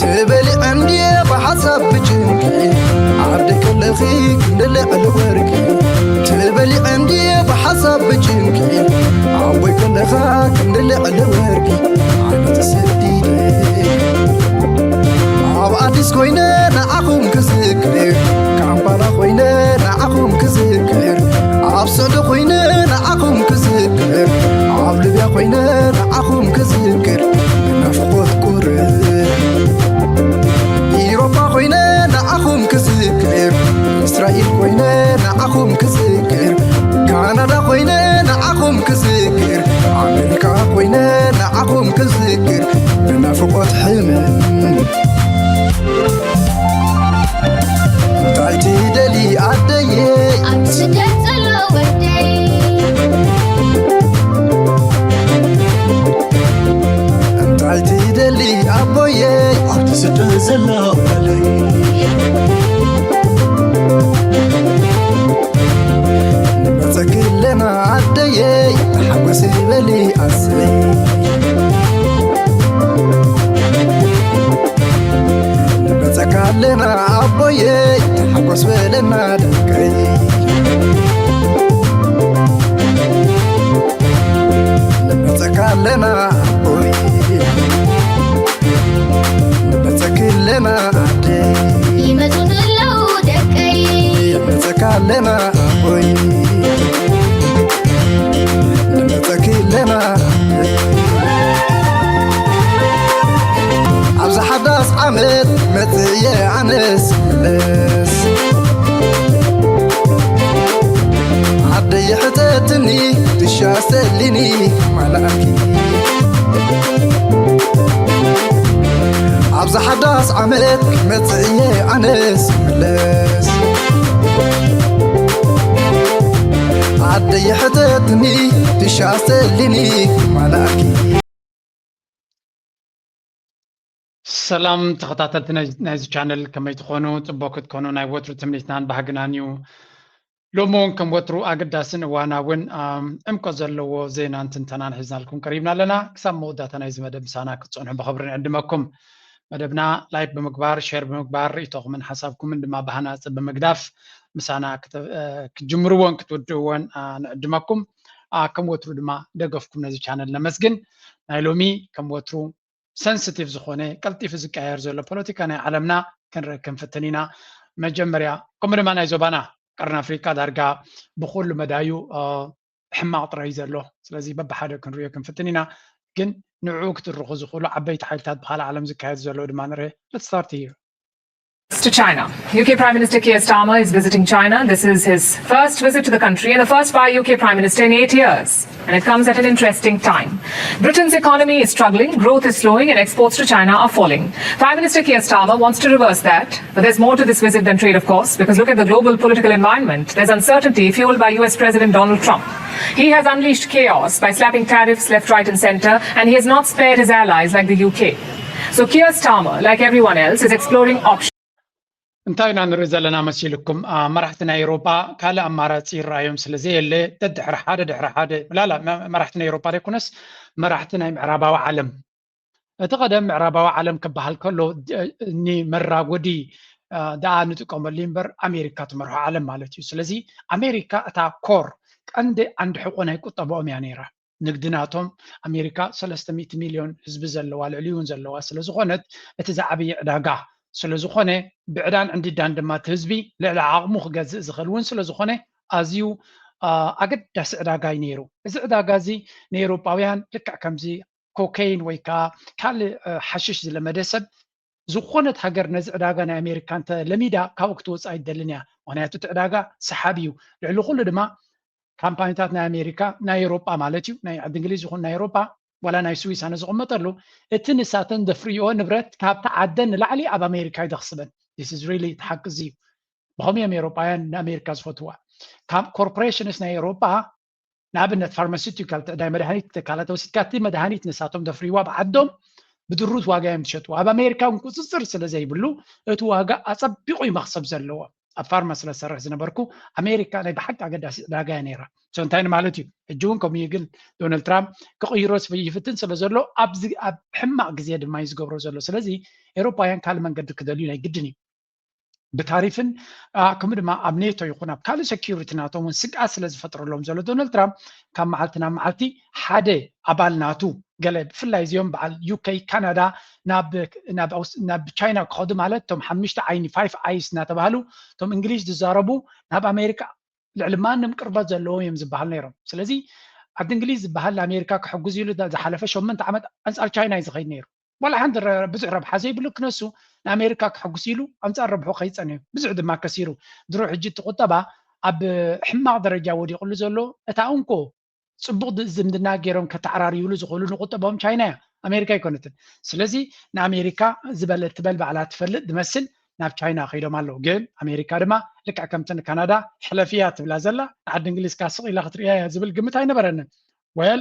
ትበሊዐ እንድየ ብሓሳብ ብጭንቂ፣ ዓደይ ከለኺ ክንዲ ልዕሊ ወርቂ። ትበሊዐ እንድየ ብሓሳብ ብጭንቂ፣ ዓቦይ ከለኻ ክንዲ ልዕሊ ወርቂ። ኣነ ተሰዲደ ኣብ ኣዲስ ኮይነ ንዓኹም ክዝክር፣ ካምፓላ ኮይነ ንዓኹም ክዝክር፣ ኣብ ስዑዲ ኮይነ ንዓኹም ክዝክር፣ ኣብ ሊብያ ኮይነ ንዓኹም ክዝክር፣ ብናፍቆት ቁርብ። ኢሮፓ ኮይነ ንዓኹም ክዝክር፣ እስራኤል ኮይነ ንዓኹም ክዝክር፣ ካናዳ ኮይነ ንዓኹም ክዝክር፣ ኣሜሪካ ኮይነ ንዓኹም ክዝክር፣ ብናፍቆት ሕምም። እንታይ ትደሊ ኣደየይ? ኣብ ስደት ዘሎ ወደይ። እንታይ ትደሊ ኣቦየይ? ኣብቲ ስደት ዘሎ ጓለይ። ንመጸኪ ኣለና ኣደየይ፣ ተሓጎሲ በሊ ኣሰይ። ንመጸካ ኣለና ኣቦየይ፣ ተሓጎስ በለና ደቀይ። ንመጸካ ኣለና ኣቦይ፣ ንመጸኪ ኣለና ኣደይ። ይመጹ ኣለዉ ደቀይ። ንመጸካ ኣለና ኣቦይ፣ ንመጸኪ ኣለና ኣደይ። ኣብዚ ሓዳስ ዓመት መጽየ ኣነስ መለስ፣ ዓደይ ሕተትኒ ድሻ ሰሊኒ ማላኪ። ኣብዚ ሓዳስ ዓመት መጽየ ኣነስ መለስ፣ ዓደይ ሕተትኒ ድሻ ሰሊኒ ማላኪ። ሰላም ተኸታተልቲ ናይ-፣ ናይዚ ቻነል፣ ከመይ ትኾኑ? ጽቡቅ ክትኮኑ ናይ ወትሩ ትምኒትናን ባህግናን እዩ። ሎሚ እውን ከም ወትሩ ኣገዳስን እዋናውን፣ ኣም፣ ዕምቆት ዘለዎ ዜናን ትንተናን ሒዝናልኩም ቀሪብና ኣለና። ክሳብ መወዳእታ ናይዚ መደብ ምሳና ክትጸንሑ ብኽብሪ ንዕድመኩም። መደብና ላይክ ብምግባር፣ ሼር ብምግባር፣ ርእይቶኹምን ሓሳብኩምን ድማ ብሃናጺ ብምግዳፍ ምሳና ክተ-፣ እ፣ ክትጅምርዎን ክትውድእዎን፣ ኣ፣ ንዕድመኩም። ኣ፣ ከም ወትሩ ድማ ደገፍኩም ነዚ ቻነል ነመስግን። ናይ ሎሚ ከም ወትሩ ሰንስቲቭ ዝኾነ፣ ቀልጢፉ ዝቀያየር ዘሎ ፖለቲካ ናይ ዓለምና ክንርኢ ክንፍትን ኢና። መጀመርያ፣ ከምኡ ድማ ናይ ዞባና፣ ቀርኒ ኣፍሪቃ ዳርጋ ብኹሉ መዳዩ፣ እ፣ ሕማቕ ጥራይ እዩ ዘሎ። ስለዚ በብሓደ ክንርእዮ ክንፍትን ኢና። ግን ንዕኡ ክትርኹ ዝኽእሉ ዓበይቲ ሓይልታት ብኻልእ ዓለም ዝካየድ ዘሎ ድማ ንርኢ። Let's start here. To China. U K Prime Minister Keir Starmer is visiting China. This is his first visit to the country and the first by a U K Prime Minister in eight years. And it comes at an interesting time. Britain's economy is struggling, growth is slowing, and exports to China are falling. Prime Minister Keir Starmer wants to reverse that, but there's more to this visit than trade, of course, because look at the global political environment. There's uncertainty fueled by U S President Donald Trump. He has unleashed chaos by slapping tariffs left, right, and center, and he has not spared his allies like the U K. So Keir Starmer, like everyone else, is exploring options. እንታይ ኢና ንርኢ ዘለና መሲልኩም? ኣ፣ መራሕቲ ናይ ኤውሮጳ ካልእ ኣማራጺ ይረኣዮም ስለ ዘየለ፣ ደድሕሪ ሓደ ድሕሪ ሓደ፣ ላላ፣ መ-፣ መራሕቲ ናይ ኤውሮጳ ዘይኮነስ፣ መራሕቲ ናይ ምዕራባዊ ዓለም። እቲ ቀደም ምዕራባዊ ዓለም ክበሃል ከሎ፣ ድ-፣ ንመራጎዲ፣ ኣ፣ ደኣ ንጥቀመሉ እምበር፣ ኣሜሪካ ትመርሖ ዓለም ማለት እዩ። ስለዚ፣ ኣሜሪካ እታ ኮር፣ ቀንዲ ዓንዲ ሕቆ ናይ ቁጠባኦም እያ ነይራ። ንግዲ ናቶም፣ ኣሜሪካ ሰለስተ ሚእቲ ሚልዮን ህዝቢ ዘለዋ፣ ልዕሊኡ እውን ዘለዋ ስለ ዝኾነት፣ እቲ ዝዓበየ ዕዳጋ ስለ ዝኾነ፣ ብዕዳን ዕንድዳን ድማ እቲ ህዝቢ ልዕሊ ዓቕሙ ክገዝእ ዝኽእል እውን ስለ ዝኾነ፣ ኣዝዩ፣ ኣ፣ ኣገዳሲ ዕዳጋ እዩ ነይሩ። እዚ ዕዳጋ እዚ ንኤውሮጳውያን ልክዕ ከምዚ ኮኬይን ወይ ከዓ ካልእ፣ እ፣ ሓሽሽ ዝለመደ ሰብ፣ ዝኾነት ሃገር ነዚ ዕዳጋ ናይ ኣሜሪካ እንተ ለሚዳ፣ ካብኡ ክትወጽእ ኣይትደልን እያ። ምኽንያቱ እቲ ዕዳጋ ሰሓቢ እዩ። ልዕሊ ኩሉ ድማ ካምፓኒታት ናይ ኣሜሪካ፣ ናይ ኤውሮጳ ማለት እዩ፣ ናይ ዓዲ እንግሊዝ ይኹን ናይ ኤውሮጳ፣ ዋላ ናይ ስዊስ ኣነ ዝቕመጠሉ፣ እቲ ንሳተን ዘፍርይኦ ንብረት ካብቲ ዓደን ንላዕሊ ኣብ ኣሜሪካ እዩ ዘኽስበን። This is really፣ እቲ ሓቂ እዚ እዩ። ብኸምኡ እዮም ኤውሮጳውያን ንኣሜሪካ ዝፈትዋ። ካብ ኮርፖሬሽንስ ናይ ኤውሮጳ፣ ንኣብነት ፋርማሲውቲካል፣ ናይ መድሃኒት ትካላት ወሲድካ፣ እቲ መድሃኒት ንሳቶም ዘፍርይዋ ኣብ ዓዶም ብድሩት ዋጋ እዮም ዝሸጥዎ። ኣብ ኣሜሪካ እውን ቁጽጽር ስለ ዘይብሉ፣ እቲ ዋጋ ኣጸቢቑ እዩ መኽሰብ ዘለዎ። ኣብ ፋርማ ስለ ዝሰርሕ ዝነበርኩ፣ ኣሜሪካ ናይ ብሓቂ ኣገዳሲ ዕዳጋ እያ ነይራ። So እንታይ ንማለት እዩ? ሕጂ እውን ከምኡ እዩ፣ ግን ዶናልድ ትራምፕ ክቕይሮ ስለ ይፍትን ስለ ዘሎ፣ ኣብዚ ኣብ ሕማቕ ግዜ ድማ እዩ ዝገብሮ ዘሎ። ስለዚ ኤውሮፓውያን ካልእ መንገዲ ክደልዩ ናይ ግድን እዩ። ብታሪፍን ከምኡ ድማ ኣብ ኔቶ ይኹን ኣብ ካልእ ሰኪሪቲ ናቶም እውን ስግኣት ስለ ዝፈጥረሎም ዘሎ ዶናልድ ትራምፕ ካብ መዓልቲ ናብ መዓልቲ ሓደ ኣባል ናቱ ገለ ብፍላይ እዚኦም በዓል ዩኬ ካናዳ ናብ ቻይና ክኸዱ ማለት እቶም ሓሙሽተ ዓይኒ ፋይፍ ኣይስ እናተባህሉ እቶም እንግሊዝ ዝዛረቡ ናብ ኣሜሪካ ልዕሊ ማንም ቅርበት ዘለዎ እዮም ዝበሃል ነይሮም። ስለዚ ዓዲ እንግሊዝ ዝበሃል ንኣሜሪካ ክሕግዙ ኢሉ ዝሓለፈ ሸመንተ ዓመት ኣንፃር ቻይና እዩ ዝኸይድ ነይሩ። ዋላ ሓንቲ ብዙሕ ረብሓ ዘይብሉ ክነሱ ንኣሜሪካ ክሕግዙ ኢሉ ኣንፃር ረብሑ ከይፀንዩ ብዙሕ ድማ ከሲሩ። ድሮ ሕጂ እቲ ቁጠባ ኣብ ሕማቕ ደረጃ ወዲቕሉ ዘሎ እታ እንኮ ፅቡቕ ዝምድና ገይሮም ከተዓራርይሉ ዝኽእሉ ንቁጠባኦም ቻይና እያ፣ ኣሜሪካ ኣይኮነትን። ስለዚ ንኣሜሪካ ዝበለ ትበል ባዕላ ትፈልጥ ዝመስል ናብ ቻይና ከይዶም ኣለዉ። ግን ኣሜሪካ ድማ ልክዕ ከምቲ ንካናዳ ሕለፍያ ትብላ ዘላ ንዓዲ እንግሊዝ ካስቕ ኢላ ክትርእያ እያ ዝብል ግምት ኣይነበረንን። ወል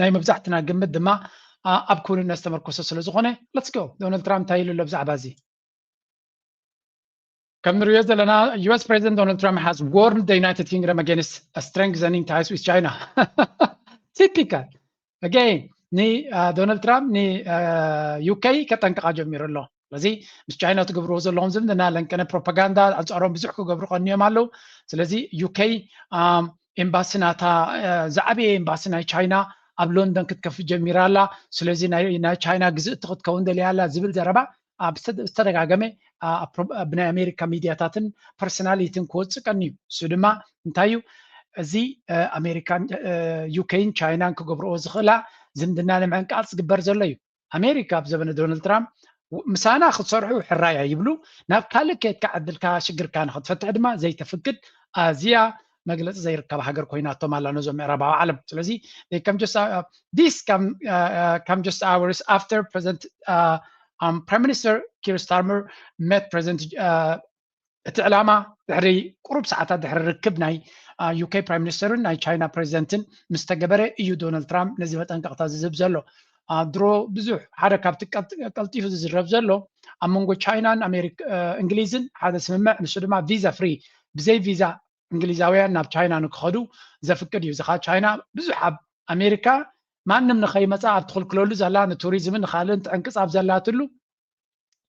ናይ መብዛሕትና ግምት ድማ ኣብ ክውንነት ዝተመርኮሰ ስለ ዝኾነ let's go። ዶናልድ ትራምፕ እንታይ ኢሉ ኣሎ ብዛዕባ እዚ? ከም ንሪኦ ዘለና US President Donald Trump has warned the United Kingdom against strengthening ties with China. Typical. Again ንዶናልድ ትራምፕ ንዩኬ ከጠንቅቓ ጀሚሩ ኣሎ። ስለዚ ምስ ቻይና ትገብርዎ ዘለኹም ዝምድና ለንቀነ ፕሮፓጋንዳ ኣንፃሮም ብዙሕ ክገብሩ ቀንዮም ኣለዉ። ስለዚ ዩኬ ኤምባሲ ናታ ዝዓበየ ኤምባሲ ናይ ቻይና ኣብ ሎንደን ክትከፍት ጀሚራ ኣላ። ስለዚ ናይ ቻይና ግዝእቲ ክትከውን ደልያ ኣላ ዝብል ዘረባ ዝተደጋገመ ብናይ ኣሜሪካ ሚድያታትን ፐርሶናሊቲን ክወፅእ ቀንዩ። እሱ ድማ እንታይ እዩ? እዚ ኣሜሪካን ዩኬን ቻይናን ክገብርኦ ዝኽእላ ዝምድና ንምዕንቃፅ ዝግበር ዘሎ እዩ። ኣሜሪካ ኣብ ዘበነ ዶናልድ ትራምፕ ምሳና ክትሰርሑ ሕራይ ኣይብሉ፣ ናብ ካልእ ከድካ ዕድልካ ሽግርካ ንክትፈትሕ ድማ ዘይተፍቅድ ኣዝያ መግለፂ ዘይርከባ ሃገር ኮይናቶም ኣላ ነዞም ምዕራባዊ ዓለም። ስለዚ ከም just this come just hours after President Prime Minister Keir Starmer met President እቲ ዕላማ ድሕሪ ቁሩብ ሰዓታት ድሕሪ ርክብ ናይ ዩኬ ፕራይም ሚኒስተርን ናይ ቻይና ፕሬዚደንትን ምስ ተገበረ እዩ ዶናልድ ትራምፕ ነዚ መጠንቀቕታ ዝህብ ዘሎ። ድሮ ብዙሕ ሓደ ካብቲ ቀልጢፉ ዝዝረብ ዘሎ ኣብ መንጎ ቻይናን እንግሊዝን ሓደ ስምምዕ ንሱ ድማ ቪዛ ፍሪ ብዘይ ቪዛ እንግሊዛውያን ናብ ቻይና ንክኸዱ ዘፍቅድ እዩ። እዚ ከዓ ቻይና ብዙሕ ኣብ ኣሜሪካ ማንም ንኸይመፃ ኣብ ትኽልክለሉ ዘላ ንቱሪዝምን ንካልእን ትዕንቅፅ ኣብ ዘላትሉ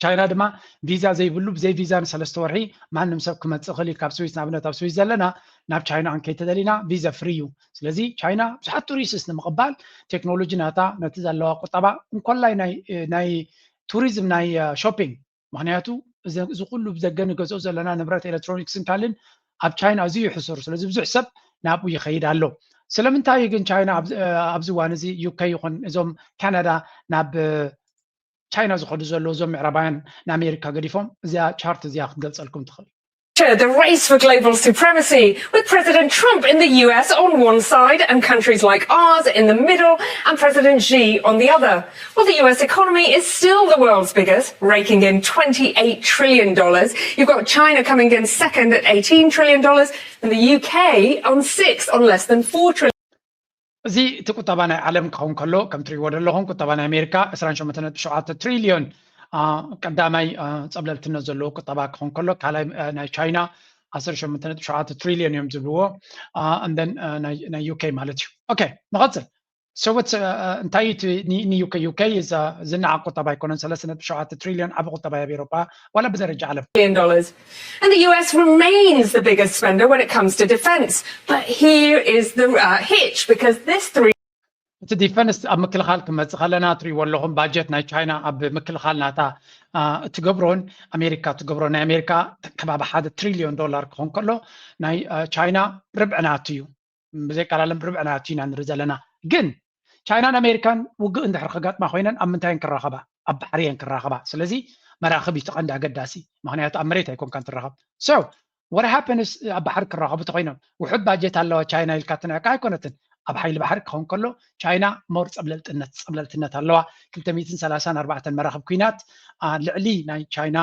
ቻይና ድማ ቪዛ ዘይብሉ ብዘይ ቪዛ ንሰለስተ ወርሒ ማንም ሰብ ክመፅእ ክእል እዩ ካብ ስዊስ። ንኣብነት ኣብ ስዊስ ዘለና ናብ ቻይና ክንከይድ ተደሊና ቪዛ ፍሪ እዩ። ስለዚ ቻይና ብዙሓት ቱሪስትስ ንምቕባል ቴክኖሎጂ ናታ ነቲ ዘለዋ ቁጠባ እንኮላይ ናይ ቱሪዝም ናይ ሾፒንግ ምክንያቱ እዚ ኩሉ ብደገ ንገዝኦ ዘለና ንብረት ኤሌክትሮኒክስን ካልእን ኣብ ቻይና ኣዝዩ ሕሱር። ስለዚ ብዙሕ ሰብ ናብኡ ይኸይድ ኣሎ። ስለምንታይ ግን ቻይና ኣብዚ እዋን እዚ ዩኬ ይኹን እዞም ካናዳ ናብ ቻይና ዝኸዱ ዘለዉ እዞም ምዕራባውያን ንኣሜሪካ ገዲፎም እዚኣ ቻርት እዚኣ ክትገልፀልኩም ትኽእል። The race for global supremacy, with President Trump in the U S on one side and countries like ours in the middle and President Xi on the other. Well, the U S economy is still the world's biggest, raking in twenty-eight trillion dollars. You've got China coming in second at eighteen trillion dollars and the U K on sixth on less than four trillion. እዚ እቲ ቁጠባ ናይ ዓለም ክኸውን ከሎ ከም ትሪእዎ ዘለኹም ቁጠባ ናይ ኣሜሪካ ዕስራን ሸሞንተን ነጥቢ ሸውዓተ ትሪልዮን ቀዳማይ ፀብለልትነት ዘለዎ ቁጠባ ክኸውን ከሎ ካልኣይ ናይ ቻይና ዓሰርተ ሸሞንተ ነጥቢ ሸውዓተ ትሪልዮን እዮም ዝብልዎ። እንደን ናይ ዩኬ ማለት እዩ። ኦኬ ንቐፅል። ሰወት እንታይ እዩ ዩኬ? ዩኬ ዝነዓቕ ቁጠባ ኣይኮነን። ሰለስተ ነጥቢ ሸውዓተ ትሪልዮን ዓቢ ቁጠባ ኣብ ኤሮጳ ዋላ ብደረጃ ዓለም። And the U S remains the biggest spender when it comes to defense. But here is the uh, hitch because this three እቲ ዲፈንስ ኣብ ምክልኻል ክመፅእ ከለና ትሪእዎ ኣለኹም ባጀት ናይ ቻይና ኣብ ምክልኻል ናታ እትገብሮን ኣሜሪካ እትገብሮ ናይ ኣሜሪካ ከባቢ ሓደ ትሪልዮን ዶላር ክኾን ከሎ ናይ ቻይና ርብዒ ናቱ እዩ። ብዘይቃላለም ርብዒ ናቱ ኢና ንርኢ ዘለና። ግን ቻይናን ኣሜሪካን ውግእ እንድሕር ከጋጥማ ኮይነን ኣብ ምንታይ እየን ክራኸባ? ኣብ ባሕሪ እየን ክራኸባ። ስለዚ መራኽብ እዩ እቲ ቀንዲ ኣገዳሲ፣ ምክንያቱ ኣብ መሬት ኣይኮንካን ትራኸብ። So what happens ኣብ ባሕሪ ክራኸቡ ተኮይኖም ውሑድ ባጀት ኣለዋ ቻይና ኢልካ ትንዕቃ ኣይኮነትን። ኣብ ሓይሊ ባሕሪ ክኸውን ከሎ ቻይና ሞር ፀብለልጥነት ፀብለልትነት ኣለዋ። ክልተ ሚእትን ሰላሳን ኣርባዕተን መራኽብ ኲናት ልዕሊ ናይ ቻይና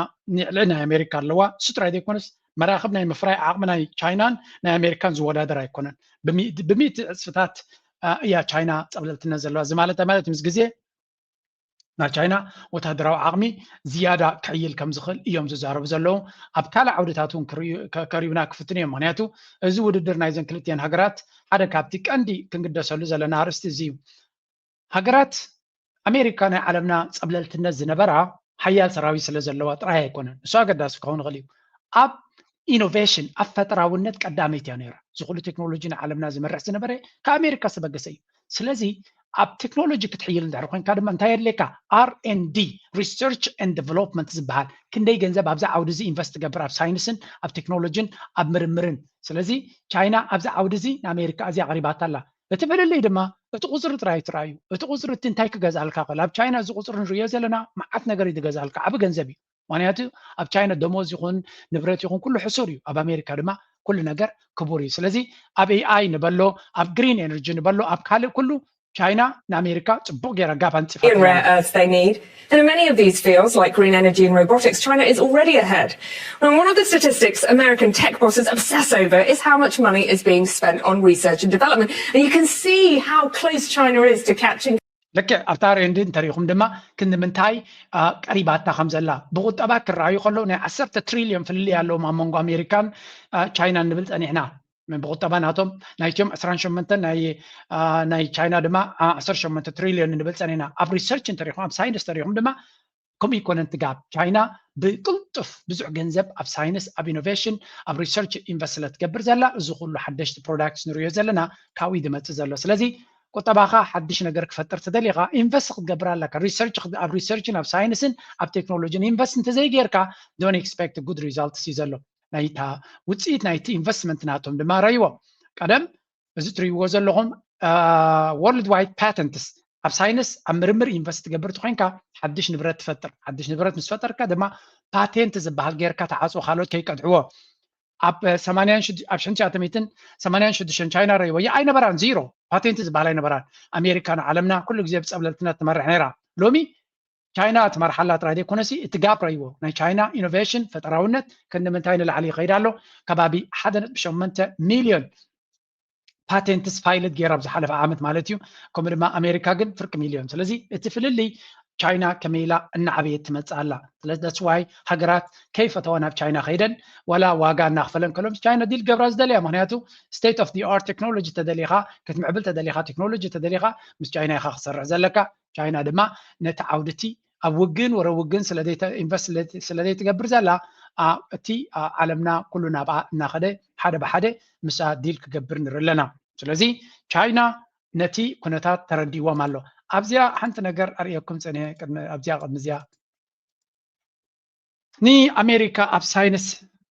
ልዕሊ ናይ ኣሜሪካ ኣለዋ። እሱ ጥራይ ዘይኮነስ መራኽብ ናይ ምፍራይ ዓቕሚ ናይ ቻይናን ናይ ኣሜሪካን ዝወዳደር ኣይኮነን። ብሚእቲ ዕፅፍታት እያ ቻይና ፀብለልትነት ዘለዋ። እዚ ማለት እንታይ ማለት እዩ? ምስ ግዜ ናይ ቻይና ወታደራዊ ዓቕሚ ዝያዳ ክዕይል ከም ዝኽእል እዮም ዝዛረቡ ዘለዉ። ኣብ ካልእ ዓውድታት እውን ከሪቡና ክፍትኑ እዮም። ምክንያቱ እዚ ውድድር ናይዘን ክልቲኤን ሃገራት ሓደ ካብቲ ቀንዲ ክንግደሰሉ ዘለና ኣርእስቲ እዚ እዩ። ሃገራት ኣሜሪካ ናይ ዓለምና ጸብለልትነት ዝነበራ ሓያል ሰራዊት ስለ ዘለዋ ጥራይ ኣይኮነን። እሱ ኣገዳሲ ክኸውን ይኽእል እዩ። ኣብ ኢኖቬሽን፣ ኣብ ፈጠራውነት ቀዳመይቲ እያ ነይራ። እዚ ኩሉ ቴክኖሎጂ ንዓለምና ዝመርሕ ዝነበረ ካብ ኣሜሪካ ዝተበገሰ እዩ። ስለዚ ኣብ ቴክኖሎጂ ክትሕይል እንድሕር ኮይንካ ድማ እንታይ የድልየካ? R and D፣ research and development ዝበሃል፣ ክንደይ ገንዘብ ኣብዚ ዓውዲ እዚ ኢንቨስት ትገብር፣ ኣብ ሳይንስን ኣብ ቴክኖሎጂን ኣብ ምርምርን። ስለዚ ቻይና ኣብዚ ዓውዲ እዚ ንኣሜሪካ ኣዝያ ቀሪባታ ኣላ። እቲ ፍልልይ ድማ እቲ ቁፅሪ ጥራይ ትርኣዩ። እቲ ቁፅሪ እቲ እንታይ ክገዝኣልካ ክእል? ኣብ ቻይና እዚ ቁፅሪ ንርእዮ ዘለና መዓት ነገር እዩ ዝገዝኣልካ፣ ዓቢ ገንዘብ እዩ። ምክንያቱ ኣብ ቻይና ደሞዝ ይኹን ንብረት ይኹን ኩሉ ሕሱር እዩ። ኣብ ኣሜሪካ ድማ ኩሉ ነገር ክቡር እዩ። ስለዚ ኣብ A I ንበሎ፣ ኣብ ግሪን ኤነርጂ ንበሎ፣ ኣብ ካልእ ኩሉ ቻይና ንኣሜሪካ ጽቡቕ ገይራ ጋብ ኣንጺፋ and rare earths they need. And in many of these fields, like green energy and robotics, China is already ahead. And one of the statistics American tech bosses obsess over is how much money is being spent on research and development. And you can see how close China is to catching ልክዕ ኣብታ ሬንድ እንተሪኹም ድማ ክንዲ ምንታይ ቀሪባታ ከም ዘላ ብቁጠባ ክረኣዩ ከለዉ ናይ ዓሰርተ ትሪልዮን ፍልልይ ኣለዎም ኣብ መንጎ ኣሜሪካን ቻይናን ንብል ጸኒሕና። ብቁጠባ ናቶም ናይቲኦም ዕስራን ሸሞንተን ናይ ቻይና ድማ ዓሰርተ ሸሞንተ ትሪልዮን ንብል ጸኒሕና። ኣብ ሪሰርች እንተሪኹም ኣብ ሳይንስ ተሪኹም ድማ ከምኡ ይኮነን ትጋብ። ቻይና ብቅልጡፍ ብዙሕ ገንዘብ ኣብ ሳይንስ ኣብ ኢኖቬሽን ኣብ ሪሰርች ኢንቨስት ስለ ትገብር ዘላ እዚ ኩሉ ሓደሽቲ ፕሮዳክትስ ንሪኦ ዘለና ካብኡ እዩ ዝመፅእ ዘሎ። ስለዚ ቁጠባኻ ሓድሽ ነገር ክፈጥር ተደሊኻ ኢንቨስት ክትገብር ኣለካ። ሪሰርች ኣብ ሪሰርችን ኣብ ሳይንስን ኣብ ቴክኖሎጂን ኢንቨስት እንተዘይጌርካ don't expect good results እዩ ዘሎ። ናይታ ውፅኢት ናይቲ ኢንቨስትመንት ናቶም ድማ ረይዎ። ቀደም እዚ ትሪእዎ ዘለኹም ወርልድ ዋይድ ፓተንትስ ኣብ ሳይንስ ኣብ ምርምር ኢንቨስት ትገብር ትኮይንካ ሓድሽ ንብረት ትፈጥር። ሓድሽ ንብረት ምስ ፈጠርካ ድማ ፓቴንት ዝበሃል ጌርካ ተዓፅዎ ካልኦት ከይቀድሕዎ። ኣብ ሰማንያን ሽዱ- ኣብ ሽሕን ትሽዓተ ሚእትን ሰማንያን ሽዱሽተን ቻይና ረይዎ ኣይነበራን፣ ዚሮ ፓቴንት ዝበሃል ኣይነበራን። ኣሜሪካ ንዓለምና ኩሉ ግዜ ብፀብለልትነት ትመርሕ ነይራ። ሎሚ ቻይና ትመርሓላ ጥራይ ዘይኮነሲ እቲ ጋፕ ረይዎ። ናይ ቻይና ኢኖቬሽን ፈጠራውነት ክንዲ ምንታይ ንላዕሊ ይኸይድ ኣሎ። ከባቢ ሓደ ነጥቢ ሸሞንተ ሚልዮን ፓቴንትስ ፋይልድ ገይራ ኣብ ዝሓለፈ ዓመት ማለት እዩ። ከምኡ ድማ ኣሜሪካ ግን ፍርቂ ሚልዮን። ስለዚ እቲ ፍልልይ ቻይና ከመይ ኢላ እናዓበየት ትመፅእ ኣላ። ስለዚ that's why ሃገራት ከይፈተዋ ናብ ቻይና ከይደን ዋላ ዋጋ እናኽፈለን ከሎ ምስ ቻይና ዲል ገብራ ዝደልያ። ምክንያቱ state of the art ቴክኖሎጂ ተደሊኻ ክትምዕብል ተደሊኻ ቴክኖሎጂ ተደሊኻ ምስ ቻይና ኢኻ ክሰርሕ ዘለካ። ቻይና ድማ ነቲ ዓውድቲ ኣብ ውግን ወረ ውግን ኢንቨስት ስለዘይትገብር ዘላ እቲ ዓለምና ኩሉ ናብኣ እናኸደ ሓደ ብሓደ ምስኣ ዲል ክገብር ንርኢ ኣለና። ስለዚ ቻይና ነቲ ኩነታት ተረዲእዎም ኣሎ። ኣብዚኣ ሓንቲ ነገር ኣርእየኩም ፀኒሐ ኣብዚኣ ቅድሚ እዚኣ ንኣሜሪካ ኣብ ሳይንስ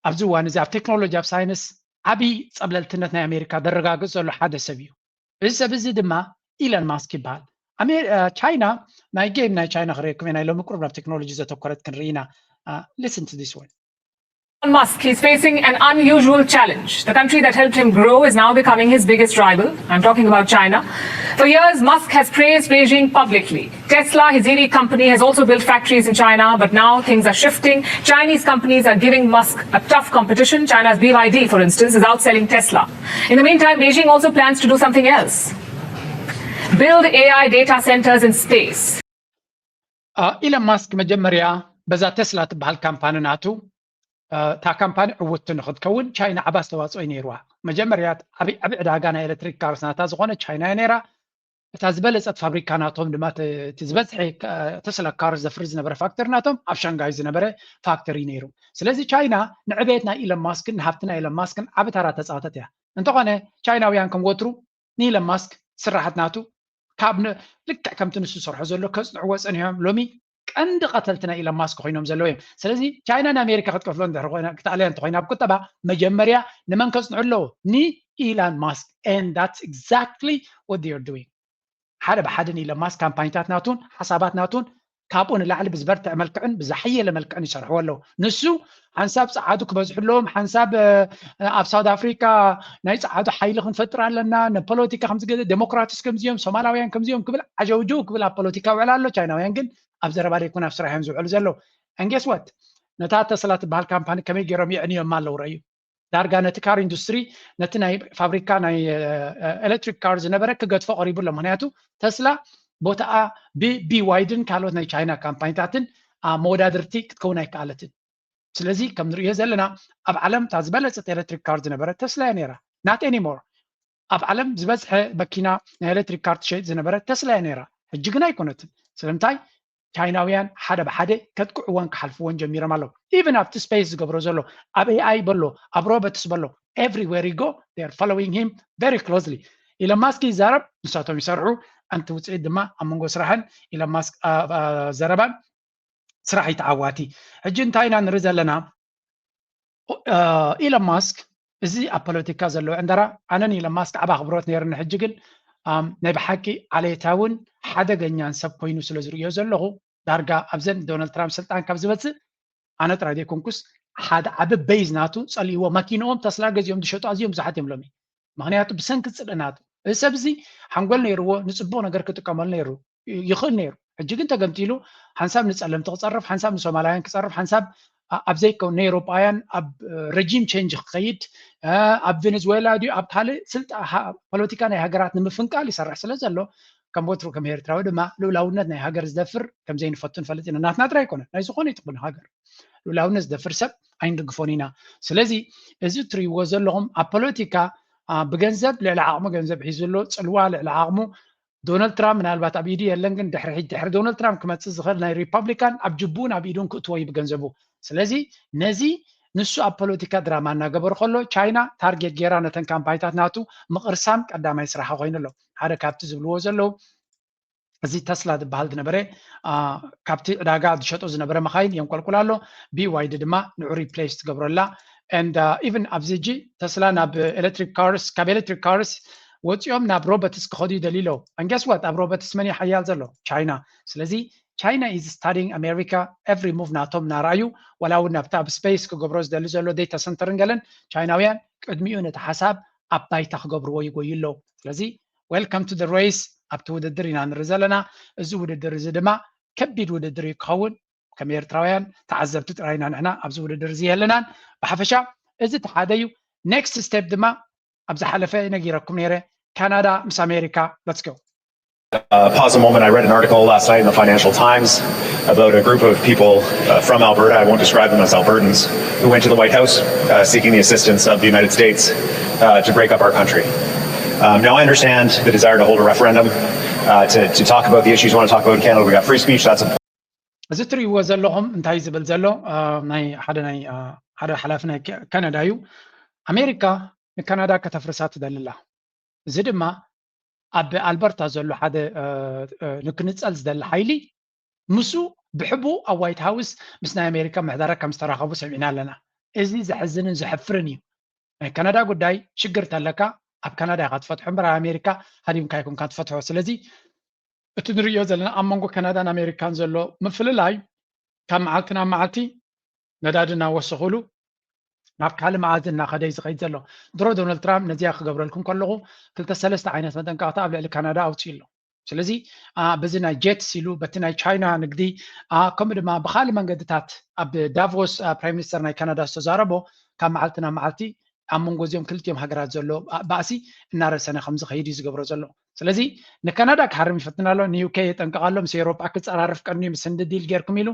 ኣብዚ እዋን እዚ ኣብ ቴክኖሎጂ ኣብ ሳይንስ ዓብዪ ፀብለልትነት ናይ ኣሜሪካ ዘረጋግፅ ዘሎ ሓደ ሰብ እዩ። እዚ ሰብ እዚ ድማ ኢለን ማስክ ይበሃል። ቻይና ናይ ጌም ናይ ቻይና ክርእየኩም ናይ ሎሚ ቁሩብ ናብ ቴክኖሎጂ ዘተኮረት ክንርኢ ኢና። Listen to this one. Elon Musk, he's facing an unusual challenge. The country that helped him grow is now becoming his biggest rival. I'm talking about China. For years, Musk has praised Beijing publicly. Tesla, his E V company, has also built factories in China, but now things are shifting. Chinese companies are giving Musk a tough competition. China's B Y D, for instance, is outselling Tesla. In the meantime, Beijing also plans to do something else. Build A I data centers in space. ኢለን ማስክ መጀመርያ በዛ ቴስላ ትበሃል ካምፓኒ ናቱ እታ ካምፓኒ ዕውትቲ ንክትከውን ቻይና ዓቢ ኣስተዋፅኦ እዩ ነይርዋ። መጀመርያ ዓቢ ዕዳጋ ናይ ኤሌክትሪክ ካርስ ናታ ዝኾነ ቻይና እያ ነይራ። እታ ዝበለፀት ፋብሪካ ናቶም ድማ እቲ ዝበዝሐ ቴስላ ካርስ ዘፍሪ ዝነበረ ፋክተሪ ናቶም ኣብ ሻንጋይ ዝነበረ ፋክተሪ ነይሩ። ስለዚ ቻይና ንዕቤት ናይ ኢለን ማስክን ንሃብቲ ናይ ኢለን ማስክን ዓቢ ታራ ተፃወተት እያ። እንተኾነ ቻይናውያን ከም ወትሩ ንኢለን ማስክ ስራሓት ናቱ ካብ ልክዕ ከምቲ ንሱ ዝሰርሖ ዘሎ ከፅንዕዎ ፀኒሖም ሎሚ ቀንዲ ቀተልቲ ናይ ኢለን ማስክ ኮይኖም ዘለዉ እዮም። ስለዚ ቻይና ንኣሜሪካ ክትከፍሎ እንድሕር ኮይና ክትኣልያ እንተኮይና ኣብ ቁጠባ መጀመርያ ንመን ከፅንዑ ኣለዎ? ንኢላን ማስክ and that's exactly what they are doing። ሓደ ብሓደ ንኢለን ማስክ ካምፓኒታት ናቱን ሓሳባት ናቱን ካብኡ ንላዕሊ ብዝበርትዐ መልክዕን ብዝሓየለ መልክዕን ይሰርሕዎ ኣለዉ። ንሱ ሓንሳብ ፀዓዱ ክበዝሑ ኣለዎም፣ ሓንሳብ ኣብ ሳውት ኣፍሪካ ናይ ፀዓዱ ሓይሊ ክንፈጥር ኣለና፣ ንፖለቲካ ከምዚ ገለ ዴሞክራትስ ከምዚኦም ሶማላውያን ከምዚኦም ክብል ዓጀውጀው ክብል ኣብ ፖለቲካ ውዕል ኣሎ። ቻይናውያን ግን ኣብ ዘረባ ደይኮነ ኣብ ስራሕ እዮም ዝውዕሉ ዘለዉ። And guess what? ነታ ተስላ ትበሃል ካምፓኒ ከመይ ገይሮም የዕንዮማ ኣለዉ ረእዩ። ዳርጋ ነቲ ካር ኢንዱስትሪ ነቲ ናይ ፋብሪካ ናይ ኤሌክትሪክ ካር ዝነበረ ክገድፎ ቀሪቡ ኣሎ። ምክንያቱ ተስላ ቦታኣ ብቢዋይድን ካልኦት ናይ ቻይና ካምፓኒታትን መወዳድርቲ ክትከውን ኣይከኣለትን። ስለዚ ከም ንርእዮ ዘለና ኣብ ዓለም እታ ዝበለፀት ኤሌክትሪክ ካር ዝነበረ ተስላ እያ ነይራ። Not anymore። ኣብ ዓለም ዝበዝሐ መኪና ናይ ኤሌክትሪክ ካር ትሸይጥ ዝነበረ ተስላ እያ ነይራ። ሕጂ ግን ኣይኮነትን። ስለምንታይ ቻይናውያን ሓደ ብሓደ ከጥቅዕዎን ክሓልፍዎን ጀሚሮም ኣለዉ። ኢቨን ኣብቲ ስፔስ ዝገብሮ ዘሎ ኣብ ኤኣይ በሎ ኣብ ሮቦትስ በሎ everywhere you go they are following him very closely። ኢሎን ማስክ ይዛረብ፣ ንሳቶም ይሰርሑ። ኣንቲ ውፅኢት ድማ ኣብ መንጎ ስራሕን ኢሎን ማስክ ዘረባን ስራሕ እዩ ተዓዋቲ። ሕጂ እንታይ ኢና ንርኢ ዘለና? ኢሎን ማስክ እዚ ኣብ ፖለቲካ ዘለዎ ዕንደራ ኣነ ንኢሎን ማስክ ዓብ ኣኽብሮት ነይርኒ። ሕጂ ግን ናይ ብሓቂ ዓሌታውን ሓደገኛን ሰብ ኮይኑ ስለ ዝርእዮ ዘለኹ ዳርጋ ኣብዘን ዶናልድ ትራምፕ ስልጣን ካብ ዝመፅእ ኣነ ጥራይ ዘይኮንኩስ ሓደ ዓቢ በይዝ ናቱ ጸሊእዎ። መኪንኦም ተስላ ገዚኦም ዝሸጡ ኣዝዮም ብዙሓት እዮም ሎሚ። ምክንያቱ ብሰንኪ ጽልኢ ናቱ። እዚ ሰብ እዚ ሓንጎል ነይርዎ፣ ንጽቡቕ ነገር ክጥቀመሉ ነይሩ ይኽእል ነይሩ። ሕጂ ግን ተገምጢሉ ሓንሳብ ንጸለምቲ ክጸርፍ፣ ሓንሳብ ንሶማላውያን ክጸርፍ፣ ሓንሳብ ኣብ ዘይከውን ንኤውሮጳውያን ኣብ ረጂም ቼንጅ ክኸይድ ኣብ ቬኔዙዌላ ድዩ ኣብ ካልእ ስልጣ ፖለቲካ ናይ ሃገራት ንምፍንቃል ይሰርሕ ስለ ዘሎ ከም ወትሩ ከም ኤርትራዊ ድማ ልኡላውነት ናይ ሃገር ዝደፍር ከም ዘይንፈቱ ንፈልጥ ኢና። ናትና ጥራይ ኣይኮነን፣ ናይ ዝኾነ ይትኹን ሃገር ልኡላውነት ዝደፍር ሰብ ኣይንድግፎን ኢና። ስለዚ እዚ እትርእይዎ ዘለኹም ኣብ ፖለቲካ ብገንዘብ ልዕሊ ዓቕሙ ገንዘብ ሒዙ ኣሎ፣ ጽልዋ ልዕሊ ዓቕሙ። ዶናልድ ትራምፕ ምናልባት ኣብ ኢዱ የለን፣ ግን ድሕሪ ሕጂ ድሕሪ ዶናልድ ትራምፕ ክመጽእ ዝኽእል ናይ ሪፓብሊካን ኣብ ጅቡን ኣብ ኢዱን ክእትዎ እዩ ብገንዘቡ። ስለዚ ነዚ ንሱ ኣብ ፖለቲካ ድራማ እናገበሩ ከሎ ቻይና ታርጌት ጌራ ነተን ካምፓኒታት ናቱ ምቕርሳም ቀዳማይ ስራሓ ኮይኑ ኣሎ። ሓደ ካብቲ ዝብልዎ ዘለዉ እዚ ተስላ ዝበሃል ዝነበረ ካብቲ ዕዳጋ ዝሸጦ ዝነበረ መኻይን የንቆልቁል ኣሎ። ቢዋይዲ ድማ ንዑ ሪፕሌስ ትገብረላ። And even ኣብዚ ሕጂ ተስላ ናብ ኤሌክትሪክ ካርስ ካብ ኤሌክትሪክ ካርስ ወፂኦም ናብ ሮቦትስ ክኸዱ ይደልዩ ኣለዉ። And guess what? ኣብ ሮቦትስ መን እዩ ሓያል ዘሎ? ቻይና። ስለዚ ቻይና is studying America every move ናቶም እናረኣዩ ዋላ እውን ናብቲ ኣብ ስፔስ ክገብሮ ዝደሊ ዘሎ ዴታ ሰንተርን ገለን ቻይናውያን ቅድሚኡ ነቲ ሓሳብ ኣብ ባይታ ክገብርዎ ይጎዩ ኣለዉ። ስለዚ welcome to the race ኣብቲ ውድድር ኢና ንርኢ ዘለና። እዚ ውድድር እዚ ድማ ከቢድ ውድድር እዩ ክኸውን። ከም ኤርትራውያን ተዓዘብቲ ጥራይ ኢና ንሕና ኣብዚ ውድድር እዚ የለናን። ብሓፈሻ እዚ እቲ ሓደ እዩ። ኔክስት ስቴፕ ድማ ኣብ ዝሓለፈ ነጊረኩም ነይረ። ካናዳ ምስ ኣሜሪካ። Let's go. Uh, pause a moment. I read an article last night in the Financial Times about a group of people uh, from Alberta. I won't describe them as Albertans, who went to the White House uh, seeking the assistance of the United States uh, to break up our country. Um, now, I understand the desire to hold a referendum, uh, to, to talk about the issues you want to talk about in Canada. We got free speech. That's a እዚ እትርእይዎ ዘለኹም እንታይ ዝብል ዘሎ ናይ ሓደ ናይ ሓደ ሓላፊ ናይ ካናዳ እዩ። ኣሜሪካ ንካናዳ ከተፍርሳ ትደልላ። እዚ ድማ ኣብ ኣልበርታ ዘሎ ሓደ ንክንጸል ዝደሊ ሓይሊ ምስ ብሕቡ ኣብ ዋይት ሃውስ ምስ ናይ ኣሜሪካ ምሕደራ ከም ዝተራኸቡ ሰሚዕና ኣለና። እዚ ዘሕዝንን ዘሕፍርን እዩ። ናይ ካናዳ ጉዳይ ሽግር ተለካ ኣብ ካናዳ ኢኻ ትፈትሖ እምበር ኣብ ኣሜሪካ ሃዲምካ ኣይኮንካ ትፈትሖ። ስለዚ እቲ ንርእዮ ዘለና ኣብ መንጎ ካናዳን ኣሜሪካን ዘሎ ምፍልላይ ካብ መዓልቲ ናብ መዓልቲ ነዳዲ እናወሰኹሉ ናብ ካልእ መዓልቲ እናኸደ እዩ ዝኸይድ ዘሎ። ድሮ ዶናልድ ትራምፕ ነዚኣ ክገብረልኩም ከለኹ ክልተ ሰለስተ ዓይነት መጠንቀቕታ ኣብ ልዕሊ ካናዳ ኣውፅኡ ኣሎ። ስለዚ በዚ ናይ ጀትስ ኢሉ በቲ ናይ ቻይና ንግዲ ከምኡ ድማ ብካልእ መንገድታት ኣብ ዳቮስ ፕራይም ሚኒስተር ናይ ካናዳ ዝተዛረቦ ካብ መዓልቲ ናብ መዓልቲ ኣብ መንጎ እዚኦም ክልቲኦም ሃገራት ዘሎ ባእሲ እናረሰነ ከም ዝኸይድ እዩ ዝገብሮ ዘሎ። ስለዚ ንካናዳ ክሃርም ይፈትን ኣሎ፣ ንዩኬ የጠንቅቕ ኣሎ፣ ምስ ኤውሮጳ ክፀራረፍ ቀንዩ ምስ ህንዲ ዲል ጌርኩም ኢሉ።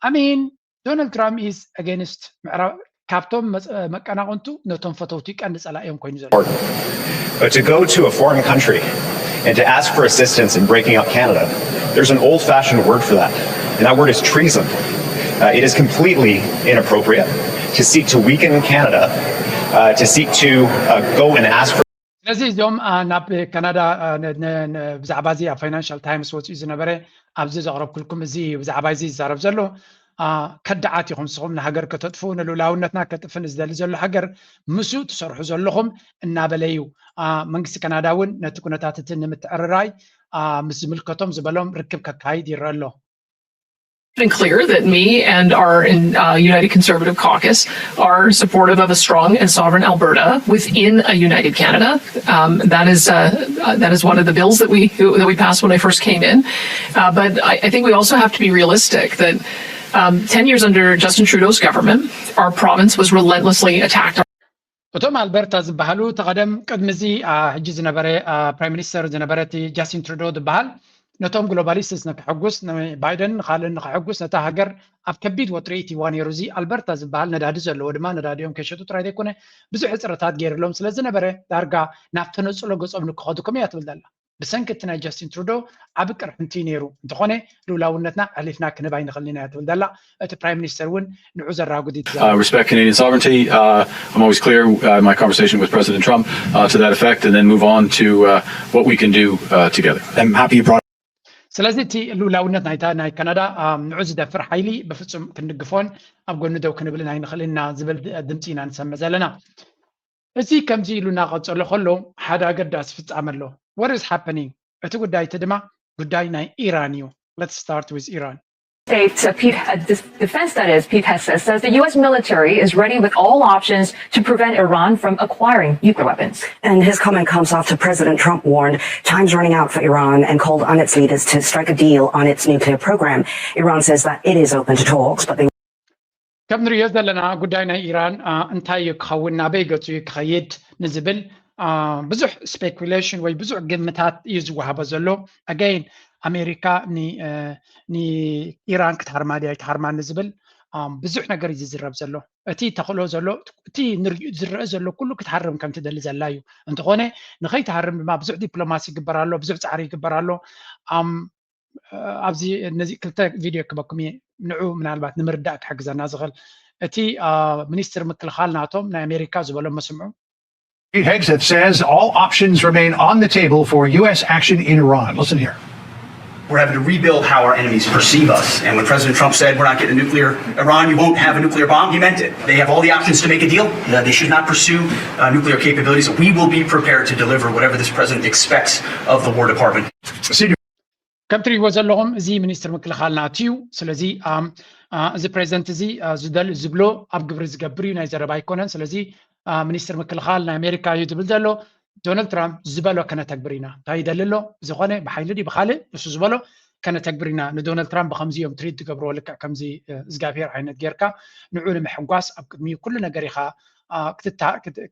I mean Donald Trump is against ምዕራብ ካብቶም መቀናቕንቱ ነቶም ፈተውቲ ቀንዲ ፀላእዮም ኮይኑ ዘሎ። But to go to a foreign country and to ask for assistance in breaking up Canada, there's an old-fashioned word for that, and that word is treason. Uh, it is completely inappropriate to seek to weaken Canada, uh, to seek to uh, go and ask for ስለዚ እዚኦም ናብ ካናዳ ብዛዕባ እዚ ኣብ ፋይናንሻል ታይምስ ወፂኡ ዝነበረ ኣብዚ ዘቕረብኩልኩም እዚ ብዛዕባ እዚ ዝዛረብ ዘሎ ከዳዓት ኢኹም ንስኹም ንሃገር ከተጥፉ ንልኡላውነትና ከጥፍን ዝደሊ ዘሎ ሃገር ምስኡ ትሰርሑ ዘለኹም እናበለ እዩ መንግስቲ ካናዳ እውን ነቲ ኩነታት እቲ ንምትዕርራይ ምስ ዝምልከቶም ዝበሎም ርክብ ከካይድ ይረአ ኣሎ። been clear that me and our uh, United Conservative Caucus are supportive of a strong and sovereign Alberta within a united Canada. Um, that is uh, that is one of the bills that we that we passed when I first came in. Uh, but I, I think we also have to be realistic that um, ten years under Justin Trudeau's government, our province was relentlessly attacked. እቶም ኣልበርታ ዝበሃሉ ተቐደም ቅድሚ እዚ ሕጂ ዝነበረ ፕራይም ሚኒስተር ዝነበረ እቲ ጃስቲን ትሩዶ ዝበሃል ነቶም ግሎባሊስትስ ንክሕጉስ ንባይደን ንካልእን ንክሕጉስ ነታ ሃገር ኣብ ከቢድ ወጥሪ እትይዋ ነይሩ። እዚ ኣልበርታ ዝበሃል ነዳዲ ዘለዎ ድማ ነዳዲኦም ከይሸጡ ጥራይ ዘይኮነ ብዙሕ ሕፅረታት ገይርሎም ስለ ዝነበረ ዳርጋ ናብ ተነፅሎ ገፆም ንክኸዱ ከም እያ ትብል ዘላ። ብሰንኪ እቲ ናይ ጃስቲን ትሩዶ ዓቢ ቅርሕንቲ ነይሩ። እንተኾነ ልኡላውነትና ኣሕሊፍና ክንህብ ኣይንኽእልን ኢና ትብል ዘላ። እቲ ፕራይም ሚኒስተር እውን ንዑ ዘራጉድ እዩ Uh, respect Canadian sovereignty. Uh, I'm always clear uh, in my conversation with President Trump uh, to that effect, and then move on to uh, what we can do uh, together. I'm happy you brought ስለዚ እቲ ልኡላውነት ናይታ ናይ ካናዳ ንዑ ዝደፍር ሓይሊ ብፍጹም ክንድግፎን ኣብ ጎኒ ደው ክንብልን ኣይንኽእልን ኢና ዝብል ድምፂ ኢና ንሰምዕ ዘለና። እዚ ከምዚ ኢሉ እናቐጸሎ ከሎ ሓደ ኣገዳሲ ፍጻመ ኣሎ። What is happening? እቲ ጉዳይ እቲ ድማ ጉዳይ ናይ ኢራን እዩ። Let's start with Iran. States, uh, Pete, uh, Defense, that is, Pete Hegseth says the U S military is ready with all options to prevent Iran from acquiring nuclear weapons. And his comment comes after President Trump warned time's running out for Iran and called on its leaders to strike a deal on its nuclear program. Iran says that it is open to talks, but they ከም ንሪኦ ዘለና ጉዳይ ናይ ኢራን እንታይ እዩ ክኸውን፣ ናበይ ገፁ እዩ ክኸይድ ንዝብል ብዙሕ ስፔኩሌሽን ወይ ብዙሕ ግምታት እዩ ዝወሃቦ ዘሎ። ኣገይን ኣሜሪካ ንኢራን ክትሃርማ ድያ ኣይትሃርማ ንዝብል ብዙሕ ነገር እዩ ዝዝረብ ዘሎ። እቲ ተኽእሎ ዘሎ እቲ ዝረአ ዘሎ ኩሉ ክትሃርም ከም ትደሊ ዘላ እዩ። እንተኾነ ንኸይትሃርም ድማ ብዙሕ ዲፕሎማሲ ይግበር ኣሎ፣ ብዙሕ ፃዕሪ ይግበር ኣሎ። ኣብዚ ነዚ ክልተ ቪድዮ ክበኩም እየ፣ ንዑ ምናልባት ንምርዳእ ክሕግዘና ዝኽእል። እቲ ሚኒስትር ምክልኻል ናቶም ናይ ኣሜሪካ ዝበሎ መስምዑ። Pete Hegseth says all options remain on the table for U S action in Iran. Listen here. We're having to rebuild how our enemies perceive us. And when President Trump said we're not getting a nuclear Iran, you won't have a nuclear bomb, he meant it. They have all the options to make a deal. Uh, they should not pursue uh, nuclear capabilities. We will be prepared to deliver whatever this president expects of the War Department. Senior ከም ትሪእዎ ዘለኹም እዚ ሚኒስትር ምክልኻል ናቱ እዩ። ስለዚ እዚ ፕሬዚደንት እዚ ዝደል ዝብሎ ኣብ ግብሪ ዝገብር እዩ፣ ናይ ዘረባ ኣይኮነን። ስለዚ ሚኒስትር ምክልኻል ናይ ኣሜሪካ እዩ ዝብል ዘሎ። ዶናልድ ትራምፕ ዝበሎ ከነተግብር ኢና። እንታይ ይደሊ ኣሎ? ዝኾነ ብሓይሊ ድዩ ብኻልእ ንሱ ዝበሎ ከነተግብር ኢና። ንዶናልድ ትራምፕ ብከምዚ እዮም ትሪት ዝገብርዎ፣ ልክዕ ከምዚ እግዚኣብሄር ዓይነት ጌርካ ንዑ ንምሕጓስ ኣብ ቅድሚኡ ኩሉ ነገር ኢኻ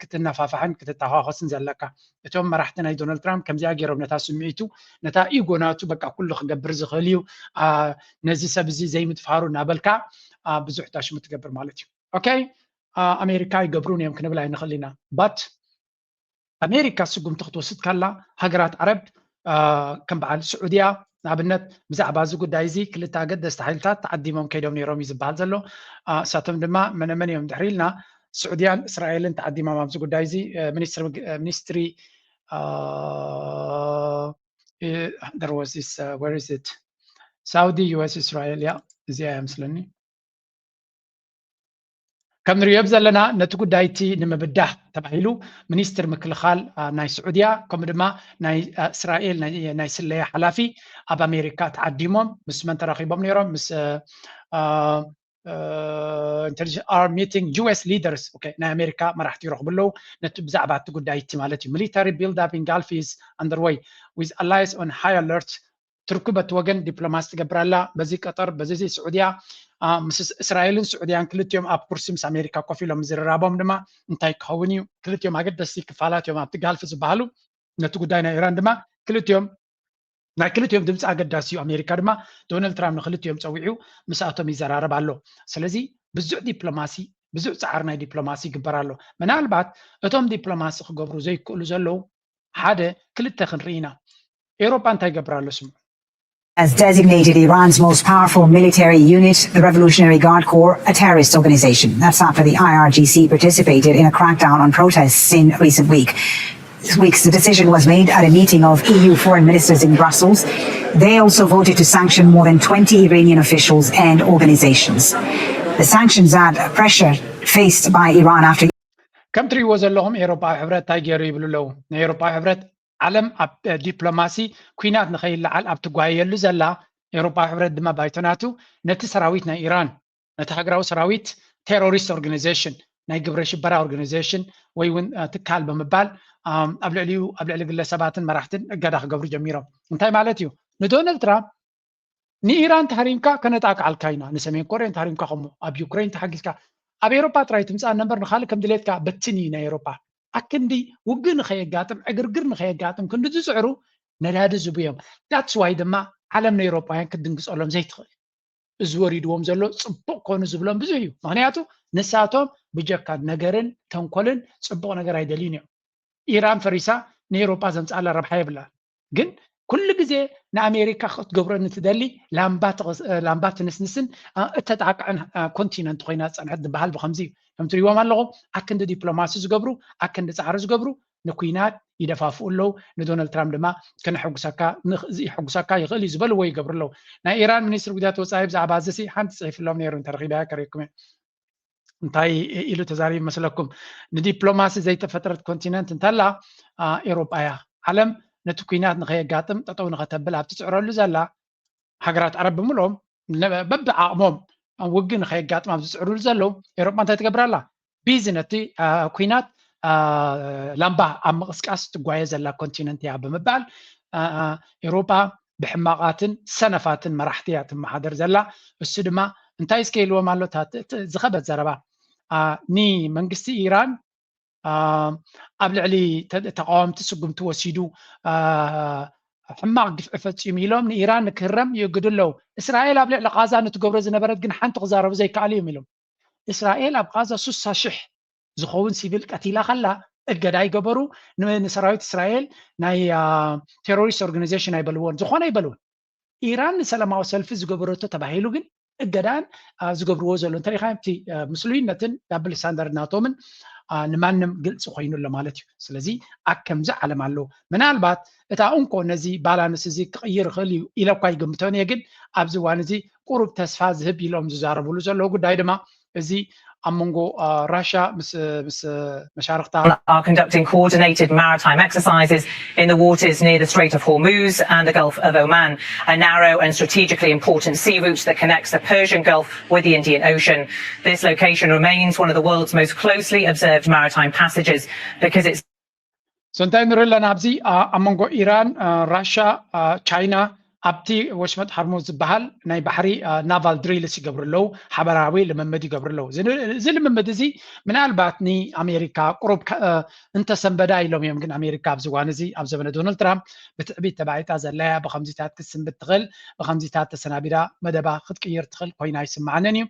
ክትናፋፋሕን ክትተኻኸስን ዘለካ። እቶም መራሕቲ ናይ ዶናልድ ትራምፕ ከምዚኣ ገይሮም ነታ ስምዒቱ ነታ ኢጎ ናቱ በቃ ኩሉ ክገብር ዝኽእል እዩ፣ ነዚ ሰብ እዚ ዘይምድፋሩ እናበልካ ብዙሕ ዳሽሙ ትገብር ማለት እዩ። ኦኬ፣ ኣሜሪካ ኣይገብሩን እዮም ክንብል ኣይንኽእል ኢና። ባት ኣሜሪካ ስጉምቲ ክትወስድ ካላ ሃገራት ዓረብ ከም በዓል ስዑድያ ንኣብነት ብዛዕባ እዚ ጉዳይ እዚ ክልተ ኣገደስቲ ሓይልታት ተዓዲሞም ከይዶም ነይሮም እዩ ዝበሃል ዘሎ። እሳቶም ድማ መነመን እዮም ድሕሪ ኢልና ስዑድያን እስራኤልን ተዓዲሞም ኣብዚ ጉዳይ እዚ። ሚኒስትሪ ሳውዲ፣ ዩኤስ፣ እስራኤል እያ እዚኣ እያ ምስለኒ። ከም ንሪኦ ዘለና ነቲ ጉዳይ እቲ ንምብዳህ ተባሂሉ ሚኒስትር ምክልኻል ናይ ስዑድያ ከምኡ ድማ ናይ እስራኤል ናይ ስለያ ሓላፊ ኣብ ኣሜሪካ ተዓዲሞም ምስ መን ተራኺቦም ነይሮም? ምስ intelligence are meeting U S leaders። ናይ ኣሜሪካ መራሕቲ ይረኽቡ ኣለዉ። ነቲ ብዛዕባ እቲ ጉዳይ እቲ ማለት እዩ። Military build up in Gulf is underway with allies on high alert። ቱርኪ በቲ ወገን ዲፕሎማሲ ትገብር ኣላ። በዚ ቀጠር በዚ ስዑድያ ምስ እስራኤልን ስዑድያን ክልቲኦም ኣብ ኩርሲ ምስ ኣሜሪካ ኮፍ ኢሎም ምዝርራቦም ድማ እንታይ ክኸውን እዩ? ክልቲኦም ኣገደስቲ ክፋላት እዮም ኣብቲ ጋልፍ ዝበሃሉ። ነቲ ጉዳይ ናይ ኢራን ድማ ክልቲኦም ናይ ክልቲኦም ድምፂ ኣገዳሲ እዩ። ኣሜሪካ ድማ ዶናልድ ትራምፕ ንክልቲኦም ፀዊዑ ምስኣቶም ይዘራረብ ኣሎ። ስለዚ ብዙሕ ዲፕሎማሲ ብዙሕ ፃዕሪ ናይ ዲፕሎማሲ ይግበር ኣሎ። ምናልባት እቶም ዲፕሎማሲ ክገብሩ ዘይክእሉ ዘለዉ ሓደ ክልተ ክንርኢ ኢና። ኤውሮጳ እንታይ ይገብር ኣሎ ስምዑ። Has designated Iran's most powerful military unit, the Revolutionary Guard Corps, a terrorist organization. That's after the I R G C participated in a crackdown on protests in recent week. This week's decision was made at a meeting of E U foreign ministers in Brussels. They also voted to sanction more than twenty Iranian officials and organizations. The sanctions add pressure faced by Iran after ከም ትሪእዎ ዘለኹም ኤውሮጳዊ ሕብረት እንታይ ገይሩ ይብሉ ኣለዉ። ናይ ኤውሮጳዊ ሕብረት ዓለም ኣብ ዲፕሎማሲ ኲናት ንኸይለዓል ኣብ ትጓየየሉ ዘላ ኤውሮጳዊ ሕብረት ድማ ባይቶ ናቱ ነቲ ሰራዊት ናይ ኢራን ነቲ ሃገራዊ ሰራዊት ቴሮሪስት ኦርጋናይዜሽን ናይ ግብረ ሽበራ ኦርጋናይዜሽን ወይ እውን ትካል ብምባል ኣብ ልዕሊኡ ኣብ ልዕሊ ግለሰባትን መራሕትን እገዳ ክገብሩ ጀሚሮም። እንታይ ማለት እዩ? ንዶናልድ ትራምፕ ንኢራን ተሃሪምካ ከነጣቅዓልካ ኢና፣ ንሰሜን ኮርያ ተሃሪምካ ከምኡ ኣብ ዩክሬን ተሓጊዝካ ኣብ ኤውሮፓ ጥራይ ትምፃእ ነበር ንካልእ ከም ድሌትካ በትን እዩ ናይ ኤውሮፓ ኣክንዲ ውግእ ንኸየጋጥም ዕግርግር ንኸየጋጥም ክንዲ ዝፅዕሩ ነዳዲ ዝቡ እዮም። That's why ድማ ዓለም ንኤውሮፓውያን ክትድንግፀሎም ዘይትኽእል እዚ ወሪድዎም ዘሎ ፅቡቕ ኮኑ ዝብሎም ብዙሕ እዩ። ምክንያቱ ንሳቶም ብጀካ ነገርን ተንኮልን ፅቡቕ ነገር ኣይደልዩን እዮም። ኢራን ፈሪሳ ንኤውሮፓ ዘምፅኣላ ረብሓ የብላን። ግን ኩሉ ግዜ ንኣሜሪካ ክትገብሮ ንትደሊ ላምባ ትንስንስን እተጣቅዕን ኮንቲነንት ኮይና ዝፀንሐት ዝበሃል ብከምዚ እዩ። ከም ትሪዎም ኣለኹም ኣክንዲ ዲፕሎማሲ ዝገብሩ ኣክንዲ ፃዕሪ ዝገብሩ ንኩናት ይደፋፍኡ ኣለዉ። ንዶናልድ ትራምፕ ድማ ከነሐጉሰካ ይሕጉሰካ ይኽእል እዩ ዝበልዎ ይገብሩ ኣለዉ። ናይ ኢራን ሚኒስትር ጉዳያት ወፃኢ ብዛዕባ እዚ ሓንቲ ፅሒፍሎም ነይሩ እንተረኺበያ ከርእየኩም እየ። እንታይ ኢሉ ተዛሪቡ መስለኩም? ንዲፕሎማሲ ዘይተፈጥረት ኮንቲነንት እንተላ ኤውሮጳ እያ። ዓለም ነቲ ኩናት ንኸየጋጥም ጠጠው ንኸተብል ኣብ ትፅዕረሉ ዘላ ሃገራት ዓረብ ብምልኦም በብዓቕሞም ውግእ ንኸየጋጥም ኣብ ዝፅዕሩሉ ዘለዉ ኤውሮጳ እንታይ ትገብር ኣላ? ቢዚ ነቲ ኩናት ላምባ ኣብ ምቕስቃስ ትጓየ ዘላ ኮንቲነንት እያ ብምባል ኤውሮጳ ብሕማቓትን ሰነፋትን መራሕቲ እያ ትመሓደር ዘላ። እሱ ድማ እንታይ እስከ ኢልዎም ኣሎ ዝኸበት ዘረባ ንመንግስቲ ኢራን ኣብ ልዕሊ ተቃወምቲ ስጉምቲ ወሲዱ ሕማቕ ግፍዒ ፈፂሙ ኢሎም ንኢራን ንክህረም ይእግዱ ኣለዉ። እስራኤል ኣብ ልዕሊ ቃዛ ንትገብሮ ዝነበረት ግን ሓንቲ ክዛረቡ ዘይከኣሉ እዮም ኢሎም። እስራኤል ኣብ ቃዛ ሱሳ ሽሕ ዝኸውን ሲቪል ቀቲላ ከላ እገዳ ይገበሩ። ንሰራዊት እስራኤል ናይ ቴሮሪስት ኦርጋናይዜሽን ኣይበልዎን፣ ዝኾነ ኣይበልዎን። ኢራን ንሰላማዊ ሰልፊ ዝገበረቶ ተባሂሉ ግን እገዳን ዝገብርዎ ዘሎ እንተሪኻ እቲ ምስሉይነትን ዳብል ስታንዳርድ ናቶምን ንማንም ግልፂ ኮይኑ ኣሎ ማለት እዩ። ስለዚ ኣብ ከምዚ ዓለም ኣለዉ። ምናልባት እታ እንኮ ነዚ ባላንስ እዚ ክቕይር ይኽእል እዩ ኢለ እኳ ይግምቶን እየ። ግን ኣብዚ እዋን እዚ ቁሩብ ተስፋ ዝህብ ኢሎም ዝዛረብሉ ዘለዉ ጉዳይ ድማ እዚ ኣብ መንጎ ራሻ ምስ ምስ መሻርክታ are conducting coordinated maritime exercises in the waters near the Strait of Hormuz and the Gulf of Oman, a narrow and strategically important sea route that connects the Persian Gulf with the Indian Ocean. This location remains one of the world's most closely observed maritime passages because it's So እንታይ ንርኢ ኣለና ኣብዚ ኣብ መንጎ ኢራን፣ ራሻ፣ ቻይና ኣብቲ ወሽመጥ ሃርሙዝ ዝበሃል ናይ ባሕሪ ናቫል ድሪልስ ይገብሩ ኣለዉ፣ ሓበራዊ ልምምድ ይገብሩ ኣለዉ። እዚ ልምምድ እዚ ምናልባት ንኣሜሪካ ቁሩብ እንተሰንበዳ ኢሎም እዮም። ግን ኣሜሪካ ኣብዚ እዋን እዚ ኣብ ዘመነ ዶናልድ ትራምፕ ብትዕቢት ተባዒጣ ዘላያ ብከምዚታት ክትስንብድ ትኽእል፣ ብከምዚታት ተሰናቢዳ መደባ ክትቅይር ትኽእል ኮይና ኣይስምዓንን እዩ።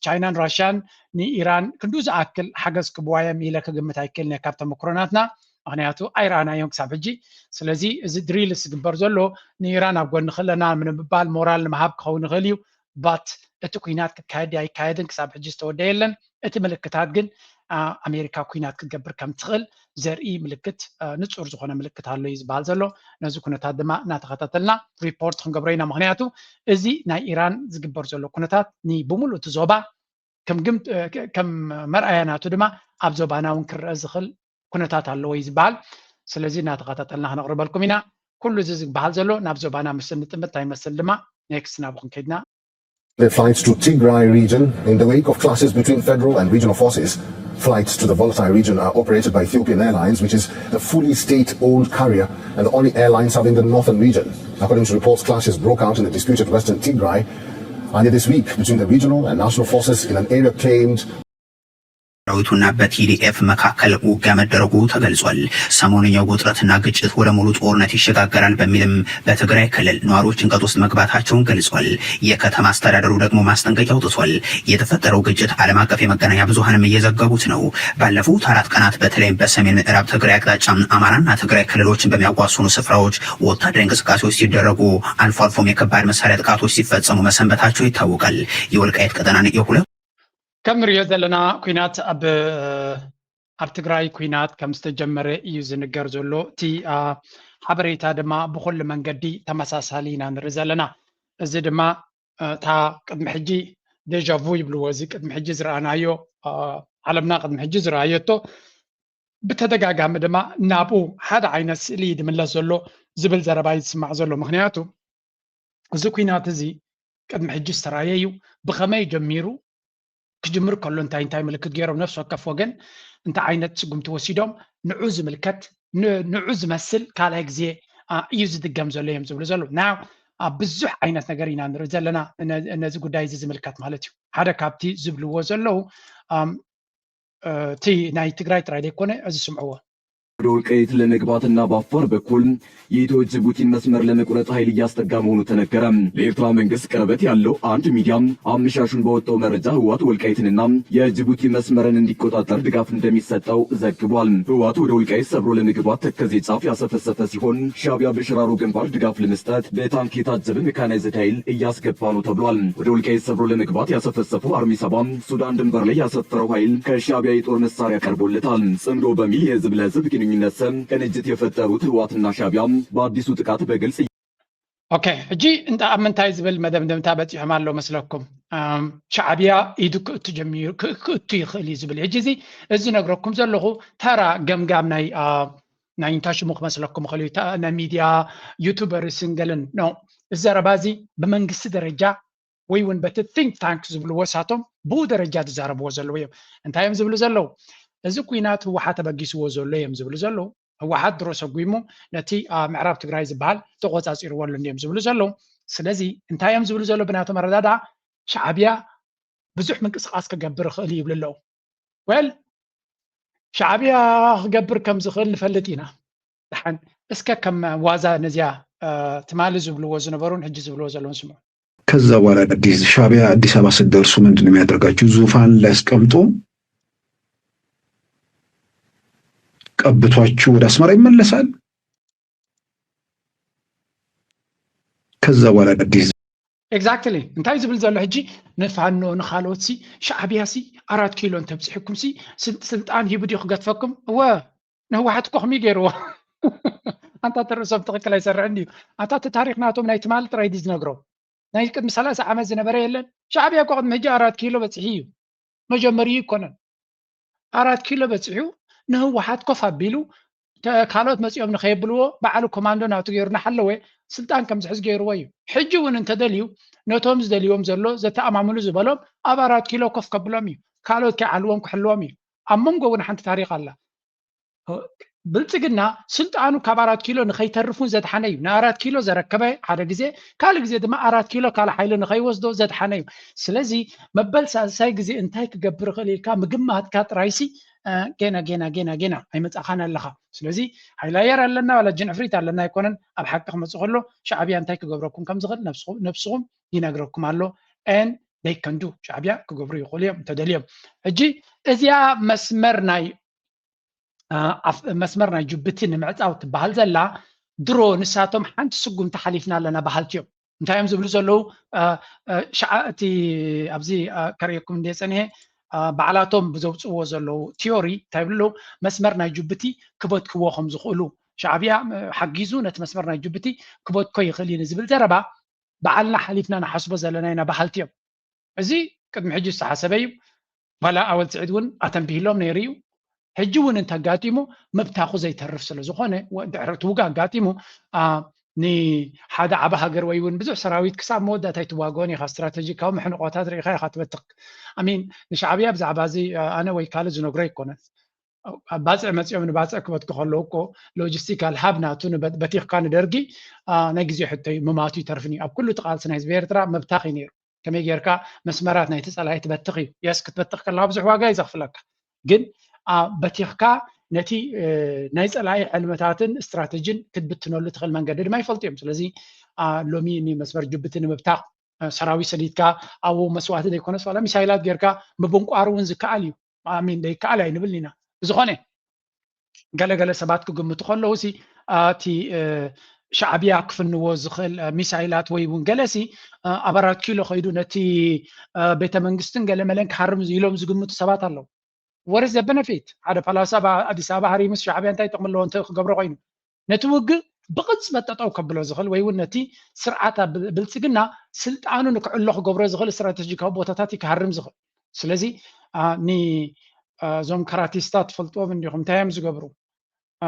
ቻይናን ራሽያን ንኢራን ክንዱ ዝኣክል ሓገዝ ክብዋዮም ኢለ ክግምት ኣይክእልን እየ ካብ ተመክሮናትና። ምክንያቱ ኣይረኣናዮን ክሳብ ሕጂ። ስለዚ እዚ ድሪልስ ዝግበር ዘሎ ንኢራን ኣብ ጎንኺ ኣለና ንምባል ሞራል ንምሃብ ክኸውን ይኽእል እዩ። ባት እቲ ኩናት ክካየድ ኣይካየድን ክሳብ ሕጂ ዝተወደየ የለን። እቲ ምልክታት ግን ኣሜሪካ ኩናት ክትገብር ከም ትኽእል ዘርኢ ምልክት ንፁር ዝኾነ ምልክት ኣሎ እዩ ዝበሃል ዘሎ። ነዚ ኩነታት ድማ እናተኸታተልና ሪፖርት ክንገብሮ ኢና። ምክንያቱ እዚ ናይ ኢራን ዝግበር ዘሎ ኩነታት ንብሙሉእ እቲ ዞባ ከም መርኣያ ናቱ ድማ ኣብ ዞባና እውን ክረአ ዝኽእል ኩነታት ኣለዎ እዩ ዝበሃል። ስለዚ እናተኸታተልና ክነቕርበልኩም ኢና። ኩሉ እዚ ዝበሃል ዘሎ ናብ ዞባና ምስ እንጥምት እንታይ ይመስል ድማ ኔክስት ናብኹም ከይድና The flights to Tigray region in the wake of clashes between federal and regional forces. Flights to the volatile region are operated by Ethiopian Airlines, which is a fully state-owned carrier and the only airline serving the northern region. According to reports, clashes broke out in the disputed western Tigray, earlier this week between the regional and national forces in an area claimed ሰራዊቱና በ ቲ ዲ ኤፍ መካከል ውጊያ መደረጉ ተገልጿል። ሰሞንኛው ውጥረትና ግጭት ወደ ሙሉ ጦርነት ይሸጋገራል በሚልም በትግራይ ክልል ነዋሪዎች ጭንቀት ውስጥ መግባታቸውን ገልጿል። የከተማ አስተዳደሩ ደግሞ ማስጠንቀቂያ አውጥቷል። የተፈጠረው ግጭት ዓለም አቀፍ የመገናኛ ብዙሃንም እየዘገቡት ነው። ባለፉት አራት ቀናት በተለይም በሰሜን ምዕራብ ትግራይ አቅጣጫ አማራና ትግራይ ክልሎችን በሚያዋስኑ ስፍራዎች ወታደራዊ እንቅስቃሴዎች ሲደረጉ፣ አልፎ አልፎም የከባድ መሳሪያ ጥቃቶች ሲፈጸሙ መሰንበታቸው ይታወቃል። የወልቃይት ቀጠናን የሁለ ከም ንሪኦ ዘለና ኩናት ኣብ ኣብ ትግራይ ኩናት ከም ዝተጀመረ እዩ ዝንገር ዘሎ። እቲ ሓበሬታ ድማ ብኩሉ መንገዲ ተመሳሳሊ ኢና ንርኢ ዘለና። እዚ ድማ እታ ቅድሚ ሕጂ ዴጃ ቩ ይብልዎ፣ እዚ ቅድሚ ሕጂ ዝረኣናዮ ዓለምና ቅድሚ ሕጂ ዝረኣየቶ ብተደጋጋሚ ድማ ናብኡ ሓደ ዓይነት ስእሊ እዩ ዝምለስ ዘሎ ዝብል ዘረባ እዩ ዝስማዕ ዘሎ። ምክንያቱ እዚ ኩናት እዚ ቅድሚ ሕጂ ዝተራየ እዩ። ብኸመይ ጀሚሩ ክጅምር ከሎ እንታይ እንታይ ምልክት ገይሮም ነፍሲ ወከፍ ወገን እንታይ ዓይነት ስጉምቲ ወሲዶም ንዑ ዝምልከት ንዑ ዝመስል ካልኣይ ግዜ እዩ ዝድገም ዘሎ እዮም ዝብሉ ዘለዉ። ና ኣብ ብዙሕ ዓይነት ነገር ኢና ንርኢ ዘለና ነዚ ጉዳይ እዚ ዝምልከት ማለት እዩ። ሓደ ካብቲ ዝብልዎ ዘለዉ እቲ ናይ ትግራይ ጥራይ ዘይኮነ እዚ ስምዕዎ ወደ ወልቃይት ለመግባትና በአፋር በኩል የኢትዮ ጅቡቲን መስመር ለመቁረጥ ኃይል እያስጠጋ መሆኑ ተነገረ። ለኤርትራ መንግስት ቅርበት ያለው አንድ ሚዲያ አመሻሹን በወጣው መረጃ ህወሓት ወልቃይትንና የጅቡቲ መስመርን እንዲቆጣጠር ድጋፍ እንደሚሰጠው ዘግቧል። ህወሓት ወደ ወልቃይት ሰብሮ ለመግባት ተከዜ ጫፍ ያሰፈሰፈ ሲሆን ሻዕቢያ በሽራሮ ግንባር ድጋፍ ለመስጠት በታንክ የታጀበ ሜካናይዝድ ኃይል እያስገባ ነው ተብሏል። ወደ ወልቃይት ሰብሮ ለመግባት ያሰፈሰፈው አርሚ ሰባ ሱዳን ድንበር ላይ ያሰፈረው ኃይል ከሻዕቢያ የጦር መሳሪያ ቀርቦለታል። ጽምዶ በሚል የህዝብ ለህዝብ ግንኙነት ስም ቅንጅት የፈጠሩት ህወሓትና ሻዕቢያ በአዲሱ ጥቃት በግልጽ ኦኬ፣ ሕጂ እንተ ኣብ ምንታይ ዝብል መደምደምታ በጺሖም ኣሎ መስለኩም? ኣም፣ ሻዕብያ ኢዱ ክእቱ ጀሚሩ፣ ክእ-፣ ክእቱ ይኽእል እዩ ዝብል እዩ። ሕጂ እዚ፣ እዚ ዝነግረኩም ዘለኹ ተራ ገምጋም ናይ፣ ኣ፣ ናይ እንታይ ሽሙ ክመስለኩም ይኽእል እዩ፣ ታ-፣ ናይ ሚድያ ዩቱበርስን ገለን። ኖ፣ እዚ ዘረባ እዚ ብመንግስቲ ደረጃ ወይ እውን በቲ ቲንክ ታንክ ዝብልዎ ሳቶም ብኡ ደረጃ ዝዛረብዎ ዘለዉ እዮም። እንታይ እዮም ዝብሉ ዘለዉ? እዚ ኲናት ህወሓት ተበጊስዎ ዘሎ እዮም ዝብሉ ዘለዉ። ህወሓት ድሮ ሰጒሙ ነቲ፣ ኣ፣ ምዕራብ ትግራይ ዝበሃል ተቖጻጺርዎ ኣሎ እንድዮም ዝብሉ ዘለዉ። ስለዚ እንታይ እዮም ዝብሉ ዘለዉ ብናቶም ኣረዳድኣ? ሻዕብያ ብዙሕ ምንቅስቓስ ክገብር ይኽእል እዩ ይብሉ ኣለዉ። ዌል፣ ሻዕብያ ክገብር ከም ዝኽእል ንፈልጥ ኢና። ደሓን እስከ ከም ዋዛ ነዚኣ፣ እ፣ ትማሊ ዝብልዎ ዝነበሩን ሕጂ ዝብልዎ ዘለውን ስምዑ። ከዛ በኋላ አዲስ ሻዕብያ አዲስ አበባ ስትደርሱ ምንድን ነው የሚያደርጋችሁ? ዙፋን ሊያስቀምጡ ቀብቷችሁ ወደ አስመራ ይመለሳል። ከዛ በኋላ አዲስ ኤግዛክትሊ እንታይ ዝብል ዘሎ ሕጂ ንፋኖ ንኻልኦት ሲ ሻዕብያ ሲ ኣራት ኪሎ እንተብፅሕኩም ሲ ስል- ስልጣን ሂቡ ድዩ ክገድፈኩም? እወ ንህወሓት እኮ ከመይ ገይርዎ? ኣንታ እቲ ርእሶም ትኽክል ኣይሰርሕን ድዩ? ኣንታ እቲ ታሪክ ናቶም ናይ ትማሊ ጥራይ ድዩ ዝነግሮም? ናይ ቅድሚ ሰላሳ ዓመት ዝነበረ የለን። ሻዕብያ እኮ ቅድሚ ሕጂ ኣራት ኪሎ በፂሑ እዩ። መጀመሪኡ ይኮነን ኣራት ኪሎ በፂሑ ንህወሓት ኮፍ ኣቢሉ ተ- ካልኦት መፂኦም ንኸየብልዎ ባዕሉ ኮማንዶ ናቱ ገይሩ እናሓለወ ስልጣን ከም ዝሕዝ ገይርዎ እዩ። ሕጂ እውን እንተደልዩ ነቶም ዝደልዮም ዘሎ ዘተኣማምኑ ዝበሎም ኣብ ኣራት ኪሎ ኮፍ ከብሎም እዩ። ካልኦት ከይዓልዎም ክሕልዎም እዩ። ኣብ መንጎ እውን ሓንቲ ታሪክ ኣላ። ብልፅግና ስልጣኑ ካብ ኣራት ኪሎ ንኸይተርፉን ዘድሓነ እዩ። ንኣራት ኪሎ ዘረከበ ሓደ ግዜ፣ ካልእ ግዜ ድማ ኣራት ኪሎ ካልእ ሓይሊ ንኸይወስዶ ዘድሓነ እዩ። ስለዚ መበል ሳልሳይ ግዜ እንታይ ክገብር ይኽእል ኢልካ ምግማትካ ጥራይሲ፣ እ፣ ጌና ጌና ጌና ጌና ኣይመጻኻን ኣለኻ። ስለዚ ሃይለ ኣየር ኣለና ዋላ ጅንዕፍሪት ኣለና ኣይኮነን። ኣብ ሓቂ ክመጽእ ከሎ ሻዕብያ እንታይ ክገብረኩም ከም ዝኽእል ነብስኹም ነብስኹም ይነግረኩም ኣሎ። And they can do፣ ሻዕብያ ክገብሩ ይኽእሉ እዮም እንተደልዮም። ሕጂ እዚኣ መስመር ናይ ኣ፣ ኣፍ-፣ መስመር ናይ ጅቡቲ ንምዕጻው ትበሃል ዘላ ድሮ ንሳቶም ሓንቲ ስጉምቲ ሓሊፍና ኣለና በሃልቲ እዮም። እንታይ እዮም ዝብሉ ዘለዉ? ኣ፣ ኣ፣ ሸዓ-፣ እቲ ኣብዚ፣ ኣ፣ ከርእየኩም እንደ ጸኒሐ፣ ኣ፣ ባዕላቶም ብዘውጽእዎ ዘለዉ ቲዮሪ እንታይ ይብሉ ኣለዉ? መስመር ናይ ጅቡቲ ክበትክዎ ከም ዝኽእሉ፣ ሻዕብያ፣ እ፣ ሓጊዙ ነቲ መስመር ናይ ጅቡቲ ክበትኮ ይኽእል እዩ ንዝብል ዘረባ ባዕልና ሓሊፍና ንሓስቦ ዘለና ኢና በሃልቲ እዮም። እዚ ቅድሚ ሕጂ ዝተሓሰበ እዩ። ዋላ ኣወል ስዒድ እውን ኣተንቢህሎም ነይሩ እዩ። ሕጂ እውን እንተጋጢሙ ምብታኹ ዘይተርፍ ስለ ዝኾነ፣ ወ-፣ ድሕሪ እቲ ውግእ ኣጋጢሙ፣ ኣ፣ ንሓደ ዓቢ ሃገር ወይ እውን ብዙሕ ሰራዊት ክሳብ መወዳእታ ኣይትዋግኦን ኢኻ። ስትራተጂካዊ ምሕንቆታት ርኢኻ ኢኻ ትበትኽ። ኣሚን፣ ንሻዕብያ ብዛዕባ እዚ፣ ኣ፣ ኣነ ወይ ካልእ ዝነግሮ ኣይኮነን። ኣብ ባጽዕ መጺኦም ንባጽዕ ክበትኩ ከለዉ እኮ ሎጂስቲካል ሃብ ናቱ ንበ-፣ በቲኽካ ንደርጊ፣ ኣ፣ ናይ ግዜ ሕቶ እዩ፣ ምማቱ ይተርፍን እዩ። ኣብ ኩሉ እቲ ቃልሲ ናይ ህዝቢ ኤርትራ ምብታኽ እዩ ነይሩ። ከመይ ጌርካ መስመራት ናይቲ ጸላኢ ትበትኽ እዩ። የስ ክትበትኽ ከለኻ ብዙሕ ዋጋ እዩ ዘኽፍለካ። ግን፣ ኣ፣ በቲኽካ ነቲ፣ እ፣ ናይ ጸላኢ ሕልምታትን ስትራተጂን ክትብትነሉ ትኽእል መንገዲ ድማ ይፈልጡ እዮም። ስለዚ፣ ኣ፣ ሎሚ ንመስመር ጅቡቲ ንምብታኽ፣ እ፣ ሰራዊት ሰዲድካ ኣብኡ መስዋእቲ ዘይኮነስ ዋላ ሚሳይላት ጌርካ ምብንቋር እውን ዝከኣል እዩ። ኣሚን ዘይከኣል ኣይንብል ኢና። ብዝኾነ ገለገለ ሰባት ክግምቱ ከለዉ ሲ፣ ኣ፣ እቲ፣ እ፣ ሻዕብያ ክፍንዎ ዝኽእል፣ እ፣ ሚሳይላት ወይ እውን ገለ ሲ፣ እ፣ ኣብ ኣራት ኪሎ ከይዱ ነቲ፣ እ፣ ቤተ መንግስትን ገለ መለን ክሃርም ኢሎም ዝግምቱ ሰባት ኣለዉ። What is the benefit? ሓደ ፓላሳ ኣብ ኣዲስ ኣበባ ሃሪሙስ ሻዕብያ እንታይ ጥቕሚ ኣለዎ እንተ ክገብሮ ኮይኑ? ነቲ ውግእ ብቕጽበት ጠጠው ከብሎ ዝኽእል ወይ እውን ነቲ ስርዓት ኣብ ብልጽግና ስልጣኑ ንክዕሎ ክገብሮ ዝኽእል ስትራተጂካዊ ቦታታት እዩ ክሃርም ዝኽእል። ስለዚ፣ ኣ፣ ን-፣ ኣ፣ እዞም ካራቲስታ ትፈልጥዎም እንዲኹም፣ እንታይ እዮም ዝገብሩ? ኣ፣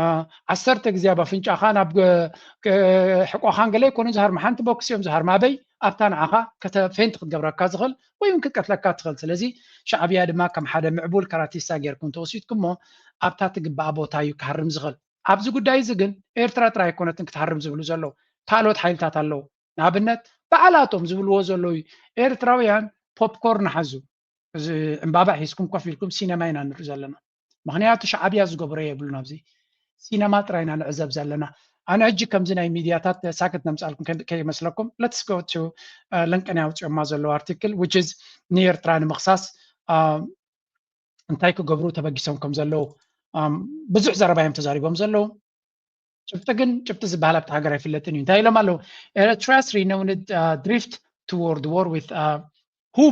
ዓሰርተ ግዜ ኣብ ኣፍንጫኻ ናብ ገ-፣ ገ-፣ ሕቆኻን ገለ ኣይኮኑን ዝሃርሙ፣ ሓንቲ ቦክስ እዮም ዝሃርሙ። ኣበይ? ኣብታ ንዓኻ ከተ-፣ ፌንት ክትገብረካ ዝኽእል ወይ እውን ክትቀትለካ ትኽእል። ስለዚ ሻዕብያ ድማ ከም ሓደ ምዕቡል ካራቲስታ ጌርኩም ተወሲድኩሞ ኣብታ ትግባኣ ቦታ እዩ ክሃርም ዝኽእል። ኣብዚ ጉዳይ እዚ ግን ኤርትራ ጥራይ ኣይኮነትን ክትሃርም ዝብሉ ዘለዉ፣ ካልኦት ሓይልታት ኣለዉ። ንኣብነት ባዕላቶም ዝብልዎ ዘለዉ እዩ፣ ኤርትራውያን ፖፕኮርን ሓዙ፣ እዚ ዕምባባ ሒዝኩም ኮፍ ኢልኩም ሲነማ ኢና ንርኢ ዘለና። ምኽንያቱ ሻዕብያ ዝገብሮ የብሉን። ኣብዚ ሲነማ ጥራይ ኢና ንዕዘብ ዘለና። ኣነ ሕጂ ከምዚ ናይ ሚድያታት ሳክት ነምፅኣልኩም ከ- ከይመስለኩም፣ let's go to ለንቀን ኣውፅኦማ ዘለዉ ኣርቲክል which is ንኤርትራ ንምኽሳስ እንታይ ክገብሩ ተበጊሶም ከም ዘለዉ ብዙሕ ዘረባ እዮም ተዛሪቦም ዘለዉ። ጭብጢ ግን ጭብጢ ዝበሃል ኣብቲ ሃገር ኣይፍለጥን እዩ። እንታይ ኢሎም ኣለዉ? Eritrea's renowned drift toward war with who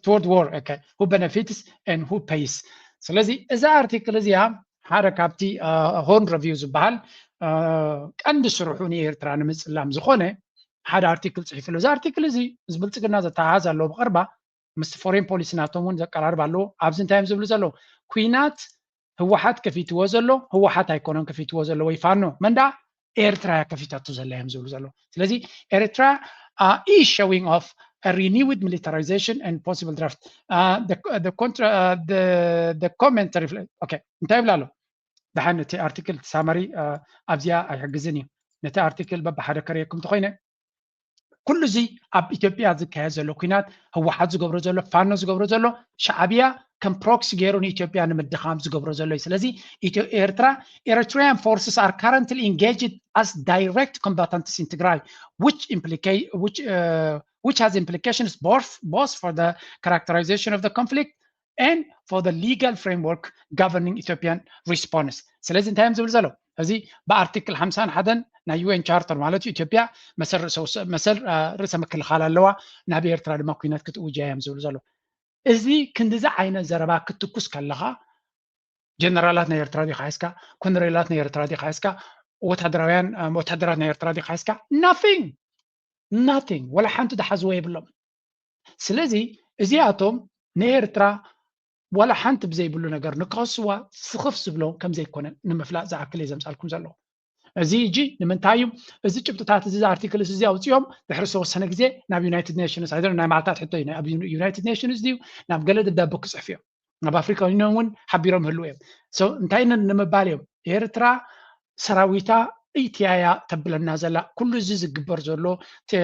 toward war, okay, who benefits and who pays. ስለዚ እዛ ኣርቲክል እዚኣ ሓደ ካብቲ ሆርን ረቪው ዝበሃል ቀንዲ ስርሑ ንኤርትራ ንምፅላም ዝኾነ ሓደ ኣርቲክል ፅሒፉ ኣሎ። እዚ ኣርቲክል እዚ ምስ ብልፅግና ዘተሓሓዝ ኣለዎ ብቐርባ ምስቲ ፎሬን ፖሊሲ ናቶም እውን ዘቀራርብ ኣለዎ። ኣብዚ እንታይ እዮም ዝብሉ ዘለዉ? ኩናት ህወሓት ከፊትዎ ዘሎ፣ ህወሓት ኣይኮነን ከፊትዎ ዘሎ ወይ ፋኖ፣ መን ደኣ? ኤርትራ እያ ከፊታቶ ዘላ እዮም ዝብሉ ዘለዉ። ስለዚ ኤርትራ is showing off a renewed militarization and possible draft. The commentary, okay, እንታይ ይብላ ኣሎ? ደሓን እቲ ኣርቲክል ሳመሪ ኣብዚኣ ኣይሕግዝን እዩ። ነቲ ኣርቲክል በብሓደ ከርእየኩም እንተኾይነ ኩሉ እዚ ኣብ ኢትዮጵያ ዝካየድ ዘሎ ኩናት ህወሓት ዝገብሮ ዘሎ ፋኖ ዝገብሮ ዘሎ ሻዕብያ ከም ፕሮክሲ ገይሩ ንኢትዮጵያ ንምድኻም ዝገብሮ ዘሎ እዩ። ስለዚ ኤርትራ Eritrean forces are currently engaged as direct combatants in Tigray, which implicate which uh, which has implications both both for the characterization of the conflict and for the legal framework governing Ethiopian response. ስለዚ እንታይ እዮም ዝብሉ ዘለዉ? እዚ ብኣርቲክል ሓምሳን ሓደን ናይ ዩኤን ቻርተር ማለት እዩ። ኢትዮጵያ መሰል ርእሰ ውስ- መሰል አ፣ ርእሰ ምክልኻል ኣለዋ፣ ናብ ኤርትራ ድማ ኩናት ክትእውጃ እዮም ዝብሉ ዘለዉ። እዚ ክንዲዚ ዓይነት ዘረባ ክትትኩስ ከለኻ ጀነራላት ናይ ኤርትራ ዲኻ ሒዝካ፣ ኮነሬላት ናይ ኤርትራ ዲኻ ሒዝካ፣ ወታደራውያን አ፣ ወታደራት ናይ ኤርትራ ዲኻ ሒዝካ? Nothing, nothing። ወላ ሓንቲ ዝሓዝዎ የብሎም። ስለዚ እዚኣቶም ንኤርትራ ዋላ ሓንቲ ብዘይብሉ ነገር ንክኸስዋ ስኽፍ ዝብሎም ከም ዘይኮነ ንምፍላጥ ዝኣክል እየ ዘምፃልኩም ዘለኹ። እዚ ሕጂ ንምንታይ እዩ እዚ ጭብጥታት እዚ ኣርቲክልስ እዚ ኣውፅኦም ድሕሪ ዝተወሰነ ግዜ ናብ ዩናይትድ ኔሽንስ ኣይደ ናይ መዓልታት ሕቶ እዩ ኣብ ዩናይትድ ኔሽንስ ድዩ ናብ ገለ ደብዳበ ክፅሕፍ እዮም። ናብ ኣፍሪካ ዩኒዮን እውን ሓቢሮም ህልው እዮም። So እንታይ ን- ንምባል እዮም ኤርትራ ሰራዊታ ኢትያያ ተብለና ዘላ ኩሉ እዚ ዝግበር ዘሎ ተ-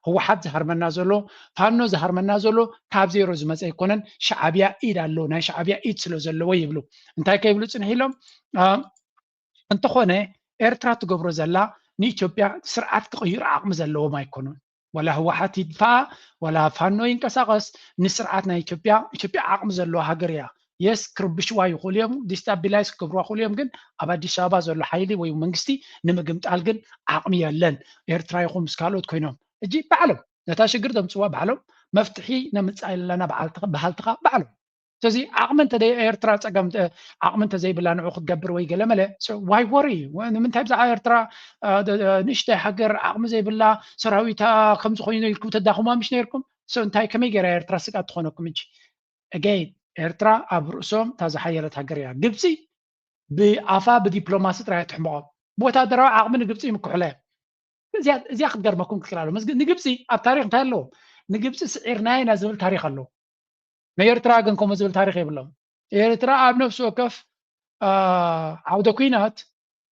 ህወሓት ዝሃርመና ዘሎ ፋኖ ዝሃርመና ዘሎ ካብ ዜሮ ዝመፀ ኣይኮነን። ሻዕብያ ኢድ ኣሎ ናይ ሻዕብያ ኢድ ስለ ዘለዎ ይብሉ። እንታይ ከይብሉ ፅንሕ ኢሎም አ፣ እንተኾነ ኤርትራ ትገብሮ ዘላ ንኢትዮጵያ ስርዓት ክቕይሩ ዓቕሚ ዘለዎም ኣይኮኑን። ወላ ህወሓት ይድፋኣ ወላ ፋኖ ይንቀሳቐስ ንስርዓት ናይ ኢትዮጵያ ኢትዮጵያ ዓቕሚ ዘለዋ ሃገር እያ። የስ ክርብሽዋ ይኽእሉ እዮም፣ ዲስታቢላይዝ ክገብርዋ ይኽእሉ እዮም። ግን ኣብ ኣዲስ ኣበባ ዘሎ ሓይሊ ወይ መንግስቲ ንምግምጣል ግን ዓቕሚ የለን። ኤርትራ ይኹን ምስ ካልኦት ኮይኖም እጂ ባዕሎም ነታ ሽግር ዘምፅዋ ባዕሎም መፍትሒ ነምፅእ ኣለና በሃልትኻ በሃልትኻ ባዕሎም። ስለዚ ዓቕሚ እንተ ኤርትራ ፀገም ዓቕሚ እንተዘይብላ ንዑ ክትገብር ወይ ገለ መለ ዋይ ወሪ ንምንታይ ብዛዕባ ኤርትራ ንእሽተይ ሃገር ዓቕሚ ዘይብላ ሰራዊታ ከምዚ ኮይኑ ኢልኩም ተዳኽማ ምሽ ነርኩም? እንታይ ከመይ ገይራ ኤርትራ ስጋት ትኾነኩም? እጂ እገይ ኤርትራ ኣብ ርእሶም እታ ዝሓየለት ሃገር እያ። ግብፂ ብኣፋ ብዲፕሎማሲ ጥራይ ትሕምቖም። ብወታደራዊ ዓቕሚ ንግብፂ ይምክሑላ እዮም። እዚኣ ክትገርመኩም ክክእል ኣሎ። ንግብፂ ኣብ ታሪክ እንታይ ኣለዎ? ንግብፂ ስዒርናያ ኢና ዝብል ታሪክ ኣለዎ። ንኤርትራ ግን ከምኡ ዝብል ታሪክ የብሎም። ኤርትራ ኣብ ነፍሲ ወከፍ ዓውደ ኩናት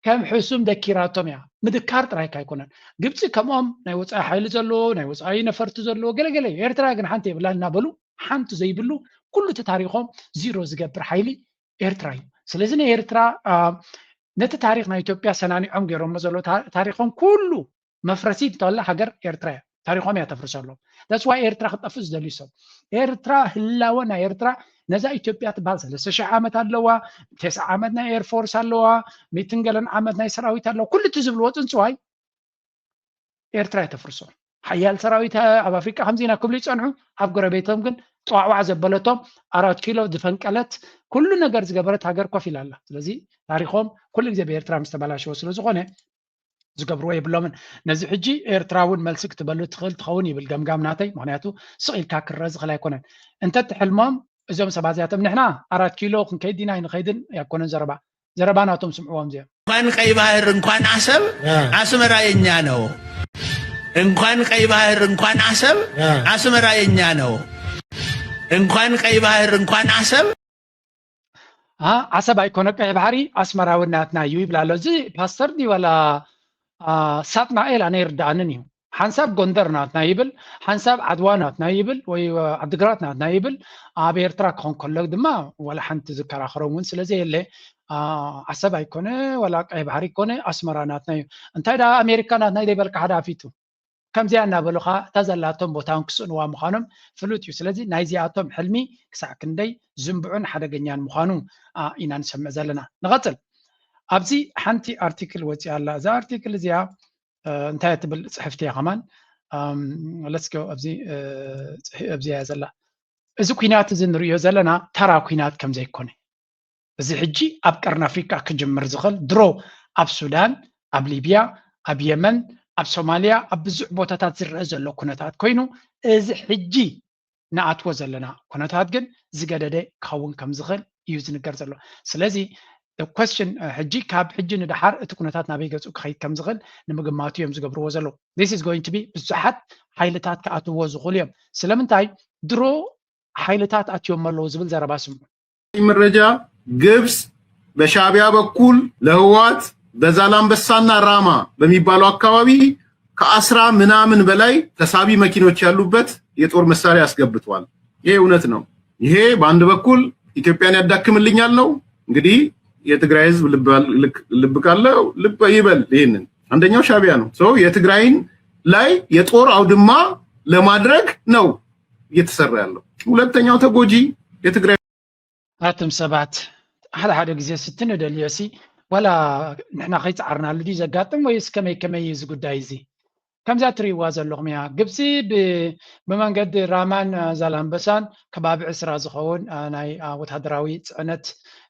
ከም ሕሱም ደኪራቶም እያ። ምድካር ጥራይካ ኣይኮነን። ግብፂ ከምኦም ናይ ወፃኢ ሓይሊ ዘለዎ ናይ ወፃኢ ነፈርቲ ዘለዎ ገለገለ እዩ። ኤርትራ ግን ሓንቲ የብላ እናበሉ ሓንቲ ዘይብሉ ኩሉ እቲ ታሪኮም ዚሮ ዝገብር ሓይሊ ኤርትራ እዩ። ስለዚ ንኤርትራ ነቲ ታሪክ ናይ ኢትዮጵያ ሰናኒዖም ገይሮሞ ዘሎ ታሪኮም ኩሉ መፍረሲ እንተላ ሃገር ኤርትራ እያ። ታሪኮም እያ ተፍርሰሎም። That's why ኤርትራ ክጠፍእ ዝደልዩ ሰብ ኤርትራ ህላወ ናይ ኤርትራ ነዛ ኢትዮጵያ ትበሃል ሰለስተ ሽሕ ዓመት ኣለዋ። ተስዓ ዓመት ናይ ኤርፎርስ ኣለዋ። ሚትን ገለን ዓመት ናይ ሰራዊት ኣለዋ። ኩሉ እቲ ዝብልዎ ፅንፅዋይ ኤርትራ እያ ተፍርሶ። ሓያል ሰራዊት ኣብ ኣፍሪቃ ከምዚ ኢና ክብሉ ይፀንሑ። ኣብ ጎረቤቶም ግን ጠዋዕዋዕ ዘበለቶም ኣራት ኪሎ ዝፈንቀለት ኩሉ ነገር ዝገበረት ሃገር ኮፍ ኢላ ኣላ። ስለዚ ታሪኮም ኩሉ ግዜ ብኤርትራ ምስ ተበላሸወ ስለ ዝኾነ ዝገብርዎ የብሎምን። ነዚ ሕጂ ኤርትራ እውን መልሲ ክትበሉ ትኽእል ትኸውን ይብል ገምጋም ናተይ። ምክንያቱ ስቕ ኢልካ ክረአ ዝኽእል ኣይኮነን። እንተትሕልሞም እዞም ሰባት እዚኣቶም ንሕና ኣራት ኪሎ ክንከይድ ዲና ኣይንኸይድን ኣይኮነን ዘረባ ዘረባ ናቶም ስምዕዎም እዚኦም። እንኳን ቀይ ባህር እንኳን አሰብ አስመራ የኛ ነው። እንኳን ቀይ ባህር እንኳን አሰብ አስመራ የኛ ነው። እንኳን ቀይ ባህር እንኳን አሰብ ዓሰብ ኣይኮነ ቀይ ባሕሪ ኣስመራ እውን ናትና እዩ ይብል ኣሎ። እዚ ፓስተር ድዩ ዋላ ሳጥናኤል ኣነ ይርድኣንን እዩ። ሓንሳብ ጎንደር ናትና ይብል፣ ሓንሳብ ዓድዋ ናትና ይብል ወይ ዓድግራት ናትና ይብል። ኣብ ኤርትራ ክኾን ከሎ ድማ ዋላ ሓንቲ ዝከራኸሮም እውን ስለ ዘየለ ዓሰብ ኣይኮነ ዋላ ቀይ ባሕሪ ኣይኮነ ኣስመራ ናትና እዩ። እንታይ ደኣ ኣሜሪካ ናትና ደይበልካ ሓደ ኣፊቱ ከምዚኣ እናበሉኻ እታ ዘላቶም ቦታ እውን ክስእንዋ ምዃኖም ፍሉጥ እዩ። ስለዚ ናይዚኣቶም ሕልሚ ክሳዕ ክንደይ ዝንብዑን ሓደገኛን ምዃኑ ኢና ንሰምዕ ዘለና። ንቐፅል። ኣብዚ ሓንቲ ኣርቲክል ወፂኣ ኣላ። እዛ ኣርቲክል እዚኣ እንታይ ትብል ፅሕፍቲ እያ ከማን። ለስጎ ኣብዚ እያ ዘላ። እዚ ኩናት እዚ ንርእዮ ዘለና ተራ ኩናት ከም ዘይኮነ፣ እዚ ሕጂ ኣብ ቀርኒ ኣፍሪቃ ክጅምር ዝኽእል ድሮ ኣብ ሱዳን፣ ኣብ ሊብያ፣ ኣብ የመን፣ ኣብ ሶማልያ፣ ኣብ ብዙሕ ቦታታት ዝረአ ዘሎ ኩነታት ኮይኑ፣ እዚ ሕጂ ንኣትዎ ዘለና ኩነታት ግን ዝገደደ ክኸውን ከም ዝኽእል እዩ ዝንገር ዘሎ። ስለዚ question ሕጂ ካብ ሕጂ ንደሓር እቲ ኩነታት ናበይ ገጹ ክኸይድ ከም ዝኽእል ንምግማቱ እዮም ዝገብርዎ ዘለዉ። This is going to be ብዙሓት ሓይልታት ክኣትዎ ዝኽእሉ እዮም። ስለምንታይ ድሮ ሓይልታት ኣትዮም ኣለዉ ዝብል ዘረባ ስምዑ። መረጃ ግብፅ በሻዕቢያ በኩል ለህወሓት በዛላምበሳና ራማ በሚባለው አካባቢ ከአስራ ምናምን በላይ ተሳቢ መኪኖች ያሉበት የጦር መሳሪያ አስገብቷል። ይሄ እውነት ነው። ይሄ በአንድ በኩል ኢትዮጵያን ያዳክምልኛል ነው። እንግዲህ የትግራይ ህዝብ ልብ ካለው ልብ ይበል። ይህንን አንደኛው ሻዕቢያ ነው። የትግራይን ላይ የጦር አውድማ ለማድረግ ነው እየተሰራ ያለው። ሁለተኛው ተጎጂ የትግራይ ኣቱም ሰባት ሓደ ሓደ ግዜ ስቲ ንደልዮ ሲ ዋላ ንሕና ከይፀዓርናሉ ድዩ ዘጋጥም ወይስ ከመይ ከመይ እዩ እዚ ጉዳይ እዚ? ከምዛ ትርእይዋ ዘለኹም እያ። ግብፂ ብመንገዲ ራማን ዛላምበሳን ከባቢ ዕስራ ዝኸውን ናይ ወታደራዊ ፅዕነት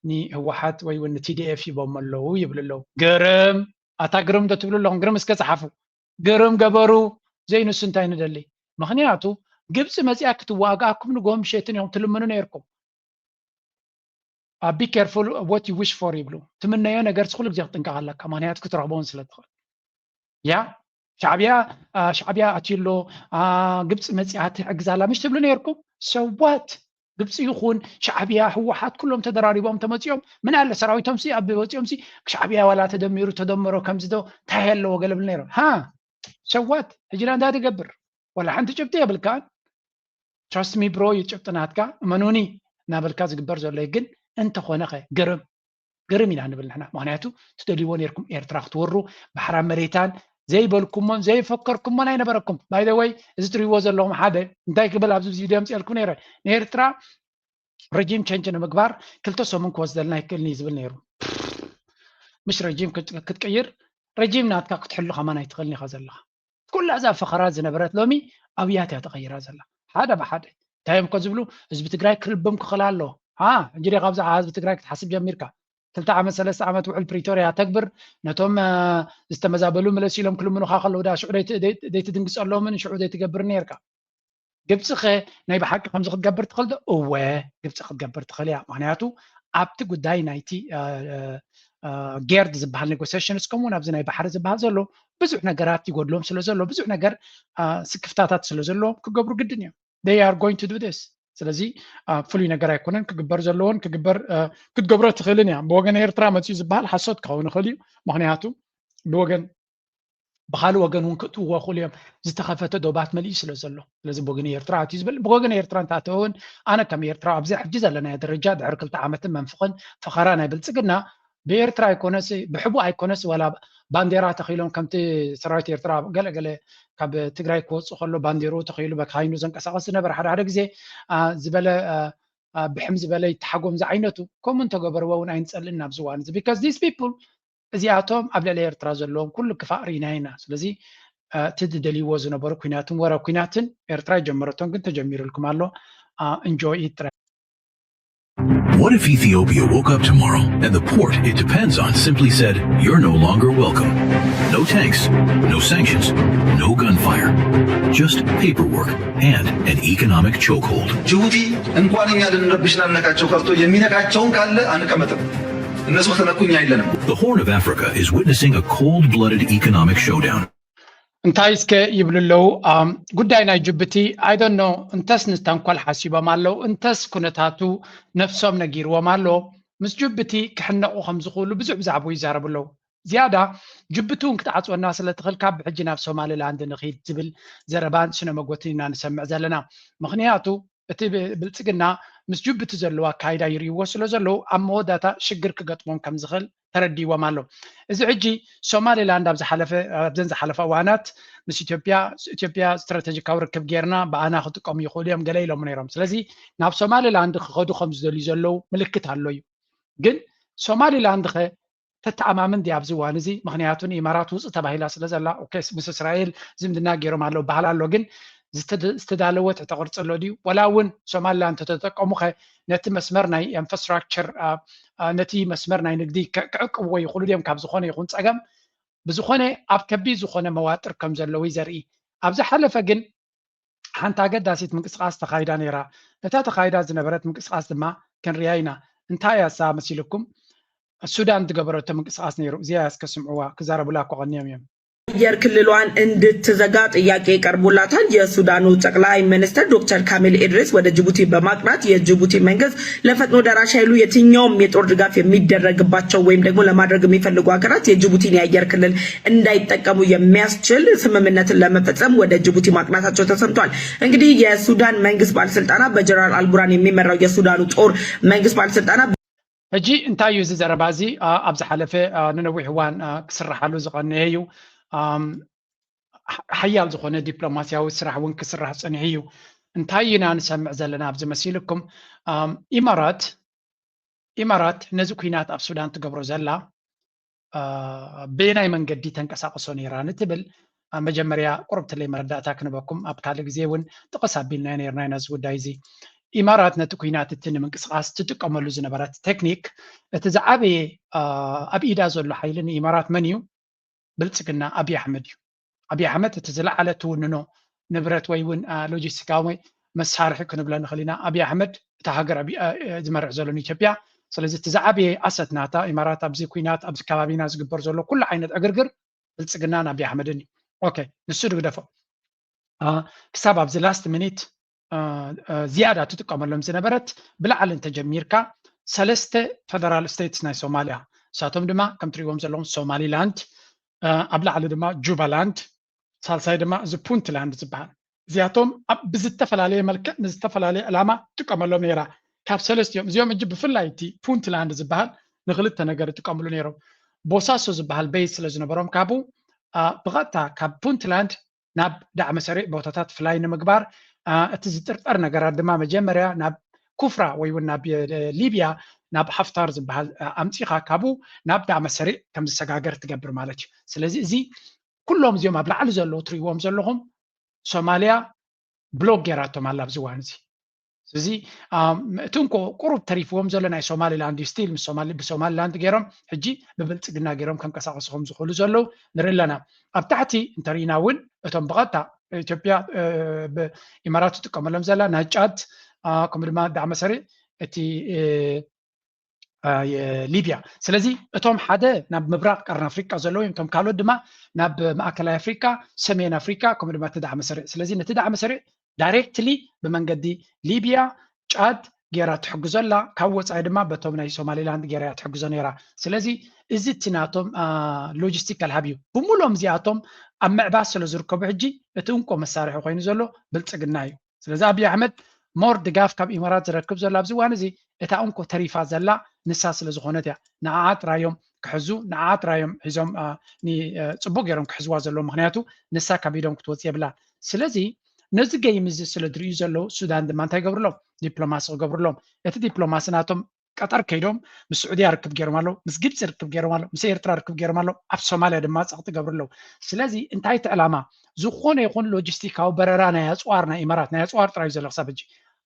ንህወሓት ወይ እውን ንቲዲኤፍ ሂቦም ኣለዉ ይብሉ ኣለዉ። ግርም ኣታ ግርም ዶ ትብሉ ኣለኹም? ግርም እስከ ፀሓፉ። ግርም ገበሩ ዘይንሱ እንታይ ንደሊ? ምኽንያቱ ግብፂ መፂኣ ክትዋጋኣኩም ንጎ ምሸትን እዮም ትልምኑ ነይርኩም። Be careful what you wish for ይብሉ። ትምነዮ ነገር ኩሉ ግዜ ክትጥንቀቕ ኣለካ፣ ምኽንያቱ ክትረኽቦ እውን ስለ ትኽእል። ያ ሻዕብያ ሻዕብያ ኣትዩ ኣሎ፣ ግብፂ መፂኣ ትሕግዝ ኣላ ምሽ ትብሉ ነይርኩም። So what? ግብፂ ይኹን ሻዕብያ ህወሓት ኩሎም ተደራሪቦም ተመፂኦም ምን ኣለ ሰራዊቶም ሲ ኣብ ወፂኦም ሲ ሻዕብያ ዋላ ተደሚሩ ተደመሮ ከምዚ ዶ እንታይ ኣለዎ ገለ ብል ነይሮም ሃ So what? ሕጂ እንታይ ትገብር? ዋላ ሓንቲ ጭብጢ የብልካን። Trust me bro እዩ ጭብጢ ናትካ እመኑኒ እናበልካ ዝግበር ዘሎ ግን እንተኾነ ኸ ግርም ግርም ኢና ንብል ንሕና። ምክንያቱ ትደልይዎ ነርኩም ኤርትራ ክትወሩ ባሕራ መሬታን ዘይበልኩሞን ዘይፈከርኩሞን ኣይነበረኩም። By the way እዚ ትሪእዎ ዘለኹም ሓደ እንታይ ክብል ኣብዚ ቪድዮ ምፅኤልኩም ነይረ ንኤርትራ regime change ንምግባር ክልተ ሰሙን ክወስደልና ይክእልኒ ዝብል ነይሩ። ምሽ regime ክትቅይር regime ናትካ ክትሕሉ ከማን ኣይትኽእልን ኢኻ ዘለኻ። ኩላ እዛ ፈኸራ ዝነበረት ሎሚ ኣብያት እያ ተቐይራ ዘላ ሓደ ብሓደ። እንታይ እዮም ከ ዝብሉ? ህዝቢ ትግራይ ክልብም ክኽእል ኣሎ። ሕጂ ዲኻ ብዛዕባ ህዝቢ ትግራይ ክትሓስብ ጀሚርካ? ክልተ ዓመት ሰለስተ ዓመት ውዕል ፕሪቶርያ ተግብር፣ ነቶም ዝተመዛበሉ ምለስ ኢሎም ክልምኑኻ ከለዉ ዳ ሽዑ ዘይትድንግፀሎምን ሽዑ ዘይትገብር ነርካ? ግብፂ ኸ ናይ ብሓቂ ከምዚ ክትገብር ትኽእል ዶ? እወ ግብፂ ክትገብር ትኽእል እያ። ምክንያቱ ኣብቲ ጉዳይ ናይቲ ጌርድ ዝበሃል ኔጎሲሽንስ ከምኡ እውን ኣብዚ ናይ ባሕሪ ዝበሃል ዘሎ ብዙሕ ነገራት ይጎድሎም ስለ ዘሎ ብዙሕ ነገር ስክፍታታት ስለ ዘለዎም ክገብሩ ግድን እዮም። They are going to do this። ስለዚ ፍሉይ ነገር ኣይኮነን ክግበር ዘለዎን ክግበር ክትገብሮ ትኽእልን እያ። ብወገን ኤርትራ መፅኡ ዝበሃል ሓሶት ክኸውን ይኽእል እዩ። ምክንያቱ ብወገን ብካልእ ወገን እውን ክእትውዎ ክእሉ እዮም። ዝተኸፈተ ዶባት መሊኡ ስለ ዘሎ ስለዚ ብወገን ኤርትራ ኣትዩ ዝብል ብወገን ኤርትራ እንተኣተወ እውን ኣነ ከም ኤርትራ ኣብዚ ሕጂ ዘለናዮ ደረጃ ድሕሪ ክልተ ዓመትን መንፍቕን ፈኸራ ናይ ብልፅግና ብኤርትራ ኣይኮነስ ብሕቡእ ኣይኮነስ ዋላ ባንዴራ ተኺሎም ከምቲ ሰራዊት ኤርትራ ገለገለ ካብ ትግራይ ክወፁ ከሎ ባንዴርኡ ተኺሉ በካይኑ ዘንቀሳቐስ ዝነበረ ሓደ ሓደ ግዜ ዝበለ ብሕም ዝበለ ይተሓጎም ዝዓይነቱ ከምኡ እንተገበርዎ እውን ኣይንፀልእን ኣብዚ እዋን እዚ because these people እዚኣቶም ኣብ ልዕሊ ኤርትራ ዘለዎም ኩሉ ክፋእ ርኢና ኢና። ስለዚ እቲ ዝደልይዎ ዝነበሩ ኩናትን ወረ ኩናትን ኤርትራ ይጀመረቶም ግን ተጀሚሩልኩም ኣሎ። Enjoy it ጥራይ። What if Ethiopia woke up tomorrow and the port it depends on simply said, "You're no longer welcome"? No tanks, no sanctions, no gunfire. Just paperwork and an economic chokehold. ጅቡቲ እንኳን እኛ ልንረብሽ ላነካቸው ቀርቶ የሚነካቸውን ካለ አንቀመጥም። እነሱ ከተነኩ እኛ የለንም። The Horn of Africa is witnessing a cold-blooded economic showdown. እንታይ እስከ ይብሉ ኣለዉ? ጉዳይ ናይ ጅቡቲ I don't know እንተስ ንተንኮል ሓሲቦም ኣለዉ እንተስ ኩነታቱ ነፍሶም ነጊርዎም ኣሎ። ምስ ጅቡቲ ክሕነቑ ከም ዝኽእሉ ብዙሕ ብዛዕባኡ ይዛረቡ ኣለዉ። ዝያዳ ጅቡቲ እውን ክትዓፅወና ስለ ትኽእል ካብ ብሕጂ ናብ ሶማሊላንድ ንኺድ ዝብል ዘረባን ስነ መጎትን ኢና ንሰምዕ ዘለና። ምኽንያቱ እቲ ብልፅግና ምስ ጅቡቲ ዘለዎ ኣካይዳ ይርእይዎ ስለ ዘለዉ ኣብ መወዳእታ ሽግር ክገጥሞም ከም ዝኽእል ተረዲዎም ኣሎ። እዚ ሕጂ ሶማሊላንድ ኣብ ዝሓለፈ ኣብዘን ዝሓለፈ እዋናት ምስ ኢትዮጵያ ኢትዮጵያ ስትራተጂካዊ ርክብ ጌርና ብኣና ክጥቀሙ ይኽእሉ እዮም ገለ ኢሎም ነይሮም። ስለዚ ናብ ሶማሊላንድ ክኸዱ ከም ዝደልዩ ዘለዉ ምልክት ኣሎ እዩ። ግን ሶማሊላንድ ኸ ተተኣማምን ድያ ኣብዚ እዋን እዚ? ምክንያቱ ንኢማራት ውፅእ ተባሂላ ስለ ዘላ ምስ እስራኤል ዝምድና ገይሮም ኣለዉ በሃል ኣሎ። ግን ዝተዳለወ ትሕተ ቅርፂ ኣሎ ድዩ? ወላ እውን ሶማሊላንድ ተተጠቀሙ ኸ ነቲ መስመር ናይ ኢንፍራስትራክቸር ነቲ መስመር ናይ ንግዲ ክዕቅብዎ ይኽእሉ ድዮም? ካብ ዝኾነ ይኹን ፀገም ብዝኾነ ኣብ ከቢድ ዝኾነ መዋጥር ከም ዘለዉ ዘርኢ። ኣብ ዝሓለፈ ግን ሓንቲ ኣገዳሲት ምንቅስቃስ ተኻይዳ ነይራ። እታ ተኻይዳ ዝነበረት ምንቅስቃስ ድማ ክንሪያ ኢና። እንታይ እያ እሳ መሲልኩም? ሱዳን ዝገበረቶ ምንቅስቃስ ነይሩ። እዚኣ እስከ ስምዕዋ፣ ክዛረቡላ እኮ ቀኒዮም እዮም። የር ክልሏን እንድትዘጋ ጥያቄ ቀርቦላታል። የሱዳኑ ጠቅላይ ሚኒስትር ዶክተር ካሚል ኢድሪስ ወደ ጅቡቲ በማቅናት የጅቡቲ መንግስት ለፈጥኖ ደራሽ ኃይሉ የትኛውም የጦር ድጋፍ የሚደረግባቸው ወይም ደግሞ ለማድረግ የሚፈልጉ ሀገራት የጅቡቲን የአየር ክልል እንዳይጠቀሙ የሚያስችል ስምምነትን ለመፈጸም ወደ ጅቡቲ ማቅናታቸው ተሰምቷል። እንግዲህ የሱዳን መንግስት ባለስልጣናት በጀነራል አልቡራን የሚመራው የሱዳኑ ጦር መንግስት ባለስልጣናት ሕጂ እንታይ እዩ እዚ ዘረባ እዚ ኣብ ዝሓለፈ ንነዊሕ እዋን ክስርሓሉ ዝቐነየ እዩ። ሓያል ዝኾነ ዲፕሎማስያዊ ስራሕ እውን ክስራሕ ፀኒሑ እዩ። እንታይ ኢና ንሰምዕ ዘለና ኣብዚ መሲልኩም? ኢማራት ኢማራት ነዚ ኩናት ኣብ ሱዳን ትገብሮ ዘላ በየናይ መንገዲ ተንቀሳቅሶ ነይራ ንትብል መጀመርያ ቁርብትለይ መረዳእታ ክንበኩም ኣብ ካልእ ግዜ እውን ጥቕስ ኣቢልና ነርና ኢና እዚ ጉዳይ እዚ። ኢማራት ነቲ ኩናት እቲ ንምንቅስቃስ ትጥቀመሉ ዝነበረት ቴክኒክ እቲ ዝዓበየ ኣብ ኢዳ ዘሎ ሓይሊ ንኢማራት መን እዩ? ብልፅግና ኣብይ ኣሕመድ እዩ። ኣብይ ኣሕመድ እቲ ዝለዓለ ትውንኖ ንብረት ወይ እውን ሎጂስቲካዊ መሳርሒ ክንብሎ ንኽእል ኢና። ኣብይ ኣሕመድ እታ ሃገር ዝመርሕ ዘሎ ንኢትዮጵያ። ስለዚ እቲ ዝዓበየ ኣሰት ናታ ኢማራት ኣብዚ ኩናት ኣብዚ ከባቢና ዝግበር ዘሎ ኩሉ ዓይነት ዕግርግር ብልፅግናን ኣብይ ኣሕመድን እዩ። ኦኬ፣ ንሱ ድግደፎ። ክሳብ ኣብዚ ላስት ሚኒት ዝያዳ ትጥቀመሎም ዝነበረት ብላዕሊ እንተጀሚርካ ሰለስተ ፈደራል ስቴትስ ናይ ሶማሊያ፣ ንሳቶም ድማ ከም ትሪእዎም ዘለኹም ሶማሊላንድ፣ ኣብ ላዕሊ ድማ ጁባላንድ፣ ሳልሳይ ድማ እዚ ፑንትላንድ ዝበሃል። እዚኣቶም ብዝተፈላለየ መልክዕ ንዝተፈላለየ ዕላማ ትጥቀመሎም ነይራ። ካብ ሰለስቲኦም እዚኦም እጂ ብፍላይ እቲ ፑንትላንድ ዝበሃል ንክልተ ነገር ይጥቀምሉ ነይሮም። ቦሳሶ ዝበሃል ቤዝ ስለ ዝነበሮም ካብኡ ብቐጥታ ካብ ፑንትላንድ ናብ ዳዕመ ሰሪዕ ቦታታት ፍላይ ንምግባር እቲ ዝጥርጠር ነገራት ድማ መጀመርያ ናብ ኩፍራ ወይ እውን ናብ ሊብያ ናብ ሓፍታር ዝበሃል ኣምፂኻ ካብኡ ናብ ዳዕመ ሰሪዕ ከም ዝሰጋገር ትገብር ማለት እዩ። ስለዚ እዚ ኩሎም እዚኦም ኣብ ላዕሊ ዘለዉ ትሪእዎም ዘለኹም ሶማልያ ብሎክ ጌራቶም ኣላ ኣብዚ እዋን እዚ። እዚ እቲ እንኮ ቁሩብ ተሪፍዎም ዘሎ ናይ ሶማሊላንድ እዩ። ስቲል ምስ ሶማሊ ብሶማሊላንድ ገይሮም ሕጂ ብብልፅግና ገይሮም ከንቀሳቀሱ ከም ዝኽእሉ ዘለዉ ንርኢ ኣለና። ኣብ ታሕቲ እንተርኢና እውን እቶም ብቐጥታ ኢትዮጵያ ኢማራት ትጥቀመሎም ዘላ ናይ ጫድ ከምኡ ድማ ዳዕመ ሰሪዕ እቲ ሊብያ። ስለዚ እቶም ሓደ ናብ ምብራቅ ቀርኒ ኣፍሪቃ ዘለዉ እዮም። እቶም ካልኦት ድማ ናብ ማእከላይ ኣፍሪቃ፣ ሰሜን ኣፍሪቃ ከምኡ ድማ እቲ ዳዕመ ሰሪዕ። ስለዚ ነቲ ዳዕመ ሰሪዕ ዳይሬክትሊ ብመንገዲ ሊብያ፣ ጫድ ገይራ ትሕግዞ ኣላ። ካብ ወፃኢ ድማ በቶም ናይ ሶማሊላንድ ገይራ እያ ትሕግዞ ነይራ። ስለዚ እዚ እቲ ናቶም ሎጂስቲካል ሃብ እዩ። ብምሎም እዚኣቶም ኣብ ምዕባስ ስለ ዝርከቡ ሕጂ እቲ እንኮ መሳርሒ ኮይኑ ዘሎ ብልፅግና እዩ። ስለዚ ኣብይ ኣሕመድ ሞር ድጋፍ ካብ ኢማራት ዝረክብ ዘሎ ኣብዚ እዋን እዚ እታ እንኮ ተሪፋ ዘላ ንሳ ስለ ዝኾነት እያ። ንዓኣ ጥራዮም ክሕዙ ንዓኣ ጥራዮም ሒዞም ጽቡቅ ገይሮም ክሕዝዋ ዘለዎም። ምክንያቱ ንሳ ካብ ኢዶም ክትወፅእ የብላን። ስለዚ ነዚ ገይም እዚ ስለ ዝርእዩ ዘለዉ ሱዳን ድማ እንታይ ይገብርሎም? ዲፕሎማሲ ክገብርሎም። እቲ ዲፕሎማሲ ናቶም ቀጠር ከይዶም ምስ ስዑድያ ርክብ ገይሮም ኣለዉ፣ ምስ ግብፂ ርክብ ገይሮም ኣለዉ፣ ምስ ኤርትራ ርክብ ገይሮም ኣለዉ፣ ኣብ ሶማልያ ድማ ፀቕጢ ይገብሩ ኣለዉ። ስለዚ እንታይ እቲ ዕላማ? ዝኾነ ይኹን ሎጂስቲካዊ በረራ ናይ ኣፅዋር ናይ ኢማራት ናይ ኣፅዋር ጥራይ እዩ ዘሎ ክሳብ ሕጂ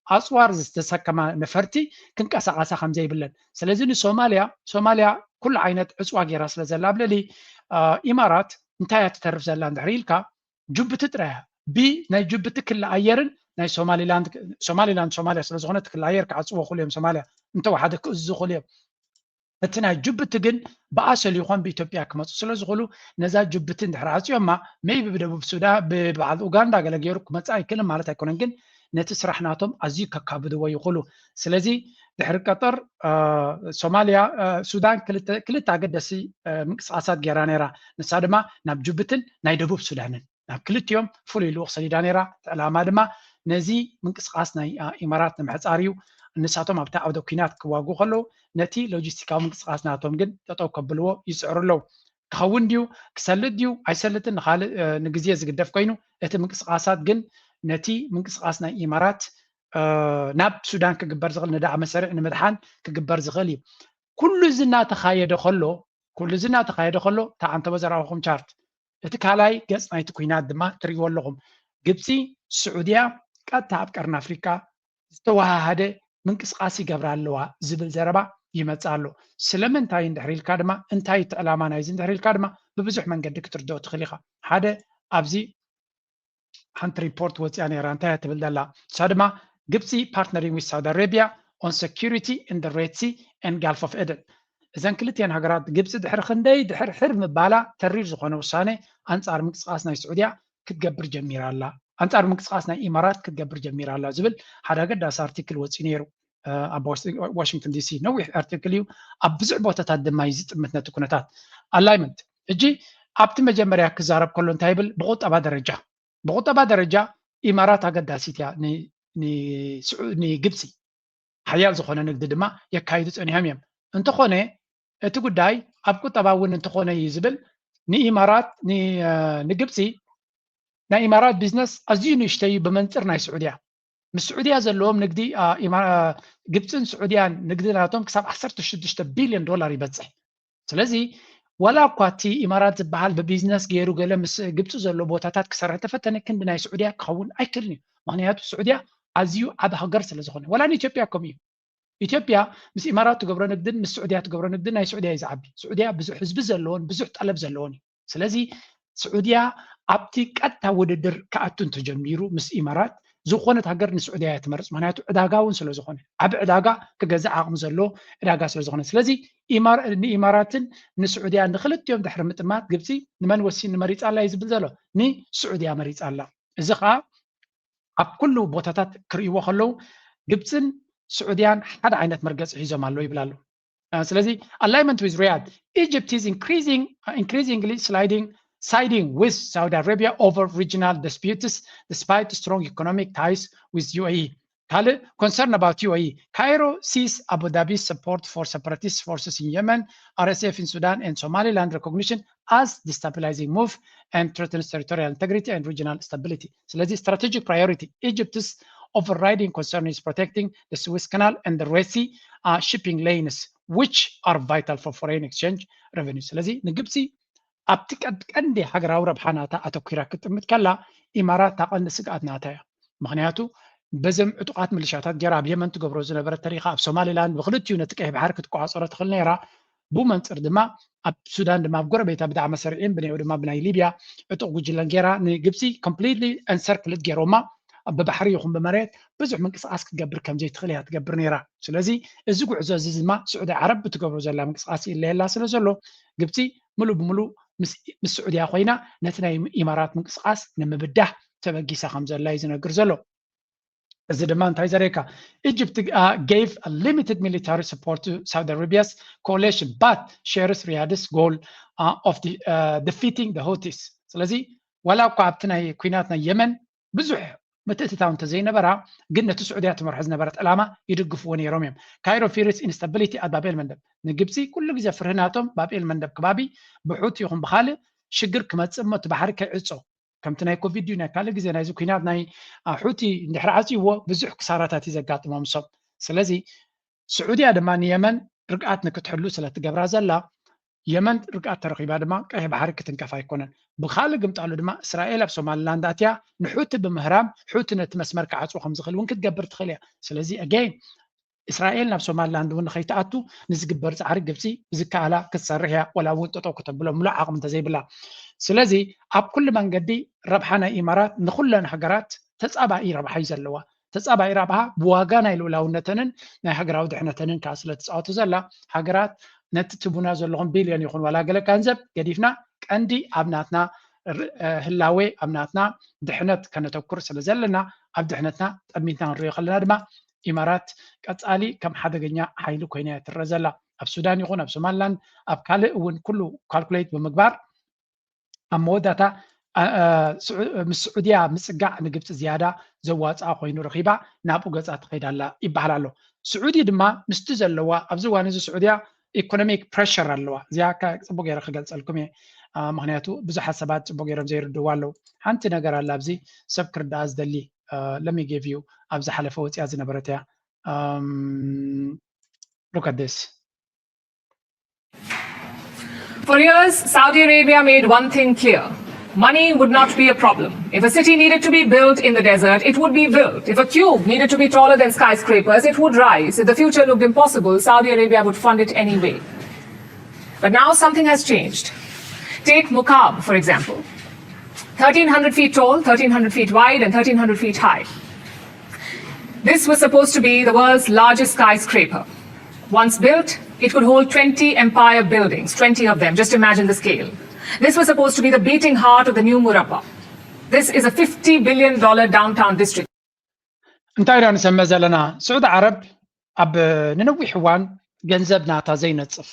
ኣፅዋር ዝተሰከማ ነፈርቲ ክንቀሳቐሳ ከም ዘይብለን። ስለዚ ንሶማልያ ሶማልያ ኩሉ ዓይነት ዕፅዋ ገይራ ስለ ዘላ ኣብ ልዕሊ ኢማራት እንታይ እያ ትተርፍ ዘላ እንድሕር ኢልካ ጅቡቲ ጥራይ እያ። ብናይ ጅቡቲ ክሊ ኣየርን ናይ ሶማሊላንድ ሶማሊላንድ ሶማልያ ስለ ዝኾነት ክሊ ኣየር ክዓፅዎ ይኽእሉ እዮም። ሶማልያ እንተወሓደ ክእዝዙ ይኽእሉ እዮም። እቲ ናይ ጅቡቲ ግን ብኣሰል ይኾን ብኢትዮጵያ ክመፁ ስለ ዝኽእሉ ነዛ ጅቡቲ እንድሕር ዓፅዮማ ሜይቢ ብደቡብ ሱዳን ብበዓል ኡጋንዳ ገለ ገይሩ ክመፅእ ኣይክእልን ማለት ኣይኮነን። ግን ነቲ ስራሕ ናቶም ኣዝዩ ከካብድዎ ይኽእሉ። ስለዚ ድሕሪ ቀጠር ሶማልያ ሱዳን ክልተ ኣገደሲ ምንቅስቃሳት ገይራ ነይራ። ንሳ ድማ ናብ ጅቡትን ናይ ደቡብ ሱዳንን ናብ ክልቲኦም ፍሉይ ልኡኽ ሰዲዳ ነይራ። እቲ ዕላማ ድማ ነዚ ምንቅስቃስ ናይ ኢማራት ንምሕፃር እዩ። ንሳቶም ኣብቲ ዓውደ ኲናት ክዋጉ ከለዉ ነቲ ሎጂስቲካዊ ምንቅስቃስ ናቶም ግን ጠጠው ከብልዎ ይፅዕሩ ኣለዉ። ክኸውን ድዩ ክሰልጥ ድዩ ኣይሰልጥን ንካልእ ንግዜ ዝግደፍ ኮይኑ፣ እቲ ምንቅስቃሳት ግን ነቲ ምንቅስቃስ ናይ ኢማራት ናብ ሱዳን ክግበር ዝኽእል ንዳዕመ ሰሪዕ ንምድሓን ክግበር ዝኽእል እዩ። ኩሉ እዚ እናተኻየደ ከሎ ኩሉ እዚ እናተኻየደ ከሎ እታ ዓንተቦ ዘርኣኹም ቻርት እቲ ካልኣይ ገጽ ናይቲ ኲናት ድማ ትርእይዎ ኣለኹም። ግብፂ ስዑድያ ቀጥታ ኣብ ቀርኒ ኣፍሪቃ ዝተወሃሃደ ምንቅስቃስ ይገብራ ኣለዋ ዝብል ዘረባ ይመጽእ ኣሎ። ስለምንታይ እንድሕር ኢልካ ድማ እንታይ እቲ ዕላማ ናይዚ እንድሕር ኢልካ ድማ ብብዙሕ መንገዲ ክትርድኦ ትኽእል ኢኻ። ሓደ ኣብዚ ሓንቲ ሪፖርት ወፂኣ ነይራ እንታይ እያ ትብል ዘላ እሳ ድማ ግብፂ partnering with Saudi Arabia on security in the Red Sea and Gulf of Aden። እዘን ክልቲአን ሃገራት ግብፂ ድሕሪ ክንደይ ድሕር ሕር ምባላ ተሪር ዝኾነ ውሳነ ኣንፃር ምንቅስቃስ ናይ ስዑድያ ክትገብር ጀሚራ ኣላ። ኣንፃር ምንቅስቃስ ናይ ኢማራት ክትገብር ጀሚራ ኣላ ዝብል ሓደ ኣገዳሲ ኣርቲክል ወፂኡ ነይሩ ኣብ ዋሽንግተን ዲሲ ነዊሕ ኣርቲክል እዩ። ኣብ ብዙሕ ቦታታት ድማ እዩ ዝጥምት ነቲ ኩነታት ኣላይመንት። ሕጂ ኣብቲ መጀመርያ ክዛረብ ከሎ እንታይ ይብል? ብቁጠባ ደረጃ ብቁጠባ ደረጃ ኢማራት ኣገዳሲት እያ ንግብፂ። ሓያል ዝኾነ ንግዲ ድማ የካይዱ ፀኒሖም እዮም። እንተኾነ እቲ ጉዳይ ኣብ ቁጠባ እውን እንተኾነ እዩ ዝብል ንኢማራት ንግብፂ ናይ ኢማራት ቢዝነስ ኣዝዩ ንእሽተይ እዩ ብመንፅር ናይ ስዑድያ። ምስ ስዑድያ ዘለዎም ንግዲ ግብፅን ስዑድያን ንግዲ ናቶም ክሳብ ዓሰርተ ሽዱሽተ ቢልዮን ዶላር ይበፅሕ። ስለዚ ዋላ እኳ እቲ ኢማራት ዝበሃል ብቢዝነስ ገይሩ ገለ ምስ ግብፂ ዘሎ ቦታታት ክሰርሕ ተፈተነ ክንዲ ናይ ስዑድያ ክኸውን ኣይክእልን እዩ። ምክንያቱ ስዑድያ ኣዝዩ ዓብ ሃገር ስለ ዝኾነ ዋላ ንኢትዮጵያ ከምኡ እዩ። ኢትዮጵያ ምስ ኢማራት ትገብሮ ንግድን ምስ ስዑድያ ትገብሮ ንግድን ናይ ስዑድያ እዩ ዝዓቢ። ስዑድያ ብዙሕ ህዝቢ ዘለዎን ብዙሕ ጠለብ ዘለዎን እዩ። ስለዚ ስዑድያ ኣብቲ ቀጥታ ውድድር ክኣቱ እንተጀሚሩ ምስ ኢማራት ዝኾነት ሃገር ንስዑድያ እያ ትመርፅ። ምክንያቱ ዕዳጋ እውን ስለ ዝኾነ ዓቢ ዕዳጋ ክገዝእ ዓቕሚ ዘለዎ ዕዳጋ ስለ ዝኾነ ስለዚ ንኢማራትን ንስዑድያ ንክልቲኦም ድሕሪ ምጥማት ግብፂ ንመን ወሲኒ መሪፃ ኣላ እዩ ዝብል ዘሎ ንስዑድያ መሪፃ ኣላ። እዚ ከዓ ኣብ ኩሉ ቦታታት ክርእይዎ ከለዉ ግብፅን ስዑድያን ሓደ ዓይነት መርገፂ ሒዞም ኣለዉ ይብል ኣሎ። ስለዚ alignment with Riyadh, Egypt is increasing increasingly sliding siding with Saudi Arabia over regional disputes despite strong economic ties with U A E. ካልእ concern about U A E, Cairo sees Abu Dhabi's support for separatist forces in Yemen, R S F in Sudan and Somaliland recognition as destabilizing move and threatens territorial integrity and regional stability. ስለዚ strategic priority, Egypt's overriding concern is protecting the Suez Canal and the Red Sea uh, shipping lanes, which are vital for foreign exchange revenue. ስለዚ ንግብፂ ኣብቲ ቀንዲ ሃገራዊ ረብሓ ናታ ኣተኲራ ክትጥምት ከላ ኢማራት እታ ቀንዲ ስግኣት ናታ እያ። ምክንያቱ በዘም ዕጡቓት ምልሻታት ገይራ ኣብ የመን ትገብሮ ዝነበረት ተሪኻ ኣብ ሶማሊላንድ ብክልቲኡ ነቲ ቀይሕ ባሕሪ ክትቆፃፀሮ ትኽእል ነይራ። ብኡ መንፅር ድማ ኣብ ሱዳን ድማ ኣብ ጎረቤታ ብዳዕመ ሰሪዒን ብንኡ ድማ ብናይ ሊብያ ዕጡቕ ጉጅለን ገይራ ንግብፂ completely encircled ገይሮማ ብባሕሪ ይኹን ብመሬት ብዙሕ ምንቅስቃስ ክትገብር ከምዘይትኽእል እያ ትገብር ነይራ። ስለዚ እዚ ጉዕዞ እዚ ድማ ስዑዲ ዓረብ ብትገብሮ ዘላ ምንቅስቃስ ይለየላ ስለ ዘሎ ግብፂ ምሉእ ብምሉእ ምስ ስዑድያ ኮይና ነቲ ናይ ኢማራት ምንቅስቃስ ንምብዳህ ተበጊሳ ከም ዘላ እዩ ዝነግር ዘሎ። እዚ ድማ እንታይ ዘርእየካ? Egypt uh, gave a limited military support to Saudi Arabia's coalition but shares Riyadh's goal uh, of the, uh, defeating the Houthis። ስለዚ ዋላ እኳ ኣብቲ ናይ ኩናት ናይ የመን ብዙሕ ምትእትታው እንተዘይነበራ ግን ነቲ ስዑድያ ትመርሖ ዝነበረት ዕላማ ይድግፍዎ ነይሮም እዮም። Cairo fears instability at Bab el Mandeb ንግብፂ ኩሉ ግዜ ፍርህናቶም ባብ ኤል መንደብ ከባቢ ብሑቲ ይኹን ብካልእ ሽግር ክመፅእ እሞ እቲ ባሕሪ ከይዕፆ ከምቲ ናይ ኮቪድ ድዩ ናይ ካልእ ግዜ ናይዚ ኩናት ናይ ሑቲ እንድሕር ዓፅይዎ ብዙሕ ክሳራታት እዩ ዘጋጥሞም እሶም። ስለዚ ስዑድያ ድማ ንየመን ርግኣት ንክትሕሉ ስለትገብራ ዘላ የመን ርግኣት ተረኺባ ድማ ቀይሕ ባሕሪ ክትንከፍ ኣይኮነን። ብካልእ ግምጣሉ ድማ እስራኤል ኣብ ሶማሊላንድ ኣትያ ንሑቲ ብምህራም ሑቲ ነቲ መስመር ክዓፅዎ ከምዝኽእል እውን ክትገብር ትኽእል እያ። ስለዚ again እስራኤል ናብ ሶማሊላንድ እውን ንኸይትኣቱ ንዝግበር ፃዕሪ ግብፂ ብዝከኣላ ክትሰርሕ እያ፣ ወላ እውን ጠጠው ከተብሎ ምሉእ ዓቕሚ እንተዘይብላ። ስለዚ ኣብ ኩሉ መንገዲ ረብሓ ናይ ኢማራት ንኩለን ሃገራት ተፃባኢ ረብሓ እዩ ዘለዋ። ተፃባኢ ረብሓ ብዋጋ ናይ ልኡላውነተንን ናይ ሃገራዊ ድሕነተንን ከዓ ስለትፃወቱ ዘላ ሃገራት ነቲ ትቡና ዘለኹም ቢልዮን ይኹን ዋላ ገለ ገንዘብ ገዲፍና ቀንዲ ኣብ ናትና ህላዌ ኣብ ናትና ድሕነት ከነተኩር ስለ ዘለና ኣብ ድሕነትና ጠሚትና ንሪኦ ከለና ድማ ኢማራት ቀፃሊ ከም ሓደገኛ ሓይሊ ኮይና እያ ትረአ ዘላ። ኣብ ሱዳን ይኹን ኣብ ሶማሊላንድ ኣብ ካልእ እውን ኩሉ ካልኩሌት ብምግባር ኣብ መወዳእታ ምስ ስዑድያ ምፅጋዕ ንግብፂ ዝያዳ ዘዋፅኣ ኮይኑ ረኺባ ናብኡ ገፃ ትኸይድ ኣላ ይበሃል ኣሎ። ስዑዲ ድማ ምስቲ ዘለዋ ኣብዚ እዋን እዚ ስዑድያ ኢኮኖሚክ ፕረሸር ኣለዋ። እዚኣ ጽቡቅ ገይረ ክገልጸልኩም እየ፣ ምክንያቱ ብዙሓት ሰባት ጽቡቅ ገይሮም ዘይርድዋ ኣለዉ። ሓንቲ ነገር ኣላ ኣብዚ ሰብ ክርዳኣ ዝደሊ ለሚጌቭዩ ኣብ ዝሓለፈ ወፅያ ዝነበረት እያ። Look at this. For years, Saudi Arabia made one thing clear. Money would not be a problem. If a city needed to be built in the desert, it would be built. If a cube needed to be taller than skyscrapers, it would rise. If the future looked impossible, Saudi Arabia would fund it anyway. But now something has changed. Take Mukab, for example. thirteen hundred feet tall, thirteen hundred feet wide, and thirteen hundred feet high. This was supposed to be the world's largest skyscraper. Once built, it could hold twenty empire buildings, twenty of them. Just imagine the scale. This was supposed to be the beating heart of the new Murabba. This is a fifty billion dollar downtown district. እንታይ ኢና ንሰምዕ ዘለና? ስዑዲ ዓረብ ኣብ ንነዊሕ እዋን ገንዘብ ናታ ዘይነፅፍ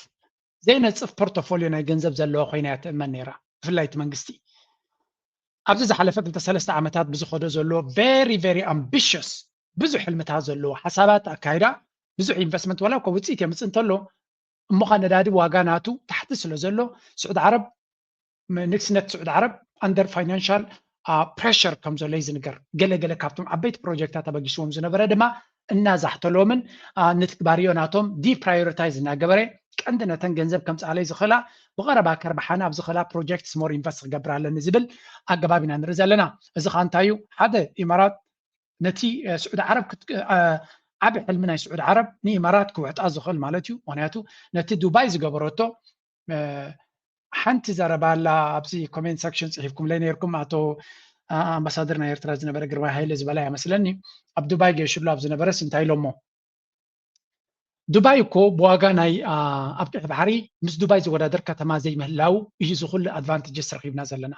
ዘይነፅፍ ፖርቶፎሊዮ ናይ ገንዘብ ዘለዋ ኮይና እያ ትእመን ነይራ፣ ብፍላይ እቲ መንግስቲ። ኣብዚ ዝሓለፈ ክልተ ሰለስተ ዓመታት ብዝኸዶ ዘሎ very very ambitious ብዙሕ ሕልምታት ዘለዎ ሓሳባት ኣካይዳ ብዙሕ ኢንቨስትመንት ዋላ እኮ ውፅኢት የምፅእ እንተሎ እሞ ኸ ነዳዲ ዋጋ ናቱ ታሕቲ ስለ ዘሎ ስዑዲ ዓረብ ንግስነት ስዑዲ ዓረብ under financial pressure ከም ዘሎ እዩ ዝንገር። ገለገለ ካብቶም ዓበይቲ ፕሮጀክታት ኣበጊስዎም ዝነበረ ድማ እናዛሕተሎምን ንትግባርዮ ናቶም deprioritize እናገበረ ቀንዲ ነተን ገንዘብ ከምፅኣለይ ዝኽእላ ብቐረባ ከርብሓና ኣብ ዝኽእላ projects more invest ክገብር ኣለኒ ዝብል ኣገባብ ኢና ንርኢ ዘለና። እዚ ኸዓ እንታይ እዩ? ሓደ ኢማራት ነቲ ስዑዲ ዓረብ ዓብ ሕልሚ ናይ ስዑዲ ዓረብ ንኢማራት ክውሕጣ ዝኽእል ማለት እዩ። ምክንያቱ ነቲ ዱባይ ዝገበረቶ ሓንቲ ዘረባ ኣላ ኣብዚ comment section ፅሒፍኩምለይ ነይርኩም፣ ኣቶ ኣምባሳደር ናይ ኤርትራ ዝነበረ ግርማይ ሃይለ ዝበላ እያ መስለኒ። ኣብ ዱባይ ገይሽሉ ኣብ ዝነበረስ እንታይ ኢሎሞ? ዱባይ እኮ ብዋጋ ናይ ኣብ ቀይሕ ባሕሪ ምስ ዱባይ ዝወዳደር ከተማ ዘይምህላው እዩ እዚ ኩሉ advantages ረኺብና ዘለና።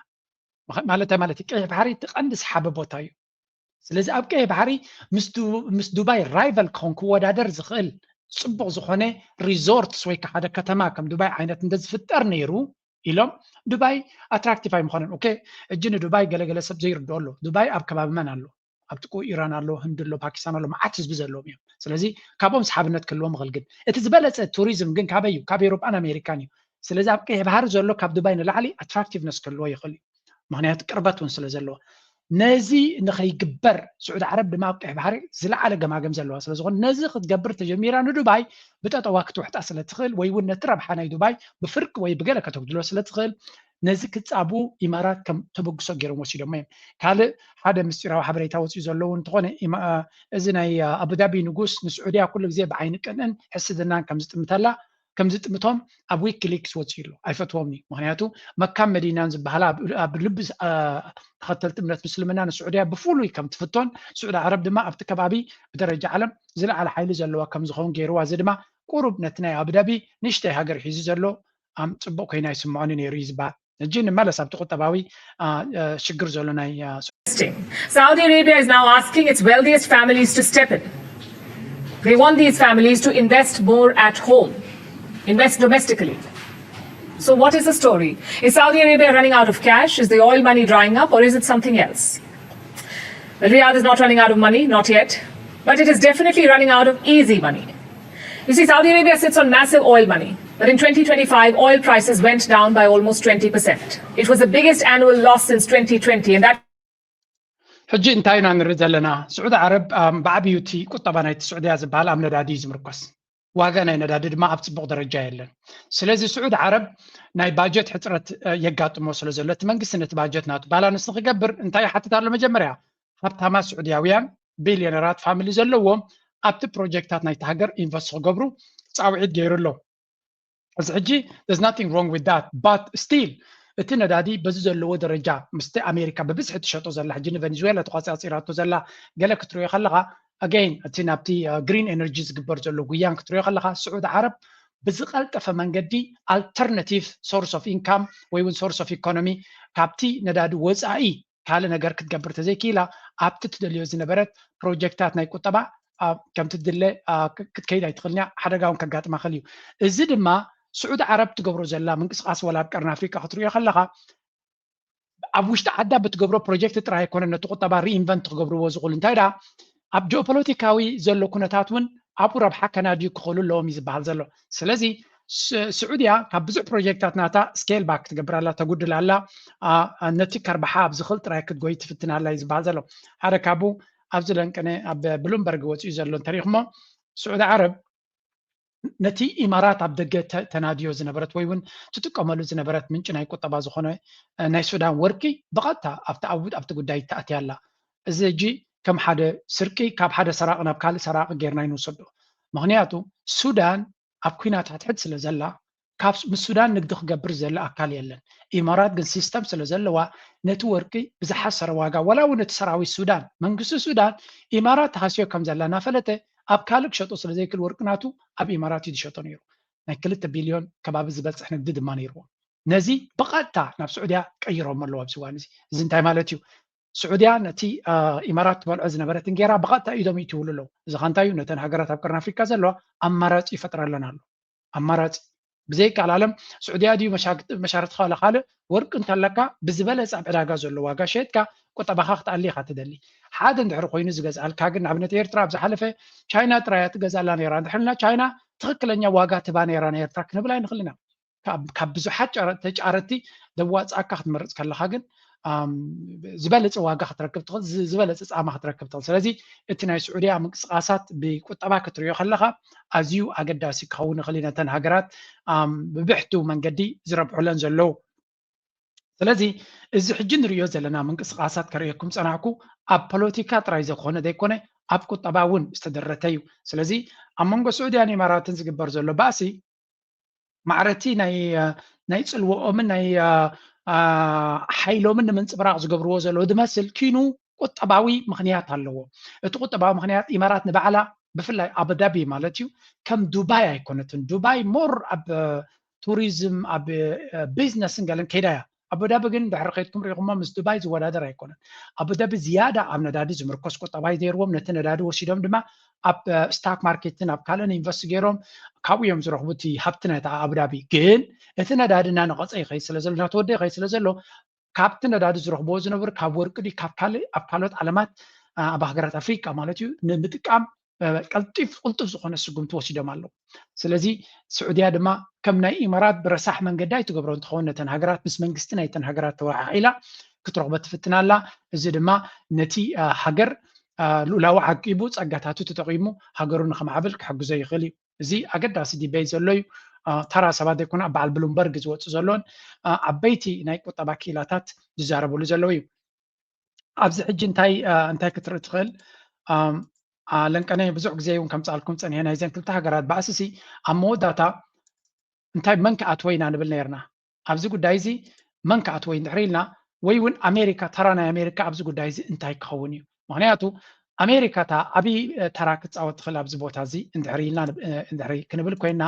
ማለታይ ማለት እዩ ቀይሕ ባሕሪ እቲ ቀንዲ ሰሓቢ ቦታ እዩ። ስለዚ ኣብ ቀይሕ ባሕሪ ምስ ዱባይ rival ክኾን ክወዳደር ዝኽእል ፅቡቕ ዝኾነ resorts ወይ ሓደ ከተማ ከም ዱባይ ዓይነት እንተዝፍጠር ነይሩ ኢሎም ዱባይ attractive ኣይምኾነን። Okay፣ ሕጂ ንዱባይ ገለገለ ሰብ ዘይርድኦ ኣሎ። ዱባይ ኣብ ከባቢ መን ኣሎ? ኣብ ጥቁ ኢራን ኣሎ፣ ህንዲ ኣሎ፣ ፓኪስታን ኣሎ፣ መዓት ህዝቢ ዘለዎም እዮም። ስለዚ ካብኦም ሰሓብነት ክህልዎም ይኽእል። ግን እቲ ዝበለፀ ቱሪዝም ግን ካበይ እዩ? ካብ ኤውሮጳን ኣሜሪካን እዩ። ስለዚ ኣብ ቀይሕ ባሕሪ ዘሎ ካብ ዱባይ ንላዕሊ attractiveness ክህልዎ ይኽእል እዩ። ምክንያቱ ቅርበት እውን ስለ ዘለዎ ነዚ ንኸይግበር ስዑዲ ዓረብ ድማ ኣብ ቀይሕ ባሕሪ ዝለዓለ ገማገም ዘለዋ ስለ ዝኾነ ነዚ ክትገብር ተጀሚራ ንዱባይ ብጠጠዋ ክትውሕጣ ስለ ትኽእል ወይ እውን ነቲ ረብሓ ናይ ዱባይ ብፍርቂ ወይ ብገለ ከተጉድሎ ስለ ትኽእል ነዚ ክጻቡ ኢማራት ከም ተበግሶ ገይሮም ወሲዶሞ እዮም። ካልእ ሓደ ምስጢራዊ ሓበሬታ ወፂኡ ዘለዉ እንተኾነ እዚ ናይ ኣቡዳቢ ንጉስ ንስዑድያ ኩሉ ግዜ ብዓይኒ ቅንእን ሕስድናን ከም ዝጥምተላ ከም ዝጥምቶም ኣብ ዊኪሊክስ ወፂኡ ኣሎ። ኣይፈትዎም እዩ። ምክንያቱ መካን መዲናን ዝበሃላ ኣብ ልቢ ተኸተልቲ እምነት ምስልምና ንስዑድያ ብፍሉይ ከም ትፍቶን ስዑዲ ዓረብ ድማ ኣብቲ ከባቢ ብደረጃ ዓለም ዝለዓለ ሓይሊ ዘለዋ ከም ዝኸውን ገይርዋ። እዚ ድማ ቁሩብ ነቲ ናይ ኣቡዳቢ ንእሽተይ ሃገር ሒዙ ዘሎ ኣም ፅቡቅ ኮይና ይስምዖኒ ነይሩ እዩ ዝበሃል። ሕጂ ንመለስ ኣብቲ ቁጠባዊ ሽግር ዘሎ ናይ Saudi Arabia is now asking its wealthiest families to step in. They want these families to invest more at home, invest domestically. So what is the story? Is Saudi Arabia running out of cash? Is the oil money drying up, or is it something else? Riyadh is not running out of money, not yet, but it is definitely running out of easy money. You see, Saudi Arabia sits on massive oil money, but in twenty twenty-five, oil prices went down by almost twenty percent. It was the biggest annual loss since twenty twenty, and that ሕጂ እንታይ ኢና ንርኢ ዘለና? ስዑዲ ዓረብ ብዓብዩ እቲ ቁጠባ ናይቲ ስዑድያ ዝበሃል ኣብ ነዳዲ እዩ ዝምርኮስ። ዋጋ ናይ ነዳዲ ድማ ኣብ ፅቡቕ ደረጃ የለን። ስለዚ ስዑዲ ዓረብ ናይ ባጀት ሕፅረት የጋጥሞ ስለ ዘሎ እቲ መንግስቲ ነቲ ባጀት ናቱ ባላንስ ንክገብር እንታይ ይሓትት ኣሎ? መጀመርያ ሃብታማት ስዑድያውያን ቢልዮነራት ፋሚሊ ዘለዎም ኣብቲ ፕሮጀክታት ናይቲ ሃገር ኢንቨስት ክገብሩ ፃውዒት ገይሩ ኣሎ። እዚ ሕጂ there's nothing wrong with that, but still እቲ ነዳዲ በዚ ዘለዎ ደረጃ ምስቲ ኣሜሪካ ብብዝሒ ትሸጦ ዘላ ሕጂ ንቨኔዙዌላ ተቋፂፂራቶ ዘላ ገለ ክትሪኦ ከለካ again እቲ ናብቲ green energy ዝግበር ዘሎ ጉያን ክትሪኦ ከለካ ስዑዲ ዓረብ ብዝቐልጠፈ መንገዲ alternative source of income ወይ እውን source of economy ካብቲ ነዳዲ ወፃኢ ካልእ ነገር ክትገብር ተዘይክኢላ ኣብቲ ትደልዮ ዝነበረት ፕሮጀክታት ናይ ቁጠባ ከምቲ ትድለ ክትከይድ ኣይትኽእልንያ። ሓደጋ እውን ከጋጥማ ክእል እዩ። እዚ ድማ ስዑዲ ዓረብ ትገብሮ ዘላ ምንቅስቃስ ወላ ኣብ ቀርኒ ኣፍሪቃ ክትሪኦ ከለካ ኣብ ውሽጢ ዓዳ ብትገብሮ ፕሮጀክት ጥራይ ኣይኮነን ነቲ ቁጠባ ሪኢንቨንት ክገብርዎ ዝኽእሉ። እንታይ ደኣ ኣብ ጂኦፖለቲካዊ ዘሎ ኩነታት እውን ኣብኡ ረብሓ ከናድዩ ክኽእሉ ኣለዎም እዩ ዝበሃል ዘሎ። ስለዚ ስዑድያ ካብ ብዙሕ ፕሮጀክታት ናታ ስኬል ባክ ትገብር ኣላ፣ ተጉድል ኣላ። ነቲ ከርባሓ ኣብ ዝኽእል ጥራይ ክትጎይ ትፍትን ኣላ እዩ ዝበሃል ዘሎ። ሓደ ካብኡ ኣብዚ ለንቅነ ኣብ ብሉምበርግ ወፂኡ ዘሎ እንተሪኢኹሞ፣ ስዑዲ ዓረብ ነቲ ኢማራት ኣብ ደገ ተናድዮ ዝነበረት ወይ እውን ትጥቀመሉ ዝነበረት ምንጪ ናይ ቁጠባ ዝኾነ ናይ ሱዳን ወርቂ ብቐጥታ ኣብቲ ኣብቲ ጉዳይ ተኣትያ ኣላ። እዚ ሕጂ ከም ሓደ ስርቂ ካብ ሓደ ሰራቂ ናብ ካልእ ሰራቂ ጌርና ይንውሰዶ። ምኽንያቱ ሱዳን ኣብ ኩናት ሕድሕድ ስለ ዘላ ካብ ምስ ሱዳን ንግዲ ክገብር ዘሎ ኣካል የለን። ኢማራት ግን ሲስተም ስለ ዘለዋ ነቲ ወርቂ ብዝሓሰረ ዋጋ ዋላ እውን እቲ ሰራዊት ሱዳን መንግስቲ ሱዳን ኢማራት ተሃስዮ ከም ዘላ እናፈለጠ ኣብ ካልእ ክሸጦ ስለ ዘይክእል ወርቂ ናቱ ኣብ ኢማራት እዩ ዝሸጦ ነይሩ። ናይ ክልተ ቢልዮን ከባቢ ዝበፅሕ ንግዲ ድማ ነይርዎ። ነዚ ብቐጥታ ናብ ስዑድያ ቀይሮም ኣለዉ ኣብዚ እዋን እዚ። እዚ እንታይ ማለት እዩ? ስዑድያ ነቲ ኢማራት ትበልዖ ዝነበረት እንጌራ ብቐጥታ ኢዶም ይእትውሉ ኣለዉ። እዚ ኸ እንታይ እዩ? ነተን ሃገራት ኣብ ቀርኒ ኣፍሪካ ዘለዋ ኣማራፂ ይፈጥረለን ኣሎ። ኣማራፂ ብዘይቃል ኣለም ስዑድያ ድዩ መሻርትኻ ዋላ ካልእ ወርቂ እንተለካ ብዝበለፀ ኣብ ዕዳጋ ዘሎ ዋጋ ሸየጥካ ቁጠባኻ ክትኣሊ ኢኻ ትደሊ። ሓደ እንድሕር ኮይኑ ዝገዝኣልካ ግን ንኣብነት ኤርትራ ኣብ ዝሓለፈ ቻይና ጥራይ እያ ትገዝኣላ ነይራ እንድሕር ኢልና ቻይና ትኽክለኛ ዋጋ ትባ ነይራ ንኤርትራ ክንብል ኣይንኽእል ኢና። ካብ ብዙሓት ተጫረቲ ዘዋፅኣካ ክትመርፅ ከለካ ግን ዝበለፀ ዋጋ ክትረክብ ትኽእል፣ ዝበለፀ ፃማ ክትረክብ ትኽእል። ስለዚ እቲ ናይ ስዑድያ ምንቅስቃሳት ብቁጠባ ክትሪኦ ከለካ ኣዝዩ ኣገዳሲ ክኸውን ይኽእል እዩ። ነተን ሃገራት ብብሕቱ መንገዲ ዝረብሑለን ዘለዉ። ስለዚ እዚ ሕጂ ንሪኦ ዘለና ምንቅስቃሳት ከርእየኩም ፀናሕኩ ኣብ ፖለቲካ ጥራይ ዘኮነ ዘይኮነ ኣብ ቁጠባ እውን ዝተደረተ እዩ። ስለዚ ኣብ መንጎ ስዑድያን ኢማራትን ዝግበር ዘሎ ባእሲ ማዕረቲ ናይ ናይ ፅልወኦምን ናይ ሓይሎምን ንምንፅብራቕ ዝገብርዎ ዘለዉ ዝመስል ኪኑ ቁጠባዊ ምኽንያት ኣለዎ። እቲ ቁጠባዊ ምኽንያት ኢማራት ንባዕላ ብፍላይ ኣቡዳቢ ማለት እዩ ከም ዱባይ ኣይኮነትን። ዱባይ ሞር ኣብ ቱሪዝም ኣብ ቢዝነስን ገለን ከይዳ እያ። ኣቡዳቢ ግን ድሕሪ ከይድኩም ሪኢኹሞ ምስ ዱባይ ዝወዳደር ኣይኮነን። ኣቡዳቢ ዝያዳ ኣብ ነዳዲ ዝምርኮስ ቁጠባይ ነይርዎም ነቲ ነዳዲ ወሲዶም ድማ ኣብ ስታክ ማርኬትን ኣብ ካልእን ኢንቨስት ገይሮም ካብኡ እዮም ዝረኽቡ እቲ ሃብቲ ናይታ ኣቡዳቢ። ግን እቲ ነዳዲ እናነቐፀ ይኸይድ ስለ ዘሎ እናተወደ ይኸይድ ስለ ዘሎ ካብቲ ነዳዲ ዝረኽብዎ ዝነበሩ ካብ ወርቂ ድዩ ካብ ካልእ ኣብ ካልኦት ዓለማት ኣብ ሃገራት ኣፍሪቃ ማለት እዩ ንምጥቃም ቀልጢፍ ቅልጡፍ ዝኾነ ስጉምቲ ወሲዶም ኣለዉ። ስለዚ ስዑድያ ድማ ከም ናይ ኢማራት ብረሳሕ መንገዲ ኣይትገብሮ እንትኸውን ነተን ሃገራት ምስ መንግስቲ ናይተን ሃገራት ተወዓዒላ ክትረኽቦ ትፍትን ኣላ። እዚ ድማ ነቲ ሃገር ልኡላዊ ዓቂቡ ጸጋታቱ ተጠቒሙ ሃገሩ ንኸማዕብል ክሕግዞ ይኽእል እዩ። እዚ ኣገዳሲ ዲቤት ዘሎ እዩ። ተራ ሰባት ዘይኮነ ኣብ በዓል ብሉምበርግ ዝወፁ ዘሎን ዓበይቲ ናይ ቁጠባ ክኢላታት ዝዛረብሉ ዘለዉ እዩ። ኣብዚ ሕጂ እንታይ እንታይ ክትርኢ ትኽእል? ለንቀነ ብዙሕ ግዜ እውን ከምፃልኩም ፀኒሐ ናይዘን ክልተ ሃገራት ባእስሲ ኣብ መወዳእታ እንታይ መን ክኣትዎ ኢና ንብል ነርና። ኣብዚ ጉዳይ እዚ መን ክኣትዎ እንድሕር ኢልና ወይ እውን ኣሜሪካ ተራ ናይ ኣሜሪካ ኣብዚ ጉዳይ እዚ እንታይ ክኸውን እዩ? ምክንያቱ ኣሜሪካ እታ ዓብዪ ተራ ክትፃወት ትኽእል ኣብዚ ቦታ እዚ እንድሕር ኢልና እንድሕር ክንብል ኮይና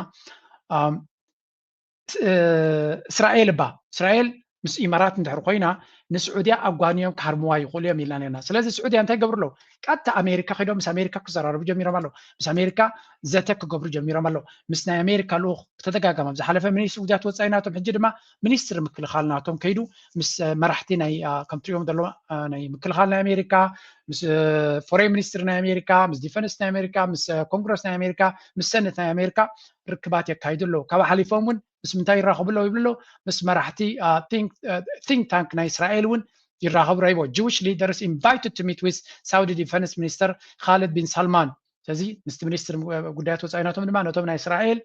እስራኤል እባ እስራኤል ምስ ኢማራት እንድሕር ኮይና ንስዑድያ ኣጓንዮም ክሃርምዋ ይኽእሉ እዮም ኢልና ነርና። ስለዚ ስዑድያ እንታይ ገብሩ ኣለዉ? ቀጥታ ኣሜሪካ ከይዶም ምስ ኣሜሪካ ክዘራረቡ ጀሚሮም ኣለዉ። ምስ ኣሜሪካ ዘተ ክገብሩ ጀሚሮም ኣለዉ። ምስ ናይ ኣሜሪካ ልኡኽ ብተደጋጋሚ ኣብ ዝሓለፈ ሚኒስትሪ ጉዳያት ወፃኢ ናቶም ሕጂ ድማ ሚኒስትሪ ምክልኻል ናቶም ከይዱ ምስ መራሕቲ ናይ ከም ትሪኦም ዘለዉ ናይ ምክልኻል ናይ ኣሜሪካ ምስ ፎሬን ሚኒስትሪ ናይ ኣሜሪካ ምስ ዲፈንስ ናይ ኣሜሪካ ምስ ኮንግረስ ናይ ኣሜሪካ ምስ ሰነት ናይ ኣሜሪካ ርክባት የካይዱ ኣለዉ። ካብ ሓሊፎም እውን ምስ ምንታይ ይራኸቡ ኣለዉ ይብሉ ኣለዉ? ምስ መራሕቲ ቲንክ ታንክ ናይ እስራኤል እውን ይራኸቡ ረይቦ Jewish leaders invited to meet with Saudi defense minister Khalid bin Salman። ስለዚ ምስቲ ሚኒስትር ጉዳያት ወፃኢ ናቶም ድማ ነቶም ናይ እስራኤል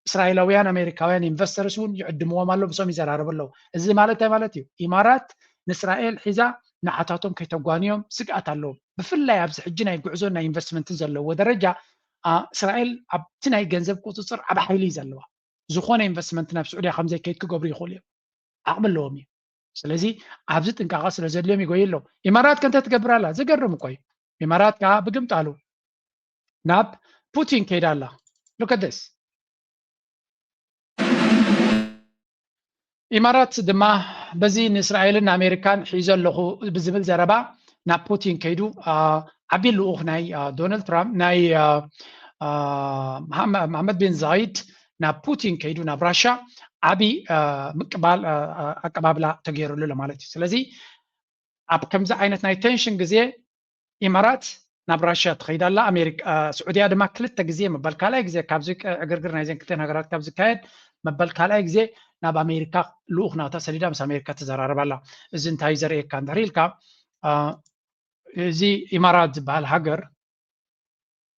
እስራኤላውያን ኣሜሪካውያን ኢንቨስተርስ እውን ይዕድምዎም ኣሎ፣ ምስኦም ይዘራረቡ ኣለዉ። እዚ ማለት እንታይ ማለት እዩ? ኢማራት ንእስራኤል ሒዛ ንዓታቶም ከይተጓንዮም ስግኣት ኣለዎም። ብፍላይ ኣብዚ ሕጂ ናይ ጉዕዞን ናይ ኢንቨስትመንትን ዘለዎ ደረጃ እስራኤል ኣብቲ ናይ ገንዘብ ቁፅፅር ዓብ ሓይሊ እዩ ዘለዋ። ዝኾነ ኢንቨስትመንት ናብ ስዑድያ ከምዘይከይድ ክገብሩ ይኽእሉ እዮም። ዓቕሚ ኣለዎም እዩ። ስለዚ ኣብዚ ጥንቃቐ ስለ ዘድልዮም ይጎዩ ኣለዉ። ኢማራት ከ እንታይ ትገብር ኣላ? ዘገርም እኮ እዩ። ኢማራት ከዓ ብግምጣሉ ናብ ፑቲን ከይዳ ኣላ። Look at this። ኢማራት ድማ በዚ ንእስራኤልን ንኣሜሪካን ሒዞ ኣለኹ ብዝብል ዘረባ ናብ ፑቲን ከይዱ ዓቢ ልኡኽ ናይ ዶናልድ ትራምፕ ናይ መሓመድ ቢን ዛይድ ናብ ፑቲን ከይዱ ናብ ራሻ ዓብዪ ምቅባል ኣቀባብላ ተገይሩሉ ለማለት እዩ። ስለዚ ኣብ ከምዚ ዓይነት ናይ ቴንሽን ግዜ ኢማራት ናብ ራሽያ ትኸይድ ኣላ። ኣሜሪካ ስዑድያ ድማ ክልተ ግዜ መበል ካልኣይ ግዜ ካብዚ ዕግርግር ናይዘን ክልተ ሃገራት ካብ ዝካየድ መበል ካልኣይ ግዜ ናብ ኣሜሪካ ልኡኽ ናታ ሰዲዳ ምስ ኣሜሪካ ትዘራረብ ኣላ። እዚ እንታይ ዘርእየካ እንድሕር ኢልካ እዚ ኢማራት ዝበሃል ሃገር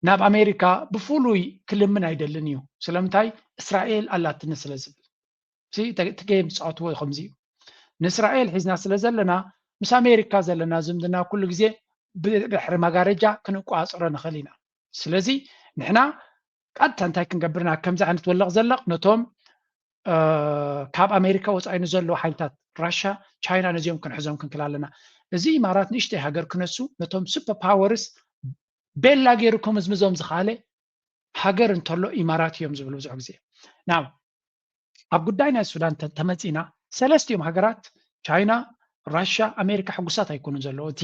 ናብ ኣሜሪካ ብፍሉይ ክልምን ኣይደልን እዩ። ስለምንታይ? እስራኤል ኣላትኒ ስለ ዝብል እቲ ጌም ዝፃወትዎ ከምዚ እዩ። ንእስራኤል ሒዝና ስለ ዘለና ምስ ኣሜሪካ ዘለና ዝምድና ኩሉ ግዜ ብድሕሪ መጋረጃ ክንቋፅሮ ንኽእል ኢና። ስለዚ ንሕና ቀጥታ እንታይ ክንገብርና ከምዚ ዓይነት ወለቕ ዘለቕ ነቶም ካብ ኣሜሪካ ወፃኢ ንዘለዉ ሓይልታት ራሻ፣ ቻይና ነዚኦም ክንሕዞም ክንክል ኣለና። እዚ ኢማራት ንእሽተይ ሃገር ክነሱ ነቶም ሱፐር ፓወርስ ቤላ ገይሩ ክምዝምዞም ዝኽኣለ ሃገር እንተሎ ኢማራት እዮም ዝብሉ ብዙሕ ግዜ። ናው ኣብ ጉዳይ ናይ ሱዳን ተመፂና ሰለስቲኦም ሃገራት ቻይና፣ ራሻ፣ ኣሜሪካ ሕጉሳት ኣይኮኑን ዘለዉ እቲ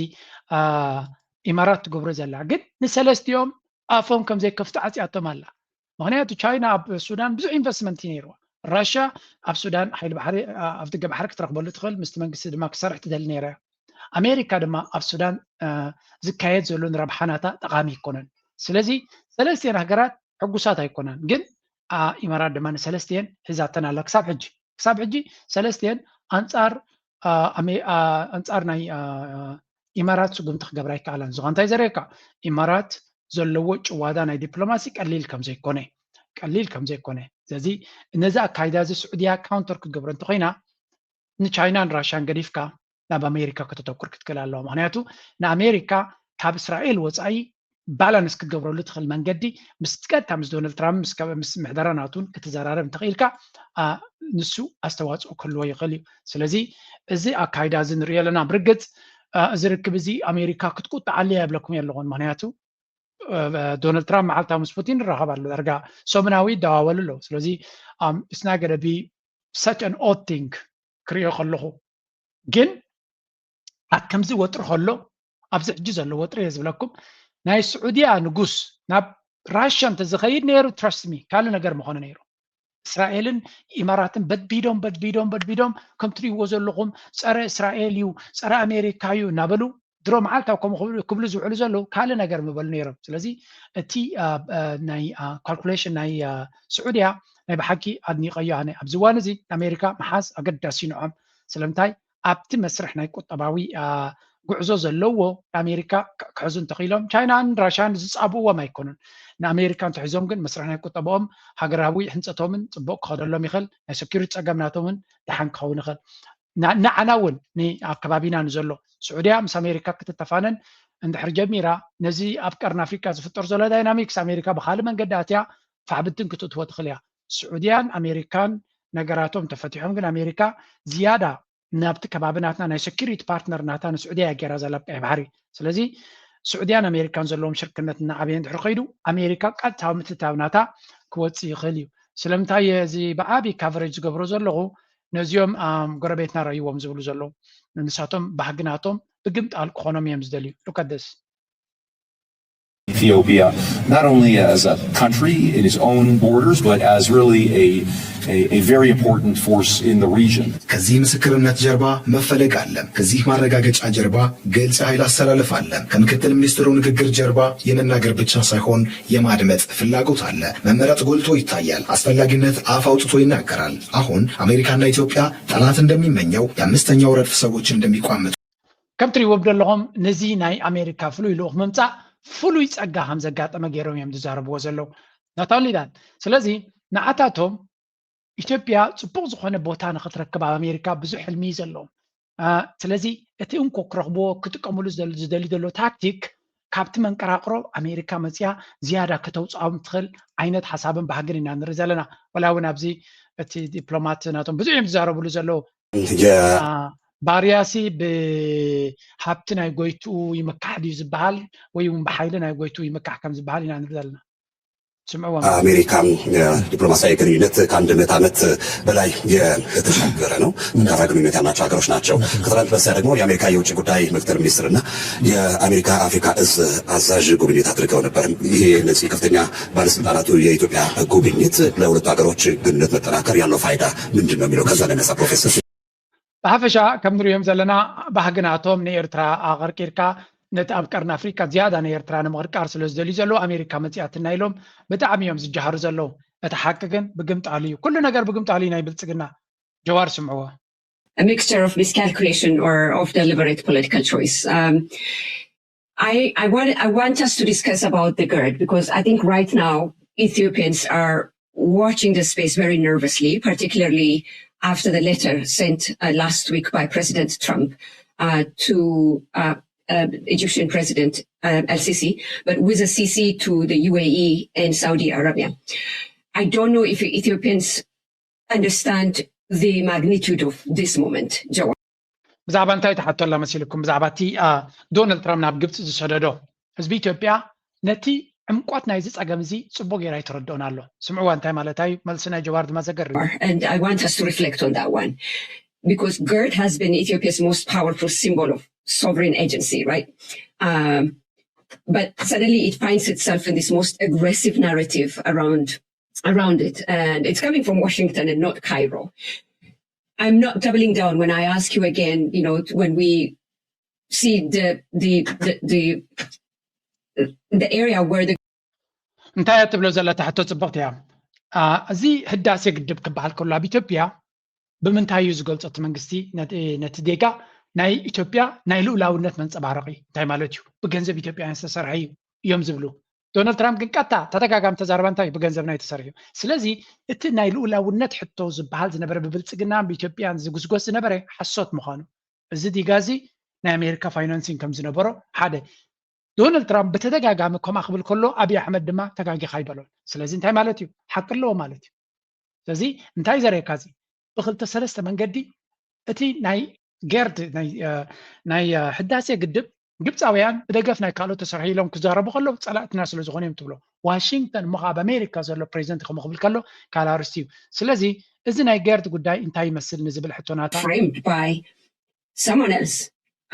ኢማራት ትገብሮ ዘላ። ግን ንሰለስቲኦም ኣፎም ከም ዘይከፍቱ ዓፅያቶም ኣላ። ምክንያቱ ቻይና ኣብ ሱዳን ብዙሕ ኢንቨስትመንት እዩ ነይርዋ። ራሽያ ኣብ ሱዳን ሓይሊ ባሕሪ ኣብ ደገ ባሕሪ ክትረክበሉ ትኽእል፣ ምስቲ መንግስቲ ድማ ክሰርሕ ትደሊ ነይራ እያ። ኣሜሪካ ድማ ኣብ ሱዳን ዝካየድ ዘሎ ንረብሓ ናታ ጠቓሚ ኣይኮነን። ስለዚ ሰለስቲአን ሃገራት ሕጉሳት ኣይኮናን፣ ግን ኢማራት ድማ ንሰለስቲአን ሒዛተን ኣላ ክሳብ ሕጂ። ክሳብ ሕጂ ሰለስቲአን ኣንፃር ኣንፃር ናይ ኢማራት ስጉምቲ ክገብራ ይከኣላን። ዝኾ እንታይ ዘርእየካ ኢማራት ዘለዎ ጭዋዳ ናይ ዲፕሎማሲ ቀሊል ከም ዘይኮነ ቀሊል ከም ዘይኮነ። ስለዚ ነዚ ኣካይዳ እዚ ስዑድያ ካውንተር ክትገብሮ እንተኮይና ንቻይናን ራሽያን ገዲፍካ ናብ ኣሜሪካ ከተተኩር ክትክእል ኣለዋ። ምክንያቱ ንኣሜሪካ ካብ እስራኤል ወፃኢ ባላንስ ክትገብረሉ ትኽእል መንገዲ ምስ ቀጥታ ምስ ዶናልድ ትራምፕ ምስ ምሕደራ ናቱን ክትዘራረብ እንተኽኢልካ ንሱ ኣስተዋፅኦ ክህልዎ ይኽእል እዩ። ስለዚ እዚ ኣካይዳ እዚ ንሪኦ ኣለና። ብርግፅ እዚ ርክብ እዚ ኣሜሪካ ክትቁጣዓሉ እያ ይብለኩም ኣለኹን። ምክንያቱ ዶናልድ ትራምፕ መዓልታዊ ምስ ፑቲን ይራኸብ ኣሎ። ዳርጋ ሰሙናዊ ይደዋወሉ ኣለዉ። ስለዚ it's not gonna be such an odd thing ክሪኦ ከለኹ ግን ኣብ ከምዚ ወጥሪ ከሎ ኣብዚ ሕጂ ዘሎ ወጥሪ እየ ዝብለኩም ናይ ስዑድያ ንጉስ ናብ ራሽያ እንተዝኸይድ ነይሩ trust me ካልእ ነገር ምኾነ ነይሩ። እስራኤልን ኢማራትን በድቢዶም በድቢዶም በድቢዶም ከም ትሪእዎ ዘለኹም ፀረ እስራኤል እዩ ፀረ ኣሜሪካ እዩ እናበሉ ድሮ መዓልታዊ ከምኡ ክብሉ ዝውዕሉ ዘለዉ ካልእ ነገር ምበሉ ነይሮም። ስለዚ እቲ ናይ ካልኩሌሽን ናይ ስዑድያ ናይ ብሓቂ ኣድኒቀዮ ኣነ። ኣብዚ እዋን እዚ ኣሜሪካ ምሓዝ ኣገዳሲ ንዖም። ስለምንታይ ኣብቲ መስርሕ ናይ ቁጠባዊ ጉዕዞ ዘለዎ ኣሜሪካ ክሕዙ እንተኽኢሎም ቻይናን ራሽያን ዝፃብእዎም ኣይኮኑን። ንኣሜሪካ እንተሒዞም ግን መስርሕ ናይ ቁጠባኦም ሃገራዊ ሕንፀቶምን ፅቡቅ ክኸደሎም ይኽእል። ናይ ሰኪሪቲ ፀገም ናቶምን ደሓን ክኸውን ይኽእል። ንዓና እውን ኣብ ከባቢና ንዘሎ ስዑድያ ምስ ኣሜሪካ ክትተፋነን እንድሕር ጀሚራ ነዚ ኣብ ቀርኒ ኣፍሪካ ዝፍጠር ዘሎ ዳይናሚክስ ኣሜሪካ ብካልእ መንገዲ ኣትያ ፋሕብትን ክትእትዎ ትኽእል እያ። ስዑድያን ኣሜሪካን ነገራቶም ተፈቲሖም ግን ኣሜሪካ ዝያዳ ናብቲ ከባቢ ናትና ናይ ሰኪሪቲ ፓርትነር ናታ ንስዑድያ እያ ገይራ ዘላ ኣብ ቀይሕ ባሕሪ። ስለዚ ስዑድያን ኣሜሪካን ዘለዎም ሽርክነት እናዓበየ እንድሕር ከይዱ ኣሜሪካ ቀጥታዊ ምትእትታው ናታ ክወፅእ ይኽእል እዩ። ስለምንታይ እዚ ብዓብዪ ካቨሬጅ ዝገብሮ ዘለኹ ነዚኦም ጎረቤትና ረእይዎም ዝብሉ ዘለዉ ንሳቶም ባህጊ ናቶም ብግምጣል ክኾኖም እዮም ዝደልዩ። ሉከደስ Ethiopia, not only as a country in its own borders, but as really a, a, a very important force in the region. ከዚህ ምስክርነት ጀርባ መፈለግ አለ። ከዚህ ማረጋገጫ ጀርባ ግልጽ ኃይል አስተላለፍ አለ። ከምክትል ሚኒስትሩ ንግግር ጀርባ የመናገር ብቻ ሳይሆን የማድመጥ ፍላጎት አለ። መመረጥ ጎልቶ ይታያል። አስፈላጊነት አፍ አውጥቶ ይናገራል። አሁን አሜሪካና ኢትዮጵያ ጠላት እንደሚመኘው የአምስተኛው ረድፍ ሰዎች እንደሚቋምጡ ከም ትሪእዎም ዘለኹም ነዚ ናይ ኣሜሪካ ፍሉይ ልኡኽ ምምፃእ ፍሉይ ፀጋ ከም ዘጋጠመ ገይሮም እዮም ዝዛረብዎ ዘለዉ ናታሊዳን። ስለዚ ንዓታቶም ኢትዮጵያ ፅቡቅ ዝኾነ ቦታ ንክትረክብ ኣብ ኣሜሪካ ብዙሕ ሕልሚ እዩ ዘለዎም። ስለዚ እቲ እንኮ ክረኽብዎ ክጥቀምሉ ዝደሊ ዘሎ ታክቲክ ካብቲ መንቀራቅሮ ኣሜሪካ መፅያ ዝያዳ ከተውፅኦም ትኽእል ዓይነት ሓሳብን ባህግን ኢና ንርኢ ዘለና። ወላ እውን ኣብዚ እቲ ዲፕሎማት ናቶም ብዙሕ እዮም ዝዛረብሉ ዘለዉ። ባርያሲ ብሃብቲ ናይ ጎይትኡ ይምካሕ ድዩ ዝበሃል ወይ እውን ብሓይሊ ናይ ጎይትኡ ይምካሕ ከም ዝበሃል ኢና ንርኢ ዘለና። ስምዕዎ። አሜሪካ ዲፕሎማሲያዊ ግንኙነት ከአንድ ምዕተ ዓመት በላይ የተሻገረ ነው። ጠንካራ ግንኙነት ያላቸው ሀገሮች ናቸው። ከትናንት በስቲያ ደግሞ የአሜሪካ የውጭ ጉዳይ ምክትል ሚኒስትርና የአሜሪካ አፍሪካ እዝ አዛዥ ጉብኝት አድርገው ነበር። ይሄ እነዚህ ከፍተኛ ባለስልጣናቱ የኢትዮጵያ ጉብኝት ለሁለቱ ሀገሮች ግንኙነት መጠናከር ያለው ፋይዳ ምንድን ነው የሚለው ከዛ ነነሳ ፕሮፌሰር ብሓፈሻ ከም ንሪኦም ዘለና ባህግናቶም ንኤርትራ ኣቐርቂርካ ነቲ ኣብ ቀርኒ ኣፍሪካ ዝያዳ ንኤርትራ ንምቕርቃር ስለ ዝደልዩ ዘለዉ ኣሜሪካ መፂኣትና ኢሎም ብጣዕሚ እዮም ዝጀሃሩ ዘለዉ። እቲ ሓቂ ግን ብግምጣሉ እዩ። ኩሉ ነገር ብግምጣሉ እዩ ናይ ብልፅግና። ጀዋር ስምዕዎ። A mixture of miscalculation or of deliberate political choice. Um, I, I, want, I want us to discuss about the GERD because I think right now Ethiopians are watching the space very nervously, particularly after the letter sent uh, last week by President Trump uh, to uh, uh, Egyptian President uh, Al Sisi, but with a C C to the U A E and Saudi Arabia. I don't know if Ethiopians understand the magnitude of this moment, Jawar. ብዛዕባ እንታይ ትሓቶ ኣላ መሲልኩም? ብዛዕባ እቲ ዶናልድ ትራምፕ ናብ ግብፂ ዝሰደዶ ህዝቢ ኢትዮጵያ ነቲ ዕምቆት ናይዚ ፀገም እዚ ፅቡቅ ገይሩ ኣይተረድኦን ኣሎ። ስምዕዋ እንታይ ማለት እዩ? መልሲ ናይ ጀዋር ድማ ዘገርም። And I want us to reflect on that one because GERD has been Ethiopia's most powerful symbol of sovereign agency, right? Um, but suddenly it finds itself in this most aggressive narrative around around it, and it's coming from Washington and not Cairo. I'm not doubling down when I ask you again, you know, when we see the the the the, the area where the እንታይ እያ ትብሎ ዘላ ሕቶ ጽብቕቲ እያ። እዚ ህዳሴ ግድብ ክበሃል ከሎ ኣብ ኢትዮጵያ ብምንታይ እዩ ዝገልጾ እቲ መንግስቲ ነቲ ዜጋ ናይ ኢትዮጵያ ናይ ልኡላውነት መንጸባረቒ እንታይ ማለት እዩ? ብገንዘብ ኢትዮጵያውያን ዝተሰርሐ እዩ እዮም ዝብሉ። ዶናልድ ትራምፕ ግን ቀጥታ ተደጋጋሚ ተዛረባ እንታይ ብገንዘብና እዩ ተሰሪሑ። ስለዚ እቲ ናይ ልኡላውነት ሕቶ ዝበሃል ዝነበረ ብብልጽግናን ብኢትዮጵያን ዝጉስጎስ ዝነበረ ሓሶት ምዃኑ፣ እዚ ዲጋ እዚ ናይ ኣሜሪካ ፋይናንሲንግ ከም ዝነበሮ ሓደ። ዶናልድ ትራምፕ ብተደጋጋሚ ከምኣ ክብል ከሎ ኣብይ ኣሕመድ ድማ ተጋጊኻ ኣይበሎን። ስለዚ እንታይ ማለት እዩ? ሓቂ ኣለዎ ማለት እዩ። ስለዚ እንታይ ዘርእየካ እዚ ብክልተ ሰለስተ መንገዲ እቲ ናይ ገርድ ናይ ህዳሴ ግድብ ግብፃውያን ብደገፍ ናይ ካልኦት ተሰርሑ ኢሎም ክዛረቡ ከለዉ ፀላእትና ስለ ዝኾኑ እዮም ትብሎ። ዋሽንግተን እሞ ኣብ ኣሜሪካ ዘሎ ፕሬዚደንት ከምኡ ክብል ከሎ ካልእ ኣርእስቲ እዩ። ስለዚ እዚ ናይ ገርድ ጉዳይ እንታይ ይመስል ንዝብል ሕቶናታ framed by someone else.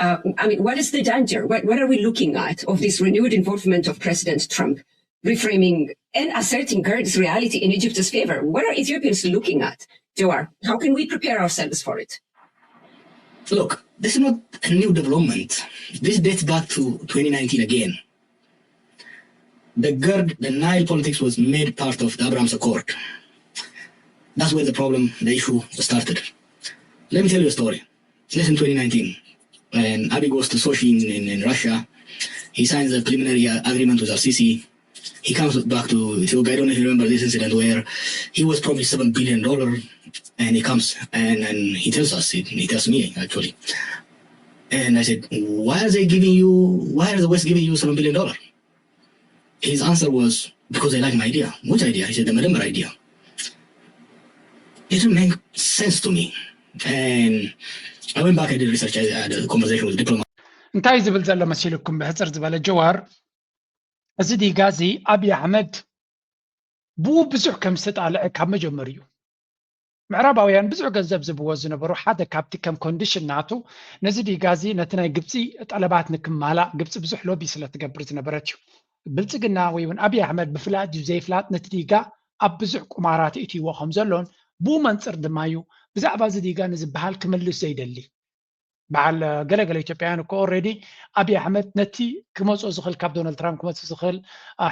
Uh, I mean, what is the danger? What, what are we looking at of this renewed involvement of President Trump reframing and asserting GERD's reality in Egypt's favor? What are Ethiopians looking at, Jawar? How can we prepare ourselves for it? Look, this is not a new development. This dates back to twenty nineteen again. The GERD, the Nile politics was made part of the Abraham Accord. That's where the problem, the issue started. Let me tell you a story. Let's in twenty nineteen, when Abiy goes to Sochi in, in, in Russia, he signs a preliminary agreement with Al-Sisi. He comes back to Ethiopia. I don't know if you remember this incident where he was promised seven billion dollar, and he comes and, and he tells us, he, he tells me actually, and I said, "Why are they giving you? Why are the West giving you seven billion dollar?" His answer was, "Because they like my idea." "Which idea?" He said, "The Medember idea." It didn't make sense to me, and I went back and did research. I had a conversation with diplomats. እንታይ ዝብል ዘሎ መሲልኩም ብሕፅር ዝበለ ጀዋር እዚ ዲጋ እዚ ኣብይ ኣሕመድ ብኡ ብዙሕ ከም ዝተጣልዐ ካብ መጀመርዩ ምዕራባውያን ብዙሕ ገንዘብ ዝብዎ ዝነበሩ ሓደ ካብቲ ከም ኮንዲሽን ናቱ ነዚ ዲጋ እዚ ነቲ ናይ ግብፂ ጠለባት ንክማላእ ግብፂ ብዙሕ ሎቢ ስለ ትገብር ዝነበረት እዩ። ብልፅግና ወይ እውን ኣብይ ኣሕመድ ብፍላጥ ድዩ ዘይፍላጥ ነቲ ዲጋ ኣብ ብዙሕ ቁማራት እትይዎ ከም ዘሎን ብኡ መንፅር ድማ እዩ ብዛዕባ እዚ ዲጋ ንዝበሃል ክምልስ ዘይደሊ። በዓል ገለገለ ኢትዮጵያውያን እኮ ኦልሬዲ ኣብይ ኣሕመድ ነቲ ክመፅኦ ዝኽእል ካብ ዶናልድ ትራምፕ ክመፅእ ዝኽእል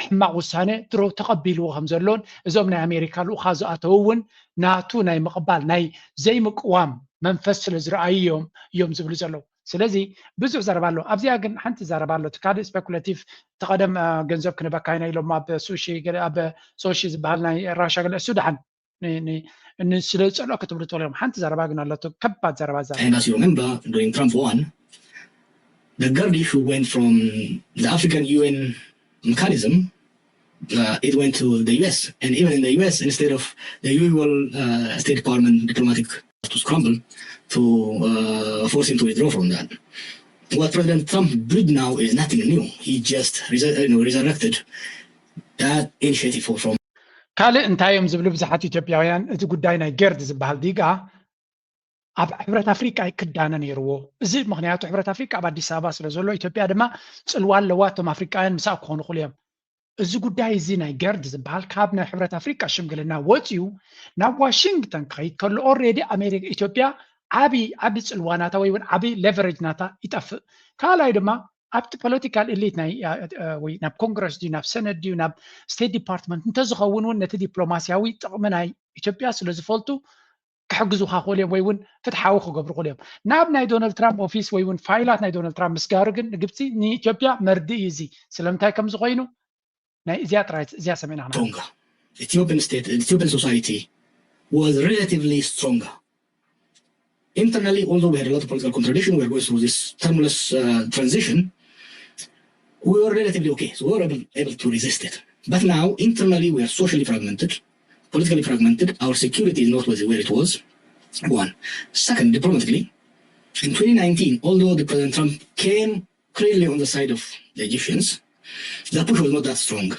ሕማቕ ውሳነ ድሮ ተቐቢልዎ ከም ዘሎን እዞም ናይ ኣሜሪካ ልኡኻ ዝኣተዉ እውን ናቱ ናይ ምቕባል ናይ ዘይምቅዋም መንፈስ ስለ ዝረኣዩ እዮም እዮም ዝብሉ ዘለዉ። ስለዚ ብዙሕ ዘረባ ኣሎ ኣብዚኣ ግን ሓንቲ ዘረባ ኣሎ እቲ ካልእ ስፔኩሌቲቭ እቲ ቀደም ገንዘብ ክንበካ ኢና ኢሎም ኣብ ሱሺ ኣብ ሶሺ ዝበሃል ናይ ራሻ ገለ እሱ ደሓን ስለ ዝፀልኦ ክትብሉ ትኽእሉ እዮም። ሓንቲ ዘረባ ግን ኣለቶ ከባድ ዘረባ እዛ And as you remember, during Trump one, the GERD issue went from the African U N mechanism, uh, it went to the U S. And even in the U S, instead of the usual uh, State Department diplomatic to scramble to uh, force him to withdraw from that. What President Trump did now is nothing new. He just resur- you know, resurrected that initiative for from ካልእ እንታይ እዮም ዝብሉ ብዙሓት ኢትዮጵያውያን፣ እቲ ጉዳይ ናይ ገርድ ዝበሃል ዲጋ ኣብ ሕብረት ኣፍሪቃ ክዳነ ነይርዎ። እዚ ምክንያቱ ሕብረት ኣፍሪቃ ኣብ ኣዲስ ኣበባ ስለ ዘሎ፣ ኢትዮጵያ ድማ ጽልዋ ኣለዋ፣ እቶም ኣፍሪቃውያን ምሳእ ክኾኑ ይኽእሉ እዮም። እዚ ጉዳይ እዚ ናይ ገርድ ዝበሃል ካብ ናይ ሕብረት ኣፍሪቃ ሽምግልና ወፂኡ ናብ ዋሽንግተን ክኸይድ ከሎ፣ ኦልሬዲ ኣሜሪካ፣ ኢትዮጵያ ዓቢ ዓቢ ጽልዋ ናታ ወይ እውን ዓቢ ሌቨሬጅ ናታ ይጠፍእ። ካልኣይ ድማ ኣብቲ ፖለቲካል ኤሊት ናይ ወይ ናብ ኮንግረስ ድዩ ናብ ሰነት ድዩ ናብ ስቴት ዲፓርትመንት እንተዝኸውን እውን ነቲ ዲፕሎማስያዊ ጥቕሚ ናይ ኢትዮጵያ ስለ ዝፈልጡ ክሕግዙኻ ክኽእሉ እዮም ወይ እውን ፍትሓዊ ክገብሩ ክኽእሉ እዮም። ናብ ናይ ዶናልድ ትራምፕ ኦፊስ ወይ እውን ፋይላት ናይ ዶናልድ ትራምፕ ምስጋሩ ግን ንግብፂ ንኢትዮጵያ መርድእ እዩ። እዚ ስለምንታይ ከም ዝኾይኑ ናይ እዚኣ ጥራይ እዚኣ ሰሚዕና ክና stronger. Ethiopian state, Ethiopian society was relatively stronger. Internally, although we had a lot of political contradiction, we were going through this tumultuous uh, transition, we were relatively okay. So we were able, able to resist it. But now, internally, we are socially fragmented, politically fragmented. Our security is not where it was. One. Second, diplomatically, in twenty nineteen, although the President Trump came clearly on the side of the Egyptians, the push was not that strong.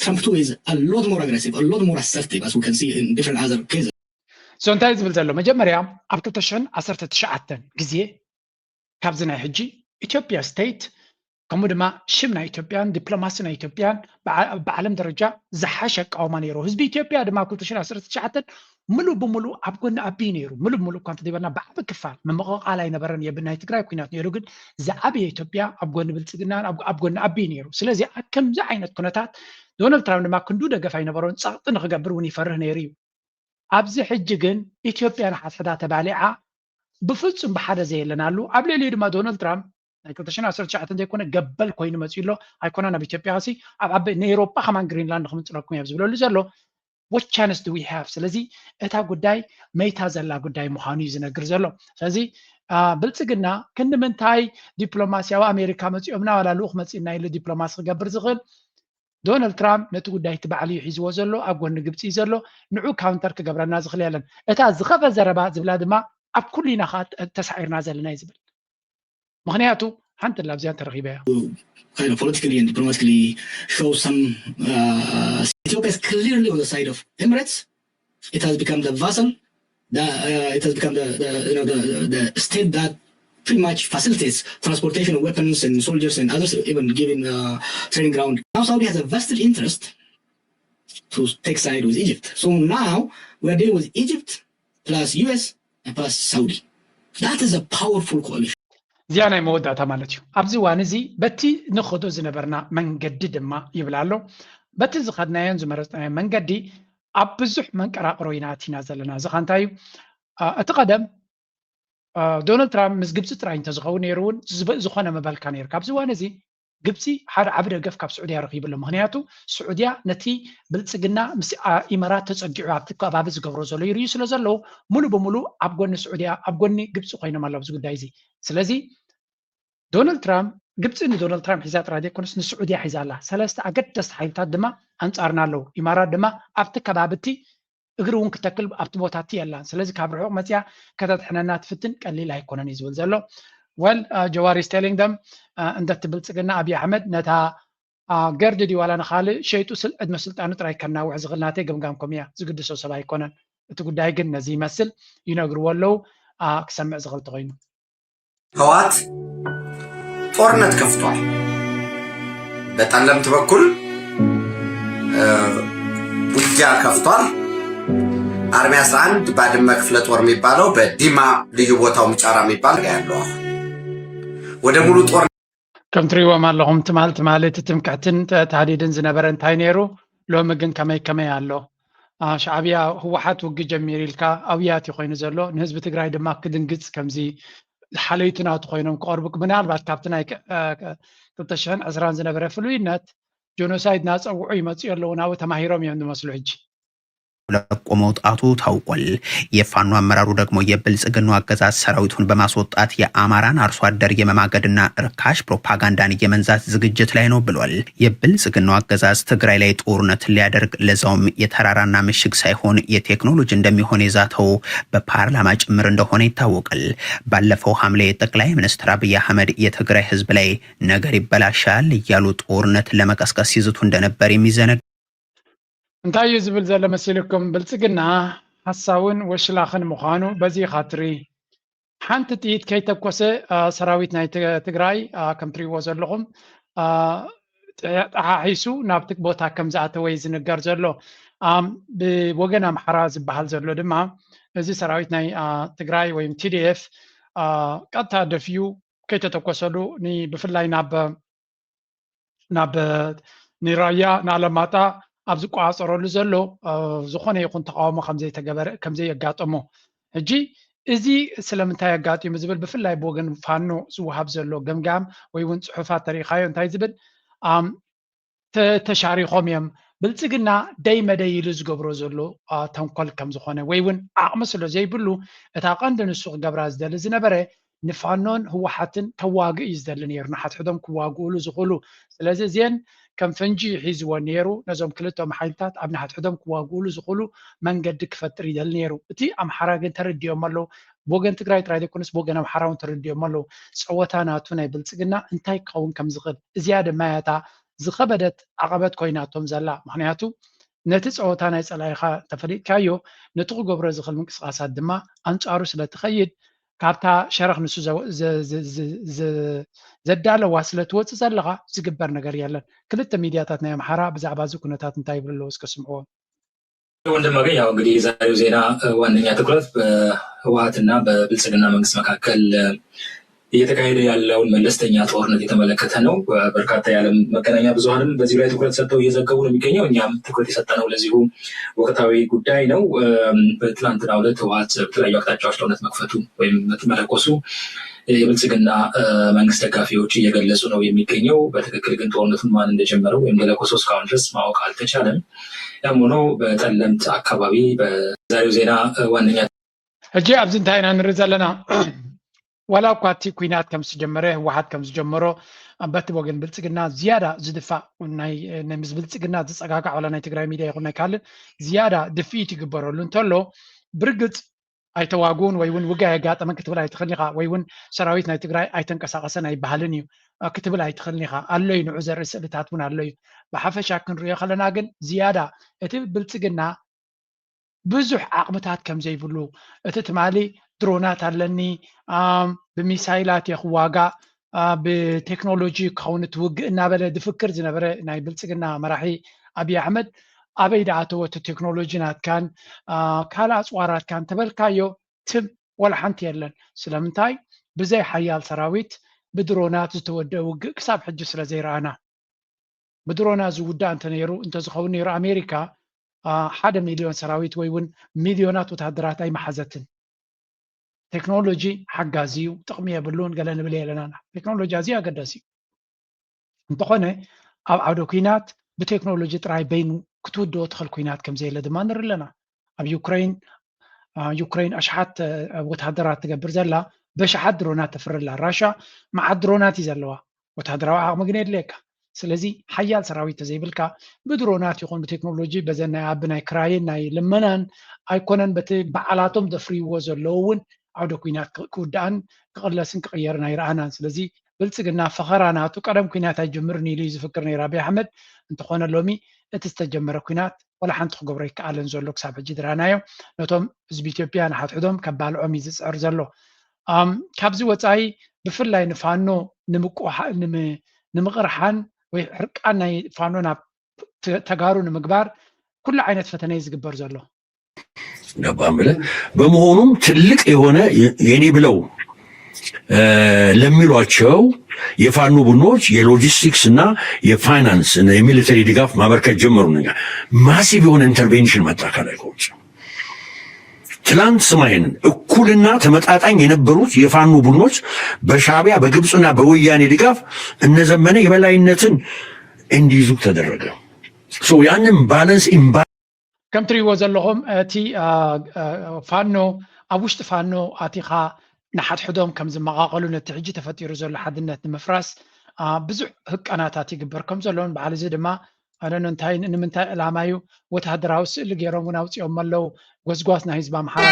Trump two is a lot more aggressive, a lot more assertive, as we can see in different other cases. So እንታይ ዝብል ዘሎ መጀመርያ ኣብ ክልተ ሽሕን ዓሰርተ ትሽዓተን ግዜ ካብዚ ናይ ሕጂ ኢትዮጵያ ስቴት ከምኡ ድማ ሽም ናይ ኢትዮጵያን ዲፕሎማሲ ናይ ኢትዮጵያን ብዓለም ደረጃ ዝሓሸ ኣቃውማ ነይሩ። ህዝቢ ኢትዮጵያ ድማ ኣብ ክልተ ሽሕን ዓሰርተ ትሽዓተን ምሉእ ብምሉእ ኣብ ጎኒ ኣቢ ነይሩ። ምሉእ ብምሉእ እኳ እንተዘይበልና ብዓቢ ክፋል ምምቕቓል ኣይነበረን። የብን ናይ ትግራይ ኩናት ነይሩ፣ ግን ዝዓበየ ኢትዮጵያ ኣብ ጎኒ ብልፅግና ኣብ ጎኒ ኣቢ ነይሩ። ስለዚ ኣብ ከምዚ ዓይነት ኩነታት ዶናልድ ትራምፕ ድማ ክንዱ ደገፍ ኣይነበሮን። ፀቕጢ ንክገብር እውን ይፈርህ ነይሩ እዩ። ኣብዚ ሕጂ ግን ኢትዮጵያ ንሓድሕዳ ተባሊዓ ብፍፁም ብሓደ ዘየለናሉ ኣብ ልዕሊኡ ድማ ዶናልድ ትራምፕ ናይ ክልተ ሽሕን ዓሰርተ ትሽዓተን ዘይኮነ ገበል ኮይኑ መፅኡ ኣሎ። ኣይኮነን ኣብ ኢትዮጵያ ሲ ኣብ ዓበ ንኤሮጳ ከማን ግሪንላንድ ክምፅለኩም እዮም ዝብለሉ ዘሎ። What chance do we have? ስለዚ እታ ጉዳይ መይታ ዘላ ጉዳይ ምዃኑ እዩ ዝነግር ዘሎ። ስለዚ ብልፅግና ክንዲ ምንታይ ዲፕሎማስያዊ ኣሜሪካ መፂኦምና ዋላ ልኡኽ መፂእና ኢሉ ዲፕሎማሲ ክገብር ዝኽእል ዶናልድ ትራምፕ ነቲ ጉዳይ እቲ ባዕሉ እዩ ሒዝዎ ዘሎ፣ ኣብ ጎኒ ግብፂ እዩ ዘሎ። ንዑ ካውንተር ክገብረና ዝኽእል የለን። እታ ዝኸፈ ዘረባ ዝብላ ድማ ኣብ ኩሉ ኢና ከዓ ተሳዒርና ዘለና እዩ ዝብል። ምክንያቱ ሓንቲ ላ ኣብዚኣ ተረኺበ እያ። kind of politically and diplomatically show some uh, Ethiopia is clearly on the side of Emirates. It has become the vassal. The, uh, it has become the, the you know the, the state that pretty much facilitates transportation of weapons and soldiers and others, even giving uh, training ground. Now Saudi has a vested interest to take side with Egypt. So now we are dealing with Egypt plus U S and plus Saudi. That is a powerful coalition. እዚኣ ናይ መወዳእታ ማለት እዩ። ኣብዚ እዋን እዚ በቲ ንኸዶ ዝነበርና መንገዲ ድማ ይብል ኣሎ። በቲ ዝኸድናዮን ዝመረፅናዮ መንገዲ ኣብ ብዙሕ መንቀራቕሮ ኢና ኣቲና ዘለና። እዚ ኸ እንታይ እዩ? እቲ ቀደም ዶናልድ ትራምፕ ምስ ግብፂ ጥራይ እንተዝኸውን ነይሩ እውን ዝኾነ ምበልካ ነይሩ። ካብዚ እዋን እዚ ግብፂ ሓደ ዓቢ ደገፍ ካብ ስዑድያ ረኺቡ ኣሎ። ምክንያቱ ስዑድያ ነቲ ብልፅግና ምስ ኢመራት ተፀጊዑ ኣብቲ ከባቢ ዝገብሮ ዘሎ ይርእዩ ስለ ዘለዉ ሙሉእ ብሙሉእ ኣብ ጎኒ ስዑድያ ኣብ ጎኒ ግብፂ ኮይኖም ኣለዉ ኣብዚ ጉዳይ እዚ። ስለዚ ዶናልድ ትራምፕ ግብፂ ንዶናልድ ትራምፕ ሒዛ ጥራይ ዘይኮነስ ንስዑድያ ሒዛ ኣላ። ሰለስተ ኣገደስቲ ሓይልታት ድማ ኣንፃርና ኣለዉ። ኢማራት ድማ ኣብቲ ከባቢ እቲ እግሪ እውን ክተክል ኣብቲ ቦታ እቲ የላን። ስለዚ ካብ ርሑቕ መፅያ ከተድሕነና ትፍትን ቀሊል ኣይኮነን እዩ ዝብል ዘሎ። Well ጀዋር is telling them እንደቲ ብልፅግና ኣብይ ኣሕመድ ነታ ገርድ ድዩ ዋላ ንኻልእ ሸይጡ ዕድመ ስልጣኑ ጥራይ ከናውሕ ዝኽእል ናተይ ገምጋም ከም እያ ዝግድሶ ሰብ ኣይኮነን። እቲ ጉዳይ ግን ነዚ ይመስል ይነግርዎ ኣለዉ ክሰምዕ ዝኽእል ተኾይኑ። ህወሓት ጦርነት ከፍቷል። በጠለምት በኩል ውጊያ ከፍቷል። አርሚ አስራ አንድ ባድመ ክፍለ ጦር የሚባለው በዲማ ልዩ ቦታው ምጫራ የሚባል ያለው አሁን ወደ ሙሉ ጦር ከም ትሪእዎም ኣለኹም ትማል ትማሊ እቲ ትምክሕትን ተታህዲድን ዝነበረ እንታይ ነይሩ? ሎሚ ግን ከመይ ከመይ ኣሎ? ሻዕብያ ህወሓት ውግ ጀሚር ኢልካ ኣብያት ኮይኑ ዘሎ ንህዝቢ ትግራይ ድማ ክድንግፅ ከምዚ ሓለይቲ ናቱ ኮይኖም ክቐርቡ ምናልባት ካብቲ ናይ ክልተ ሽሕን ዕስራን ዝነበረ ፍሉይነት ጆኖሳይድ ናፀውዑ ይመፅኡ ኣለዉ ናብኡ ተማሂሮም እዮም ዝመስሉ ሕጂ። ለቆ መውጣቱ ታውቋል። የፋኖ አመራሩ ደግሞ የብልጽግናው አገዛዝ ሰራዊቱን በማስወጣት የአማራን አርሶ አደር የመማገድና ርካሽ ፕሮፓጋንዳን የመንዛት ዝግጅት ላይ ነው ብሏል። የብልጽግናው አገዛዝ ትግራይ ላይ ጦርነት ሊያደርግ፣ ለዛውም የተራራና ምሽግ ሳይሆን የቴክኖሎጂ እንደሚሆን የዛተው በፓርላማ ጭምር እንደሆነ ይታወቃል። ባለፈው ሐምሌ ጠቅላይ ሚኒስትር አብይ አህመድ የትግራይ ህዝብ ላይ ነገር ይበላሻል እያሉ ጦርነት ለመቀስቀስ ሲዝቱ እንደነበር የሚዘነጋ እንታይ እዩ ዝብል ዘሎ መሲልኩም? ብልጽግና ሓሳውን ወሽላኽን ምዃኑ በዚ ኢኻ ትርኢ። ሓንቲ ጥይት ከይተኮሰ፣ አ፣ ሰራዊት ናይ ት-፣ ትግራይ፣ አ፣ ከም ትርእይዎ ዘለኹም፣ አ፣ ጠ-፣ ጠሓሒሱ ናብቲ ቦታ ከም ዝኣተወ እዩ ዝንገር ዘሎ። ኣም፣ ብወገን ኣምሓራ ዝበሃል ዘሎ ድማ፣ እዚ ሰራዊት ናይ፣ አ፣ ትግራይ ወይም ቲ ዲ ኤፍ፣ አ፣ ቀጥታ ደፊኡ ከይተተኮሰሉ ኒ-፣ ብፍላይ ናብ፣ ናብ፣ ንራያ፣ ንኣለማጣ ኣብ ዝቆጻጸረሉ ዘሎ፣ አ፣ ዝኾነ ይኹን ተቃውሞ ከም ዘይተገበረ፣ ከም ዘየጋጠሞ። ሕጂ እዚ ስለምንታይ ኣጋጢሙ ዝብል ብፍላይ ብወገን ፋኖ ዝወሃብ ዘሎ ገምጋም ወይ እውን ጽሑፋት ተሪኢኻዮ እንታይ ዝብል፣ ኣም፣ ተ-፣ ተሻሪኾም እዮም። ብልጽግና ደይ መደይ ኢሉ ዝገብሮ ዘሎ፣ አ፣ ተንኮል ከም ዝኾነ ወይ እውን ዓቕሚ ስለ ዘይብሉ እታ ቀንዲ ንሱ ክገብራ ዝደሊ ዝነበረ ንፋኖን ህወሓትን ከዋግእ እዩ ዝደሊ ነይሩ፣ ንሓድሕዶም ክዋግኡሉ ዝኽእሉ። ስለዚ እዚአን ከም ፈንጂ ሒዝወን ነይሩ፣ ነዞም ክልተኦም ሓይልታት ኣብ ንሓድሕዶም ክዋግኡሉ ዝኽእሉ መንገዲ ክፈጥር ይደሊ ነይሩ። እቲ ኣምሓራ ግን ተረዲኦም ኣለዉ። ብወገን ትግራይ ጥራይ ዘይኮነስ ብወገን ኣምሓራ እውን ተረዲኦም ኣለዉ። ጸወታ ናቱ ናይ ብልጽግና እንታይ ክኸውን ከም ዝኽእል። እዚኣ ድማ እያ እታ ዝኸበደት ዓቐበት ኮይናቶም ዘላ። ምኽንያቱ ነቲ ጸወታ ናይ ጸላኢኻ እንተፈሊጥካዮ፣ ነቲ ክገብሮ ዝኽእል ምንቅስቓሳት ድማ ኣንጻሩ ስለ ትኸይድ፣ ካብታ ሸረኽ ንሱ ዘ-፣ ዘ-፣ ዘ-፣ ዘ-፣ ዘ-፣ ዘዳለዋ ስለ ትወጽእ ዘለኻ ዝግበር ነገር የለን። ክልተ ሚድያታት ናይ ኣምሓራ ብዛዕባ እዚ ኩነታት እንታይ ይብሉ ኣለዉ? እስከ ስምዕዎ። ወንድማገኝ፣ ያው እንግዲህ የዛሬው ዜና፣ እ፣ ዋነኛ ትኩረት በህወሓትና በብልጽግና መንግስት መካከል፣ እ፣ እየተካሄደ ያለውን መለስተኛ ጦርነት የተመለከተ ነው። እ፣ በርካታ የዓለም መገናኛ ብዙኃንም በዚህ ላይ ትኩረት ሰጥተው እየዘገቡ ነው የሚገኘው። እኛም ትኩረት የሰጠነው ለዚሁ ወቅታዊ ጉዳይ ነው። እ፣ በትናንትናው ዕለት ህወሓት በተለያዩ አቅጣጫዎች ጦርነት መክፈቱ ወይም መለኮሱ የብልጽግና፣ እ፣ መንግስት ደጋፊዎች እየገለጹ ነው የሚገኘው። በትክክል ግን ጦርነቱን ማን እንደጀመረው ወይም እንደለኮሰው እስካሁን ድረስ ማወቅ አልተቻለም። ያም ሆኖ በጠለምት አካባቢ በዛሬው ዜና፣ እ፣ ዋነኛ ሕጂ ኣብዚ እንታይ ኢና ንርኢ ዘለና? ዋላ እኳ እቲ ኲናት ከም ዝጀመረ፣ ህወሓት ከም ዝጀመሮ፣ በቲ ወገን ብልጽግና ዝያዳ ዝድፋእ፣ ናይ፣ ናይ ምስ ብልጽግና ዝጸጋጋዕ፣ ዋላ ናይ ትግራይ ሚድያ ይኹን ናይ ካልእ ዝያዳ ድፍኢት ይግበረሉ እንተሎ፣ ብርግጽ ኣይተዋግኡን ወይ እውን ውግእ ኣየጋጠመን ክትብል ኣይትኽእልን ኢኻ፣ ወይ እውን ሰራዊት ናይ ትግራይ ኣይተንቀሳቐሰን ኣይበሃልን እዩ፣ እ፣ ክትብል ኣይትኽእልን ኢኻ። ኣሎ እዩ፣ ንዑ ዘርኢ ስእልታት እውን ኣሎ እዩ። ብሓፈሻ ክንሪኦ ከለና ግን ዝያዳ እቲ ብልጽግና ብዙሕ ዓቕምታት ከም ዘይብሉ፣ እቲ ትማሊ ድሮናት ኣለኒ፣ ኣም፣ ብሚሳይላት እየ ክዋጋእ፣ ኣ፣ ብቴክኖሎጂ ክኸውን እቲ ውግእ እናበለ ዝፍክር ዝነበረ ናይ ብልጽግና መራሒ ኣብይ ኣሕመድ፣ ኣበይ ደኣ ኣተወ እቲ ቴክኖሎጂ ናትካን፣ ኣ፣ ካልእ ኣጽዋራትካን ተበልካዮ፣ ትም፣ ወላ ሓንቲ የለን። ስለምንታይ? ብዘይ ሓያል ሰራዊት፣ ብድሮናት ዝተወደአ ውግእ ክሳብ ሕጂ ስለ ዘይረኣና። ብድሮናት ዝውዳእ እንተነይሩ፣ እንተዝኸውን ነይሩ፣ ኣሜሪካ፣ ኣ፣ ሓደ ሚልዮን ሰራዊት ወይ እውን ሚልዮናት ወተሃደራት ኣይመሓዘትን። ቴክኖሎጂ ሓጋዚ እዩ፣ ጥቕሚ የብሉን፣ ገለ ንብል የለናን። ቴክኖሎጂ ኣዝዩ ኣገዳሲ እዩ። እንተኾነ፣ ኣብ ዓውደ ኲናት ብቴክኖሎጂ ጥራይ በይኑ ክትውድኦ ትኽእል ኲናት ከም ዘየለ ድማ ንርኢ ኣለና። ኣብ ዩክረይን፣ ኣ፣ ዩክረይን ኣሽሓት፣ እ፣ ወተሃደራት ትገብር ዘላ፣ በሽሓት ድሮናት ተፍሪ ኣላ። ራሻ መዓት ድሮናት እዩ ዘለዋ፣ ወተሃደራዊ ዓቕሚ ግን የድልየካ። ስለዚ ሓያል ሰራዊት ተዘይብልካ፣ ብድሮናት ይኹን ብቴክኖሎጂ፣ በዘን ናይ ኣብ ናይ ክራይን ናይ ልመናን ኣይኮነን፣ በቲ በዓላቶም ዘፍርይዎ ዘለዉ እውን ዓውደ ኲናት ክ-፣ ክውዳእን ክቕለስን ክቕየርን ኣይረኣናን። ስለዚ ብልጽግና ፈኸራ ናቱ ቀደም ኲናት ኣይጅምርን ኢሉ እዩ ዝፍክር ነይሩ ኣብይ ኣሕመድ። እንተኾነ ሎሚ እቲ ዝተጀመረ ኲናት ዋላ ሓንቲ ክገብሮ ኣይከኣለን ዘሎ ክሳብ ሕጂ ዝረኣናዮ። ነቶም ህዝቢ ኢትዮጵያ ንሓድሕዶም ከባልዖም እዩ ዝጽዕር ዘሎ። ኣም፣ ካብዚ ወጻኢ ብፍላይ ንፋኖ ንምቁሓ-፣ ንም-፣ ንምቕርሓን ወይ ሕርቃን ናይ ፋኖ ናብ ተ-፣ ተጋሩ ንምግባር ኩሉ ዓይነት ፈተነ እዩ ዝግበር ዘሎ። ገባም ብለህ። በመሆኑም ትልቅ የሆነ የ-፣ የኔ ብለው፣ እ፣ ለሚሏቸው የፋኖ ቡድኖች የሎጂስቲክስ እና የፋይናንስ እና የሚሊተሪ ድጋፍ ማበርከት ጀመሩ። ነገር ማሲቭ የሆነ ኢንተርቬንሽን መጣ ከላይ ከውጭ። ትላንት ስማ ይሄንን እኩልና ተመጣጣኝ የነበሩት የፋኖ ቡድኖች በሻዕቢያ በግብፅና በወያኔ ድጋፍ እነዘመነ የበላይነትን እንዲይዙ ተደረገ። ሶ ያንን ባላንስ ኢምባ ከም ትሪእዎ ዘለኹም እቲ ፋኖ ኣብ ውሽጢ ፋኖ ኣቲኻ ንሓድሕዶም ከም ዝመቓቐሉ ነቲ ሕጂ ተፈጢሩ ዘሎ ሓድነት ንምፍራስ ብዙሕ ህቀናታት ይግበር ከም ዘሎን በዓል እዚ ድማ ኣደኖ እንታይ ንምንታይ ዕላማ እዩ ወተሃደራዊ ስእሊ ገይሮም እውን ኣውፅኦም ኣለዉ። ጎስጓስ ናይ ህዝቢ ኣምሓራ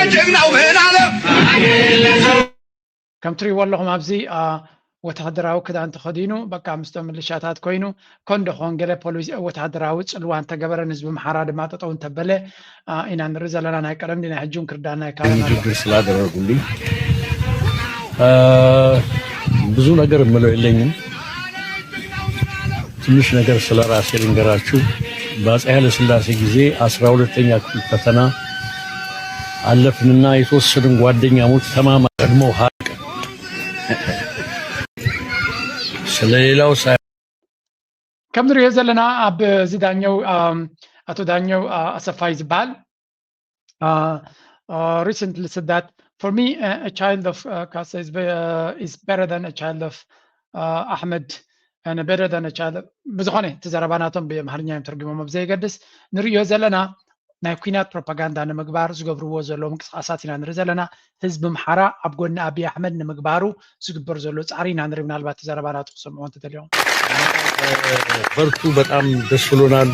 ከም ትሪእዎ ኣለኹም ኣብዚ ወተሃደራዊ ክዳን ተኸዲኑ በቃ ምስቶም ምልሻታት ኮይኑ ኮን ዶ ኾን ገለ ፖሊስ ወተሃደራዊ ፅልዋ እንተገበረ ንህዝቢ ኣምሓራ ድማ ጠጠው እንተበለ ኢና ንርኢ ዘለና። ናይ ቀደም ናይ ሕጂ እውን ክርዳና ይካለና። ንግግር ስላደረጉልኝ ብዙ ነገር እምለው የለኝም። ትንሽ ነገር ስለ ራሴ ልንገራችሁ። በአፄ ኃይለ ሥላሴ ጊዜ አስራ ሁለተኛ ክፍል ፈተና አለፍንና የተወሰንን ጓደኛሞች ተማማ ቀድሞ ሀቅ ስለሌላው ሳይ ከም ንሪኦ ዘለና ኣብ እዚ ዳኛው ኣቶ ዳኛው ኣሰፋይ ዝበሃል recently said that for me a child of Kasa is better than a child of Ahmed and better than a child ብዝኾነ እቲ ዘረባ ናቶም ብኣምሓርኛ እዮም ተርጉሞም ኣብ ዘየገድስ ንርእዮ ዘለና ናይ ኲናት ፕሮፓጋንዳ ንምግባር ዝገብርዎ ዘለዉ ምንቅስቃሳት ኢና ንርኢ ዘለና። ህዝቢ ኣምሓራ ኣብ ጎኒ ኣብይ ኣሕመድ ንምግባሩ ዝግበር ዘሎ ፃዕሪ ኢና ንርኢ። ምናልባት እቲ ዘረባ ናቱ ክሰምዕዎ እንተደልዮም። በርቱ፣ በጣም ደስ ብሎናል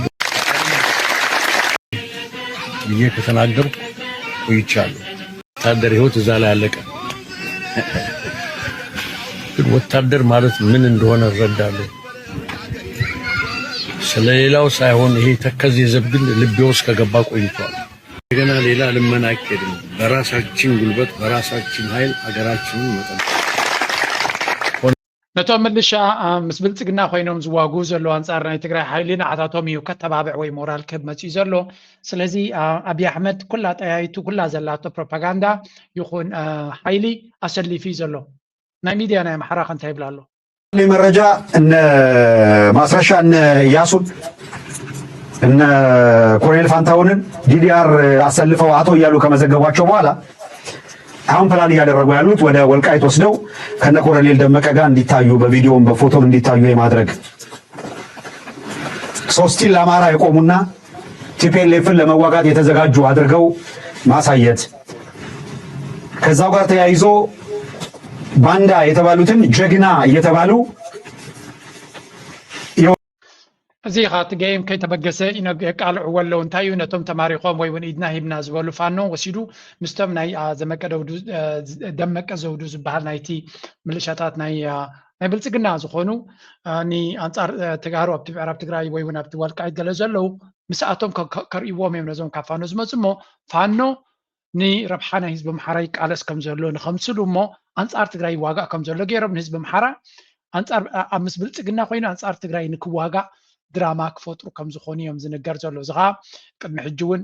ብዬ ከተናገርኩ ቆይቻለሁ። ወታደር ህይወት እዛ ላይ አለቀ። ግን ወታደር ማለት ምን እንደሆነ እረዳለሁ። ስለሌላው ሳይሆን ይሄ ተከዜ ዘብ ግን ልቤ ውስጥ ከገባ ቆይቷል። እንደገና ሌላ ልመና አይኬድም። በራሳችን ጉልበት በራሳችን ኃይል አገራችንን መጠበቅ ነቶም ምልሻ ምስ ብልፅግና ኮይኖም ዝዋግኡ ዘለዉ ኣንፃር ናይ ትግራይ ሓይሊ ንዓታቶም እዩ ከተባብዕ ወይ ሞራል ክህብ መፅዩ ዘሎ። ስለዚ ኣብይ ኣሕመድ ኩላ ጠያይቱ ኩላ ዘላቶ ፕሮፓጋንዳ ይኹን ሓይሊ ኣሰሊፉ እዩ ዘሎ። ናይ ሚድያ ናይ ኣምሓራ ከ እንታይ ይብላ ኣሎ? መረጃ እነ ማስረሻ እነ ያሱን እነ ኮሎኔል ፋንታውንን ዲዲአር አሰልፈው አቶ እያሉ ከመዘገቧቸው በኋላ አሁን ፕላን እያደረጉ ያሉት ወደ ወልቃይት ወስደው ከነ ኮሎኔል ደመቀ ጋር እንዲታዩ በቪዲዮም በፎቶም እንዲታዩ የማድረግ so still ለአማራ የቆሙና ቲፒኤልኤፍን ለመዋጋት የተዘጋጁ አድርገው ማሳየት ከዛው ጋር ተያይዞ ባንዳ የተባሉትን ጀግና እየተባሉ እዚ ኻ እቲ ገይም ከይተበገሰ የቃልዕዎ ኣለዉ። እንታይ እዩ ነቶም ተማሪኾም ወይ እውን ኢድና ሂብና ዝበሉ ፋኖ ወሲዱ ምስቶም ናይ ደመቀ ዘውዱ ዝበሃል ናይቲ ምልሻታት ናይ ብልፅግና ዝኾኑ ንኣንፃር ተጋሩ ኣብቲ ምዕራብ ትግራይ ወይ እውን ኣብቲ ወልቃይት ገለ ዘለዉ ምስኣቶም ከርእይዎም እዮም ነዞም ካብ ፋኖ ዝመፁ እሞ ፋኖ ንረብሓ ናይ ህዝቢ ኣምሓራ ይቃለስ ከም ዘሎ ንኸምስሉ እሞ ኣንፃር ትግራይ ይዋጋእ ከም ዘሎ ገይሮም ንህዝቢ ኣምሓራ ኣንፃር ኣብ ምስ ብልፅግና ኮይኑ ኣንፃር ትግራይ ንክዋጋእ ድራማ ክፈጥሩ ከም ዝኾኑ እዮም ዝንገር ዘሎ። እዚ ከዓ ቅድሚ ሕጂ እውን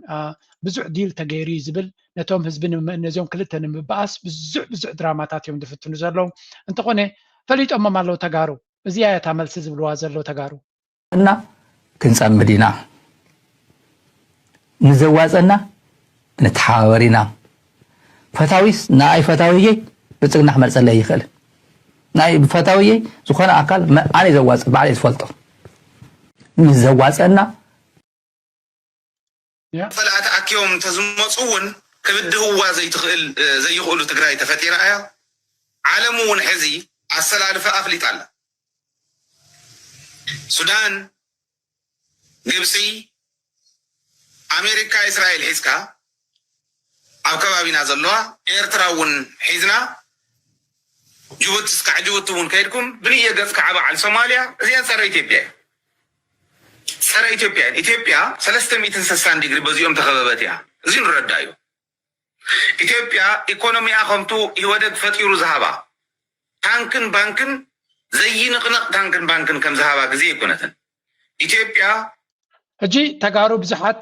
ብዙሕ ዲል ተገይሩ እዩ ዝብል ነቶም ህዝቢ ነዚኦም ክልተ ንምብኣስ ብዙሕ ብዙሕ ድራማታት እዮም ዝፍትኑ ዘለዉ። እንተኾነ ፈሊጦሞም ኣለዉ ተጋሩ። እዚኣ እያ እታ መልሲ ዝብልዋ ዘለዉ ተጋሩ። እና ክንጸምድ ኢና። ንዘዋጸና ንተሓባበር ኢና። ፈታዊስ ንኣይ ፈታዊየይ ብልጽግና ክመርጸለይ ኣይኽእልን። ንኣይ ፈታዊየይ ዝኾነ ኣካል ኣነ ዘዋጽእ ባዕለይ ዝፈልጦ ንዘዋጸና ፈልኣ ተኣኪቦም እንተዝመፁ እውን ክብድህዋ ዘይትኽእል ዘይኽእሉ ትግራይ ተፈጢራ እያ። ዓለም እውን ሕዚ ኣሰላልፋ ኣፍሊጣ ኣላ። ሱዳን፣ ግብፂ፣ ኣሜሪካ፣ እስራኤል ሒዝካ ኣብ ከባቢና ዘለዋ ኤርትራ እውን ሒዝና ጅቡቲ እስካዕ ጅቡቲ እውን ከይድኩም ብንየ ገፅካ ዓባዓል ሶማልያ እዚአን ፀረ ኢትዮጵያ እዩ። ፀረ ኢትዮጵያ እየን። ኢትዮጵያ ሰለስተ ሚእትን ስሳን ዲግሪ በዚኦም ተኸበበት እያ። እዚ ንረዳ እዩ። ኢትዮጵያ ኢኮኖሚኣ ከምቱ ኢህወደግ ፈጢሩ ዝሃባ ታንክን ባንክን ዘይንቕነቕ ታንክን ባንክን ከም ዝሃባ ግዜ ኣይኮነትን። ኢትዮጵያ ሕጂ ተጋሩ ብዙሓት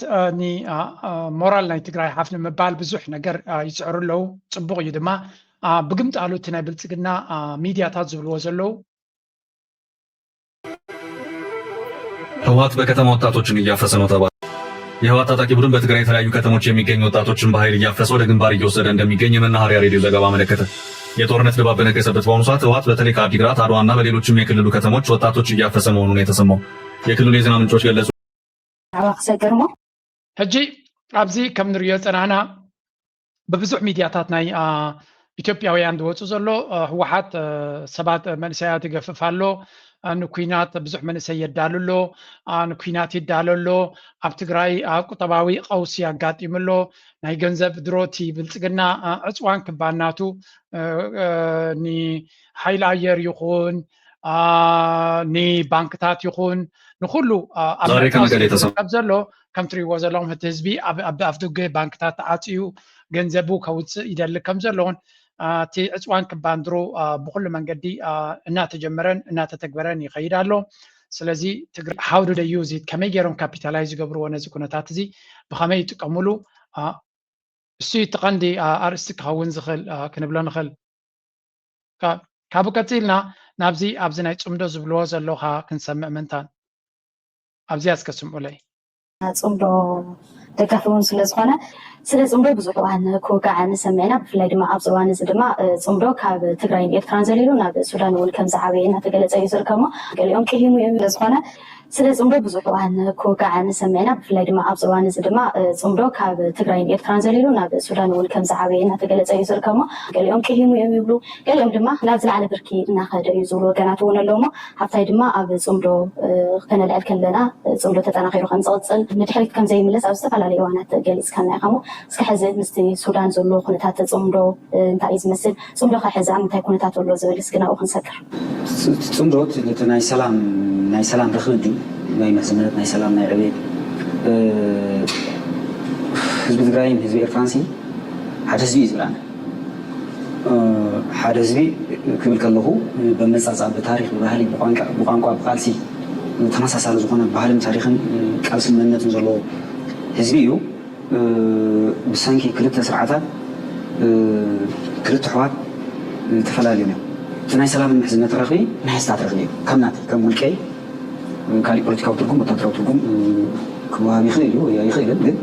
ሞራል ናይ ትግራይ ሓፍ ንምባል ብዙሕ ነገር ይፅዕሩ ኣለዉ። ፅቡቕ እዩ ድማ ብግምጣሉ እቲ ናይ ብልፅግና ሚድያታት ዝብልዎ ዘለዉ ህወሓት በከተማ ወጣቶችን እያፈሰ ነው ተባለ። የህወሓት ታጣቂ ቡድን በትግራይ የተለያዩ ከተሞች የሚገኙ ወጣቶችን በኃይል እያፈሰ ወደ ግንባር እየወሰደ እንደሚገኝ የመናኸሪያ ሬዲዮ ዘገባ አመለከተ። የጦርነት ድባብ በነገሰበት በአሁኑ ሰዓት ህወሓት በተለይ ከአዲግራት፣ አድዋና በሌሎችም የክልሉ ከተሞች ወጣቶች እያፈሰ መሆኑን የተሰማው የክልሉ የዜና ምንጮች ገለጹ። ሕጂ ኣብዚ ከም ንሪኦ ዝፀናሕና ብብዙሕ ሚድያታት ናይ ኢትዮጵያውያን ዝወፁ ዘሎ፣ ህወሓት ሰባት መንእሰያት ይገፍፍ ኣሎ፣ ንኩናት ብዙሕ መንእሰይ የዳሉ ኣሎ፣ ንኩናት ይዳሎ ኣሎ፣ ኣብ ትግራይ ቁጠባዊ ቀውሲ ኣጋጢሙ ኣሎ፣ ናይ ገንዘብ ድሮቲ ብልፅግና ዕፅዋን ክባናቱ ንሓይሊ ኣየር ይኹን ንባንክታት ይኹን ንኩሉ ኣብ ምዕቃብ ዝርከብ ዘሎ። ከም ትሪእዎ ዘለኹም እቲ ህዝቢ ኣብ ኣፍደገ ባንክታት ተዓፅዩ ገንዘቡ ከውፅእ ይደሊ ከም ዘለውን እቲ ዕፅዋን ክባንድሩ ብኩሉ መንገዲ እናተጀመረን እናተተግበረን ይኸይድ ኣሎ። ስለዚ ትግራይ how do they use it፣ ከመይ ገይሮም ካፒታላይዝ ይገብርዎ ነዚ ኩነታት እዚ፣ ብኸመይ ይጥቀምሉ፣ እሱ እቲ ቀንዲ ኣርእስቲ ክኸውን ዝኽእል ክንብሎ ንኽእል። ካብኡ ቀፂልና ናብዚ ኣብዚ ናይ ፅምዶ ዝብልዎ ዘለኻ ክንሰምዕ ምንታን ኣብዚኣ እስከ ስምዑለይ። ፅምዶ ደጋፊ እውን ስለዝኾነ ስለ ፅምዶ ብዙሕ እዋን ክውጋዕ ንሰምዕ ኢና። ብፍላይ ድማ ኣብዚ እዋን እዚ ድማ ፅምዶ ካብ ትግራይን ኤርትራን ዘሊሉ ናብ ሱዳን እውን ከም ዝዓበየ እናተገለፀ እዩ ዝርከብ። ገሊኦም ቅሂሙ እዮም ስለዝኾነ ስለ ፅምዶ ብዙሕ እዋን ክውጋዕ ንሰምዕ ኢና። ብፍላይ ድማ ኣብዚ እዋን እዚ ድማ ፅምዶ ካብ ትግራይን ኤርትራን ዘሊሉ ናብ ሱዳን እውን ከም ዝዓበየ እናተገለፀ እዩ ዝርከብ። ገሊኦም ቅሂሙ እዮም ይብሉ፣ ገሊኦም ድማ ናብ ዝለዓለ ብርኪ እናኸደ እዩ ዝብሉ ወገናት እውን ኣለውሞ። ሓፍታይ ድማ ኣብ ፅምዶ ከነልዕል ከለና ፅምዶ ተጠናኺሩ ከም ዝቕፅል ንድሕሪት ከም ዘይምለስ ኣብ ዝተፈላለዩ እዋናት ገሊፅካና ኢኻሞ። እስከ ሕዚ ምስቲ ሱዳን ዘሎ ኩነታት ፅምዶ እንታይ እዩ ዝመስል? ፅምዶ ከ ሕዚ ኣብ ምንታይ ኩነታት ኣሎ ዝብል እስኪ ናብኡ ክንሰግር። ፅምዶ ነቲ ናይ ሰላም ናይ ሰላም ርክብ ድዩ ናይ ምሕዝነት ናይ ሰላም ናይ ዕቤት ህዝቢ ትግራይን ህዝቢ ኤርትራንሲ ሓደ ህዝቢ እዩ ዝብላና። ሓደ ህዝቢ ክብል ከለኹ ብመፃፃ ብታሪክ ብባህሊ ብቋንቋ ብቃልሲ ተመሳሳሊ ዝኾነ ባህልን ታሪክን ቃልስን መንነትን ዘለዎ ህዝቢ እዩ። ብሰንኪ ክልተ ስርዓታት ክልተ ኣሕዋት ተፈላልዮም እዮም። እቲ ናይ ሰላምን ምሕዝነት ረኽቢ ናይ ሕዝታት ረኽቢ እዩ። ከም ናተይ ከም ውልቀይ ካሊእ ፖለቲካዊ ትርጉም ወታደራዊ ትርጉም ክወሃብ ይኽእል እዩ ወይ ኣይኽእልን፣ ግን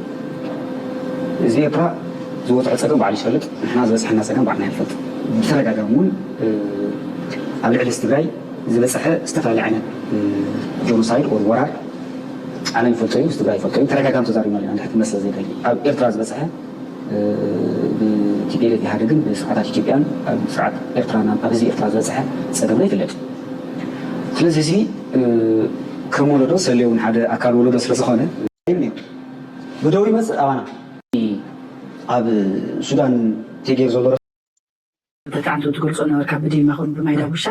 ህዝቢ ኤርትራ ዝወፅዖ ፀገም ባዕሉ ይፈልጥ፣ ንሕና ዝበፅሐና ፀገም ባዕልና ይፈልጥ። ብተደጋጋሚ እውን ኣብ ልዕሊ ህዝቢ ትግራይ ዝበፅሐ ዝተፈላለየ ዓይነት ጆኖሳይድ ወይ ወራር ዓለም ይፈልጦ እዩ፣ ህዝቢ ትግራይ ይፈልጦ እዩ። ተደጋጋሚ ተዛሪብና ኣለና፣ ንድሕሪት ክምለስ ዘይደሊ። ኣብ ኤርትራ ዝበፅሐ ብቲፒኤልኤፍ ኢህኣደግን ብስርዓታት ኢትዮጵያን ኣብ ስርዓት ኤርትራን ኣብ ህዝቢ ኤርትራ ዝበፅሐ ፀገም ይፍለጥ። ስለዚ ህዝቢ ከም ወለዶ ሰልዮ እውን ሓደ ኣካል ወለዶ ስለዝኾነ ብደው ይመፅእ ኣባና ኣብ ሱዳን ተገይሩ ዘሎ በቃ ኣንተ ትገልጾ ነበርካ ብዲማ ኹን ብማይ ዳጉሻ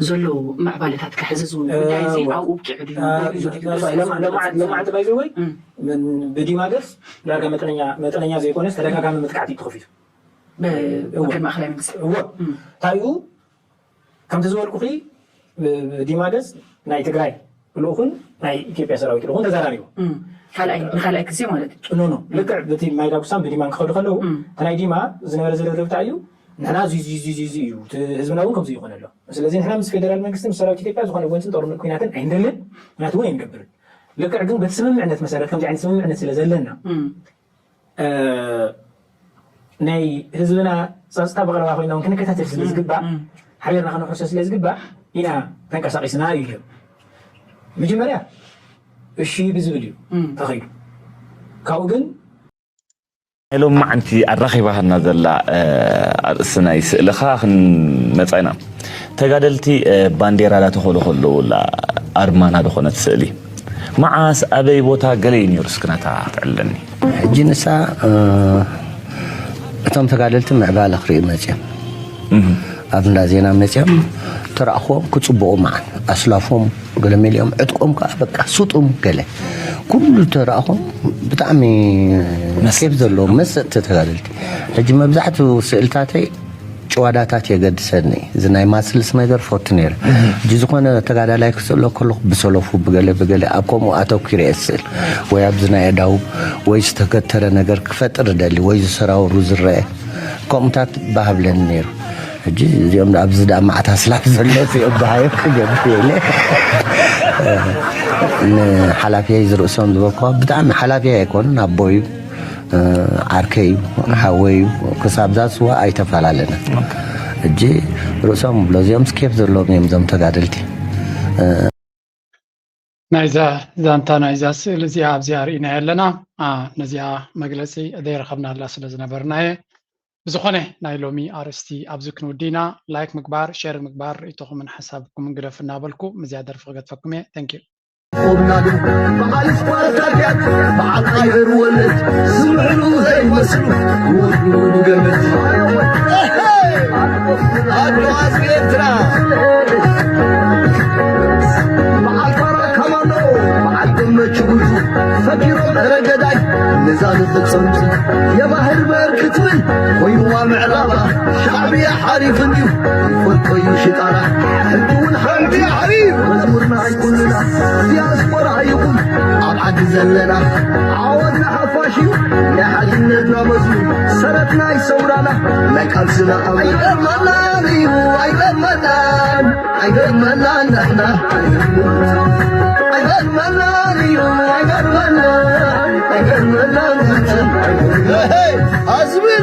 ዘሎ ምዕባለታት ከሕዚ ዝውን ጉዳይ እዚ ኣብኡ ብቂዑ ድዩ ለማዕንቲ ባይዘወይ ብዲማ ገስ ዳርጋ መጠነኛ መጠነኛ ዘይኮነስ ተደጋጋሚ መጥቃዕቲ እዩ ተኸፊቱ ብወገን ማእኸላይ መንግስቲ እዎ እንታይ እዩ ከምቲ ዝበልኩኺ ብዲማ ገስ ናይ ትግራይ ልኡኹን ናይ ኢትዮጵያ ሰራዊት ልኡኹን ተዘራሪቦም ካልኣይ ንካልኣይ ግዜ ማለት እዩ ኖ ኖ ልክዕ በቲ ማይ ዳጉሳን ብዲማን ክኸዱ ከለዉ እቲ ናይ ዲማ ዝነበረ ዝርርብ እንታይ እዩ ንሕና እዚ እዚ እዚ እዚ እዚ እዩ እቲ ህዝብና እውን ከምዚ ይኾን ኣሎ ስለዚ ንሕና ምስ ፌደራል መንግስቲ ምስ ሰራዊት ኢትዮጵያ ዝኾነ ጎንፅን ጦርነት ኩናትን ኣይንደልን ኩናት እውን ኣይንገብርን ልክዕ ግን በቲ ስምምዕነት መሰረት ከምዚ ዓይነት ስምምዕነት ስለ ዘለና ናይ ህዝብና ፀፅታ ብቐረባ ኮይና እውን ክንከታተል ስለ ዝግባእ ሓቢርና ከነሕርሶ ስለ ዝግባእ ኢና ተንቀሳቒስና እዩ ኢሉ መጀመርያ እሺ ብዝብል እዩ ተኸይዱ ካብኡ ግን ሎማዓንቲ ኣራኺባትና ዘላ ኣርእስቲ ናይ ስእልኻ ክንመፃ ኢና ተጋደልቲ ባንዴራ ዳተኾሉ ከለዉ ኣርማና ዝኾነት ስእሊ መዓስ ኣበይ ቦታ ገለ እዩ ነይሩ እስክነታ ትዕለኒ ሕጂ ንሳ እቶም ተጋደልቲ ምዕባለ ክርእዩ መፅኦም ኣብ እንዳ ዜና መፅኦም ተረእኽዎም ክፅብቑ መዓት ኣስላፎም ገለ መሊኦም ዕጥቆም ከዓ በቃ ስጡም ገለ ኩሉ ተረእኽዎም ብጣዕሚ ኬፍ ዘለዎም መሰጥቲ ተጋደልቲ ሕጂ መብዛሕትኡ ስእልታተይ ጭዋዳታት የገድሰኒ እዚ ናይ ማስልስ ነገር ፈቱ ነይረ ሕጂ ዝኾነ ተጋዳላይ ክስእሎ ከለኹ ብሰለፉ ብገለ ብገለ ኣብ ከምኡ ኣተኪረ እየ ስእል ወይ ኣብዚ ናይ ኣዳው ወይ ዝተገተረ ነገር ክፈጥር እደሊ ወይ ዝሰራውሩ ዝረአ ከምኡታት ባሃብለኒ ነይሩ ሕጂ እዚኦም ኣብዚ ዳ ማዕታ ስላፍ ዘሎ እዚኦም ባሃዮም ክገብር ኢለ ንሓላፊየይ ዝርእሶም ዝበልኩዋ ብጣዕሚ ሓላፊያ ኣይኮኑን ኣቦዩ ዓርከይ እዩ ሓወይ እዩ ክሳብ ዛስዋ ኣይተፈላለና እጂ ርእሶም ብሎ እዚኦም ስኬፍ ዘለዎም እዮም እዞም ተጋደልቲ ናይዛ ዛንታ ናይዛ ስእሊ እዚኣ ኣብዚኣ ርኢናዮ ኣለና። ነዚኣ መግለፂ ዘይረኸብናላ ስለ ዝነበርና እየ። ብዝኾነ ናይ ሎሚ ኣርእስቲ ኣብዚ ክንውዲ ኢና። ላይክ ምግባር፣ ሼር ምግባር፣ ርእይቶኹምን ሓሳብኩምን ግደፉ እናበልኩ ምስዚኣ ደርፊ ክገድፈኩም እየ። ተንኪዩ። ቆብናሉ በዓል ስፓርታትያት በዓል ኣይበር ወለድ ዝምዕሉ ዘይመስሉ ወዱ ገመድ ኣድዋ ኤርትራ በዓል ፋራ ካማንዶ በዓል ደመ ችጉቱ ፈኪሮም ረገዳይ ነዛ ንኽጸምቱ የባህር በር ክትብል ኮይኑዋ ምዕራባ ሻዕብያ ሓሪፍ እንድዩ ይፈልጦ እዩ ሽጣራ ሕጂ እውን ሓንቲ ሓሪፍ መዝሙርና ኣይኩንና ዲያስፖራ ይኹን ኣብ ዓዲ ዘለና ዓወት ንሓፋሽ እዩ ናይ ሓድነትና መዝሙር ሰረትና ይሰውራና ናይ ቃልስና ኣምር ኣይገርመናን እዩ ኣይገርመናን ኣይገርመናን ንሕና ኣይገርመናን እዩ ኣይገርመናን ኣይገርመናን ዝትን ኣዝብል